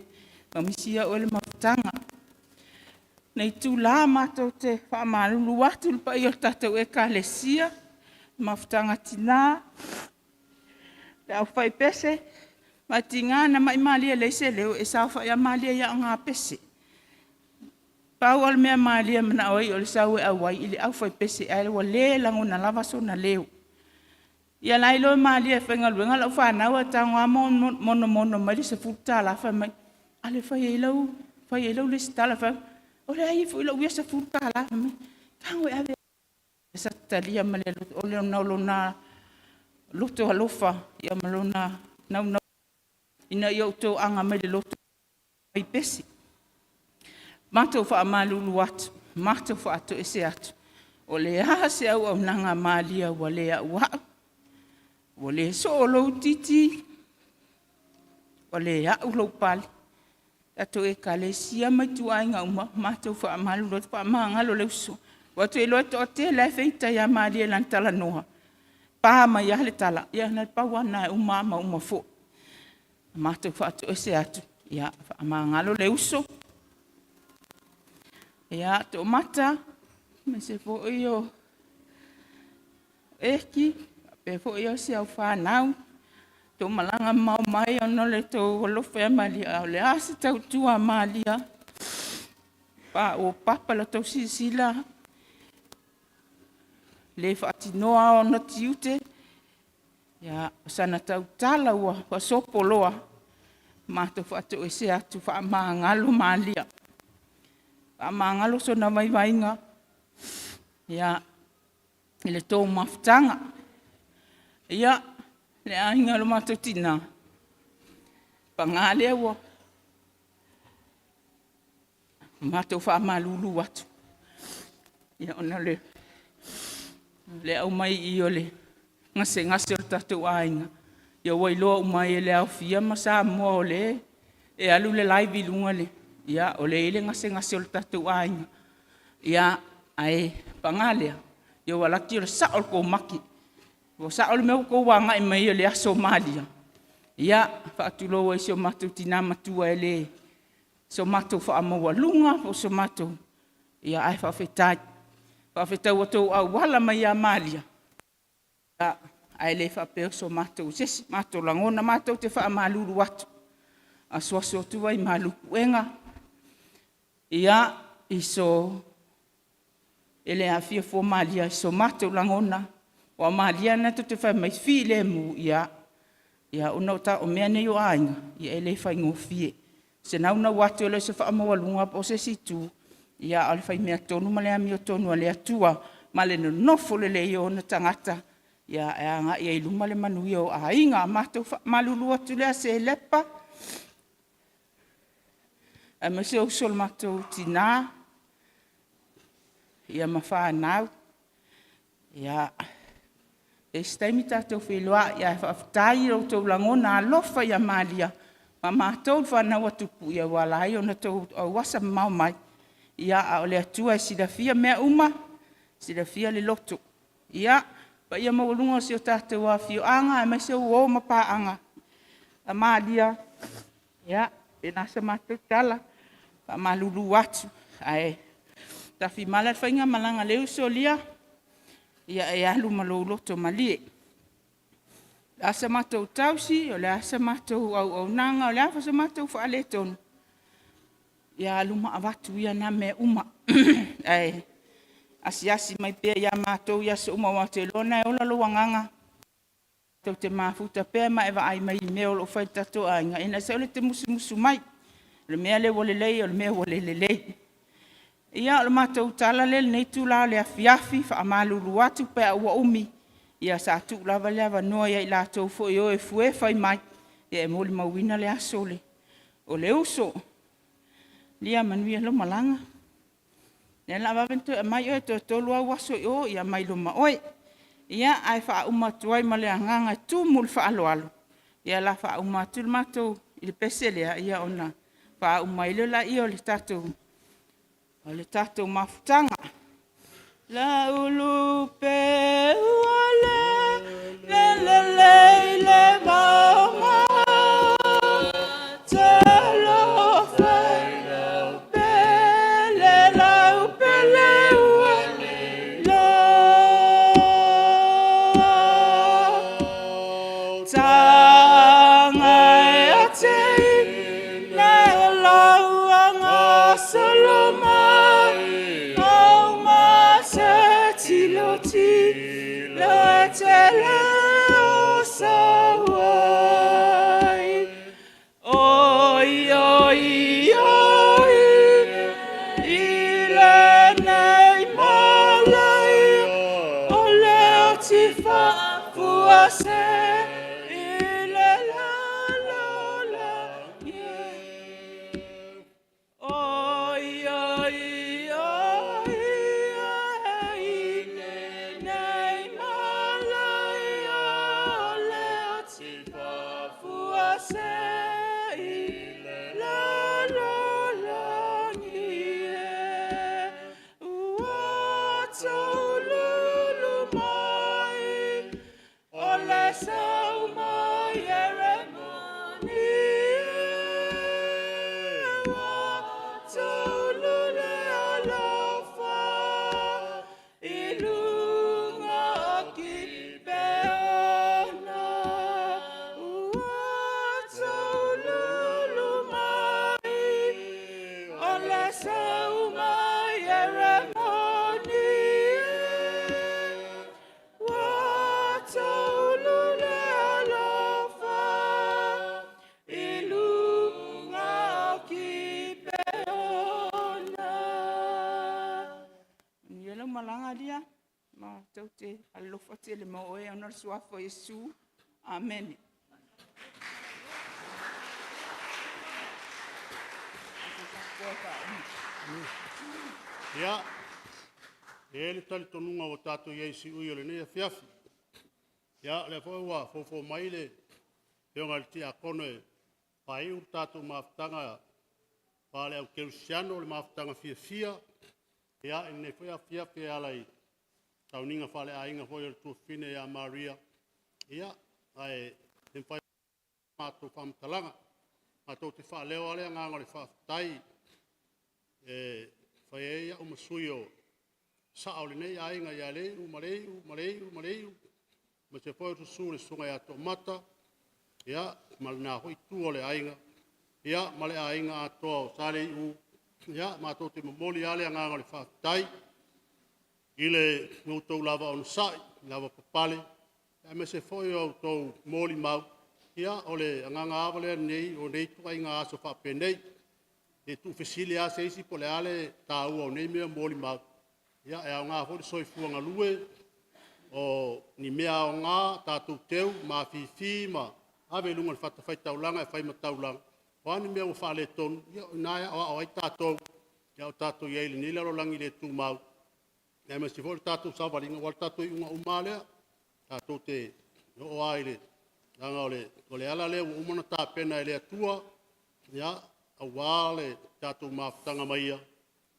faamaisia oe i le mafutaga. O lenei itula matou te faamalulu atu i le paia o le tatou Ekalesia, Mafutaga a Tina, le aufaipese, ma e tiga ona mai Malia e leai se leo, e saofai lava Malia i aoga pese. Pau lava le mea Malia e manao ai o le sau e auai i le aufaipese ae ua le lagona lava sona leo. Ia la e iloa e Malia e faigaluega lau fanau ae tago lava monomono mai le $10 fai mai, alu e fai ai lau resitala. Fai atu, o leai foi lau ia $10. Fai mai, tago e ave. Sa talia ma le ona o lona loto alofa ma lona naunau ina ia ou toaga mai le lotu fai pese. Matou faamalulu atu, matou faatoese atu, o le a se auaunaga a Malia ua le auau, ua le soo lou titi, ua le au lou pale, tatou Ekalesia ma ituaiga uma, matou faamalulu atu, faamagalo le uso. Ua te iloa e toatele lava e feita ia Malia i lana talanoa. Pa mai lava le tala, ia na o le pau lava lena e uma lava ma uma foi. Matou faatoese atu, ia faamagalo le uso. Ia, Toomata, aemaise foi o Eki, faapea foi si au fanau, tou malaga mamao mai ona o le tou alofa ia Malia. A o le a se tautua a Malia? Paopapa la outou silasila, le faatinoa ona tiute, ia o sana tautala ua faasopo loa, matou faatoesea atu, faamagalo Malia, faamagalo sona vaivaiga ia i le tou mafutaga. Ia, le aiga o lo matou tina, paga lea ua matou faamalulu atu, ia ona o le aumai i i o le gasegase o le tatou aiga, ia ua iloa uma ai e le aofia ma Samoa o lea e alu le live i luga, ia o lea e i ai le gasegase o le tatou aiga. Ia, ae paga lea, ia ua laki o le sao o le tou maki, ua sao le mea ua outou agai mai ai i le aso o Malia. Ia, e faatulou ai i si o matou tina matua e le o so matou faamaualuga po o so matou... ae faafetai. Faafetai ua outou auala mai ia Malia, ae le faapea o se isi o matou lagona. Matou te faamalulu atu, asuasu atu vaimalu i puega e le aafia fua Malia i so matou lagona, aua o Malia lena tou te fai mai e filemu, ia ona o mea nei o aiga, e le faigofie. O se naunau atu e le o se faamaualuga po o se isi itu, a o le fai meatonu ma le amiotonu a le Atua ma le nonofo lelei o ona tagata e agai ai i luma le manuia o aiga. Matou faamalulu atu lea Selepa, aemaise uso o le matou tina ia ma fanau. Ia, se isi taimi tatou feiloai, ae faafetai i lo outou lagona alofa ia Malia ma matou le fanau a tupu, ua ala ai ona outou auasa mamao mai, a o le Atua e silafia mea uma, e silafia le loto. Ia, le paia maualuga o si o tatou afioaga aemaise o uo ma paaga a Malia, ia, e faapena se matou tala. E faamalulu atu, ae tafimala le faigamalaga a le uso Lia, ia e alu ma lou loto malie. O le a sa matou tausi, o le a sa matou auaunaga, o le a foi sa matou faaletonu, ia alu ma avatu ia na mea uma, ae asiasi mai pea ia matou i aso uma aua ou te iloa o lena e ola lou agaga tou te mafuta pea ma e vaai mai i mea o lo o fai i le tatou aiga, ia aua e te musumusu mai, o le mea lea ua lelei, o le mea ua le lelei. Ia, o le matou tala lea i lenei itula o le afiafi. E faamalulu atu pe a ua umi, ia sa tuu lava le avanoa ia i latou foi e o e fuefai mai e molimauina le aso o le uso. Lia manuia lau malaga. O lea o le a vave ona toe aumai oe, toe 3 au aso i o aumai loa ma oe. Ia, ae faauma atu ai ma le agaga e tumu i le faaaloalo, ia o le a faauma atu le matou i le pese lea ona faauma ai lea o le tatou mafutaga. Lau lupe ua lele i le mauga, talofa e lau pele, lau pele ua leloa. Taga e te i le lauga solo mai, au ma se tilo tilo e te leo sauai. Oi, oi, oi, i lenei malai, o leo ti fafua se i. Tou te alolofa tele ma oe ona o le Suafa o Iesu. Amene. Ia, e i ai le talitonuga ua tatou i ai i siui o lenei afiafi. Ia, o lea foi ua foufou mai le afioga i le Tiakono e faaiu le tatou mafutaga faale-au kerisiano, le mafutaga fiafia i lenei foi afiafi e ala i sauniga faaleaiga foi a le tuafafine ia Maria. Ia, ae le mafai matou faamatalaga. Matou te faaleo lava le agaga o le faafetai e fai ai au ma sui o sao o lenei aiga ia Lei'u ma Lei'u ma Lei'u ma Lei'u, aemaise foi o le susu i le Susuga ia Toomata ma lena foi itu o le aiga, ia ma le aiga atoa o Sa Lei'u. Ia, matou te momoli lava le agaga o le faafetai i lo outou lava onosai, lavapapale, aemaise foi o a outou molimau. Ia o le agaga lava lenei o nei ituaiga aso faapenei. E tuufesili lava se isi po o le a le taua o nei mea o molimau, e aoga foi le soifua galue, o ni mea aoga tatou teu ma mafifi ma ave i luga o le fatafaitaulaga e fai ma taulaga. O a ni mea ua faaletonu, ia o i ina e aoao ai tatou a o tatou i ai i lenei lalolagi le tumau, aemaise foi o le tatou savaliga, aua o le tatou iuga uma lava lea. Tatou te oo lava i le... leaga o le ala lea ua uma ona tapena e le Atua aua le tatou mafutaga mai ia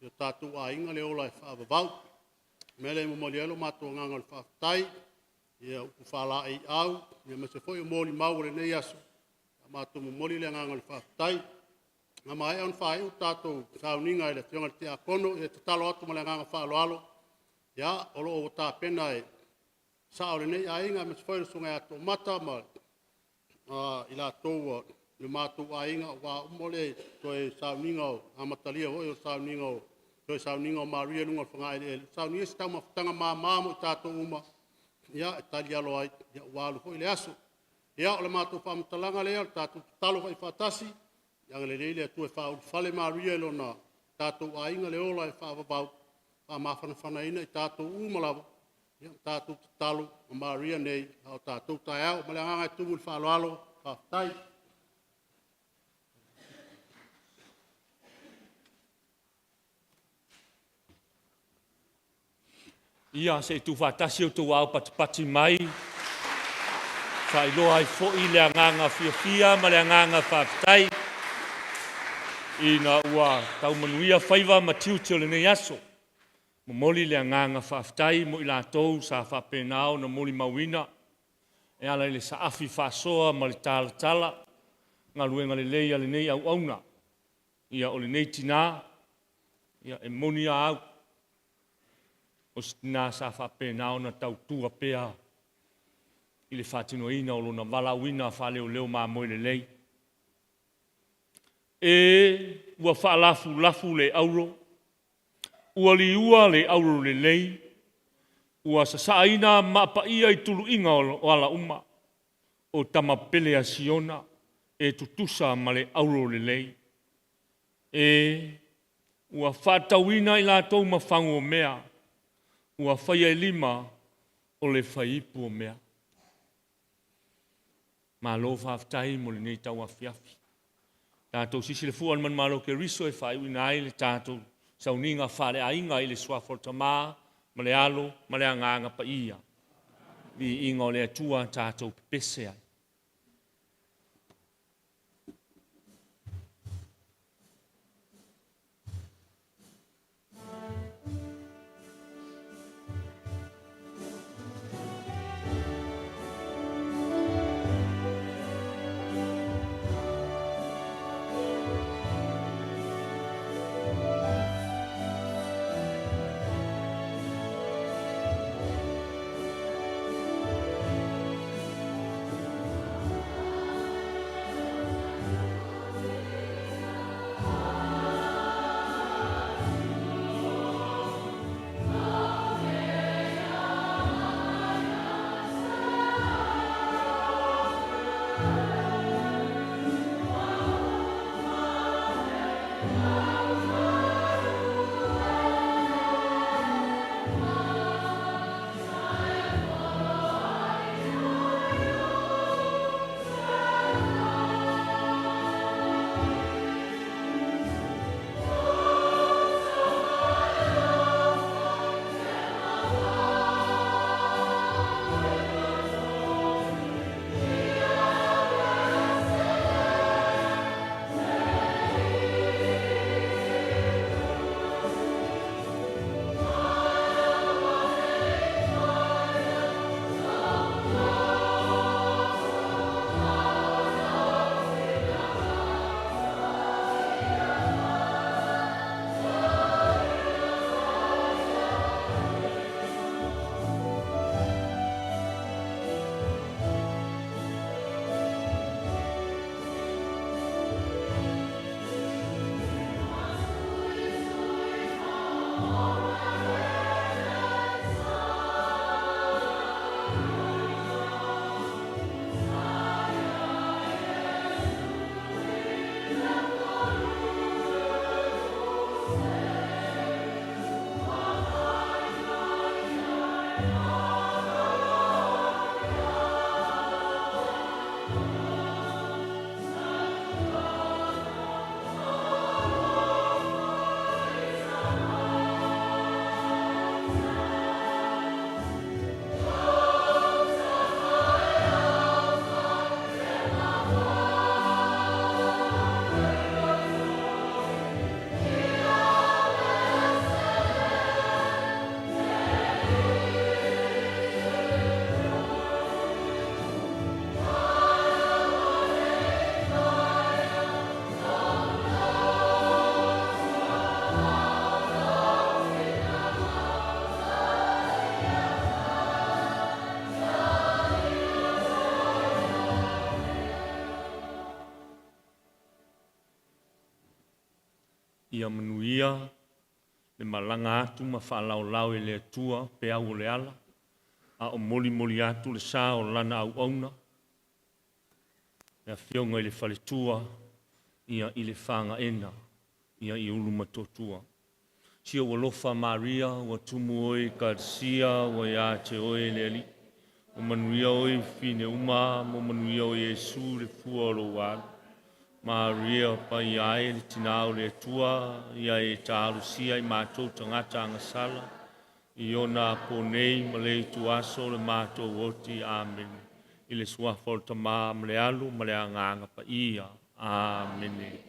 i o tatou aiga le ola e faavavau. O le mea lea e momoli ai lo matou agaga o le faafetai i upu faalaeiau aemaise foi o molimau o lenei aso, matou te momoli le agaga o le faafetai. A maea ona faaiu le tatou sauniga i le Afioga i le Tiakono, ia e tatalo atu ma le agaga faaaloalo, o lo o ua tapena e sao o lenei aiga aemaise foi le Susuga ia Toomata ma i latou o le matou aiga aua uma le toe sauniga amatalia foi o le toe sauniga o Maria i luga o le fogaeleele, saunia se taumafataga mama mo i tatou uma e talialo ai ua alu foi le aso. Ia, o le matou faamatalaga lea, o le tatou tatalo faifaatasi, ia agalelei le Atua e faaulufale Maria i lo tatou aiga le ola e faavavau, faamafanafanaina i tatou uma lava, ma tatou tatalo o Maria nei a o tatou taeao. Ma le agaga e tumu i le faaaloalo, faafetai. Ia, se i tuufaatasi outou aao patipati mai, faailoa ai foi le agaga fiafia ma le agaga faafetai ina ua tau manuia faiva ma tiute o lenei aso. Momoli le agaga faafetai mo i latou sa faapena ona molimauina e ala i le saafi faasoa ma le talatala galuega lelei a lenei auauna. Ia, o lenei tina, e moni lava au, o se tina sa faapena ona tautua pea i le faatinoina o lona valaauina faaleoleo mamoe lelei. E ua faalafulafu le auro, ua liua le auro lelei, ua sasaaina maa paia i tuluiga o ala uma. O tama pele a Siona e tutusa ma le auro lelei. E ua faatauina i latou ma fagu o mea, ua faia i lima o le faiipu o mea. Malo faafetai mo lenei tauafiafi. Tatou silisili fua i le manumalo o Keriso e faaiuina ai le tatou sauniga faaleaiga i le suafa o le Tama ma le Alo ma le Agaga Paia. Viiga o le Atua tatou pepese ai. Ia manuia le malaga atu ma faalaolao e le Atua peau o le ala, a o molimoli atu le sa o lana auauna, le afioga i le faletua, ia i le fagaena, ia i Ulumotootua. Si ou alofa Maria, ua tumu oe i karasia, ua ia te oe le Alii. Ua manuia oe i fafine uma, ma ua manuia o Iesu le fua o lou alu. Maria, paia e le tina o le Atua, ia e talosia i matou tagata agasala, i ona apo nei ma le ituaso o le matou oti. Amene. I le suafa o le Tamā ma le Alo ma le Agaga Paia. Amene.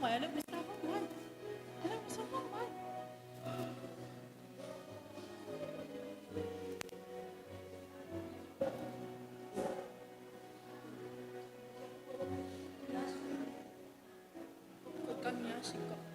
mai, ale umi sa fau mai. Ale umi sa fau mai. Kami asik.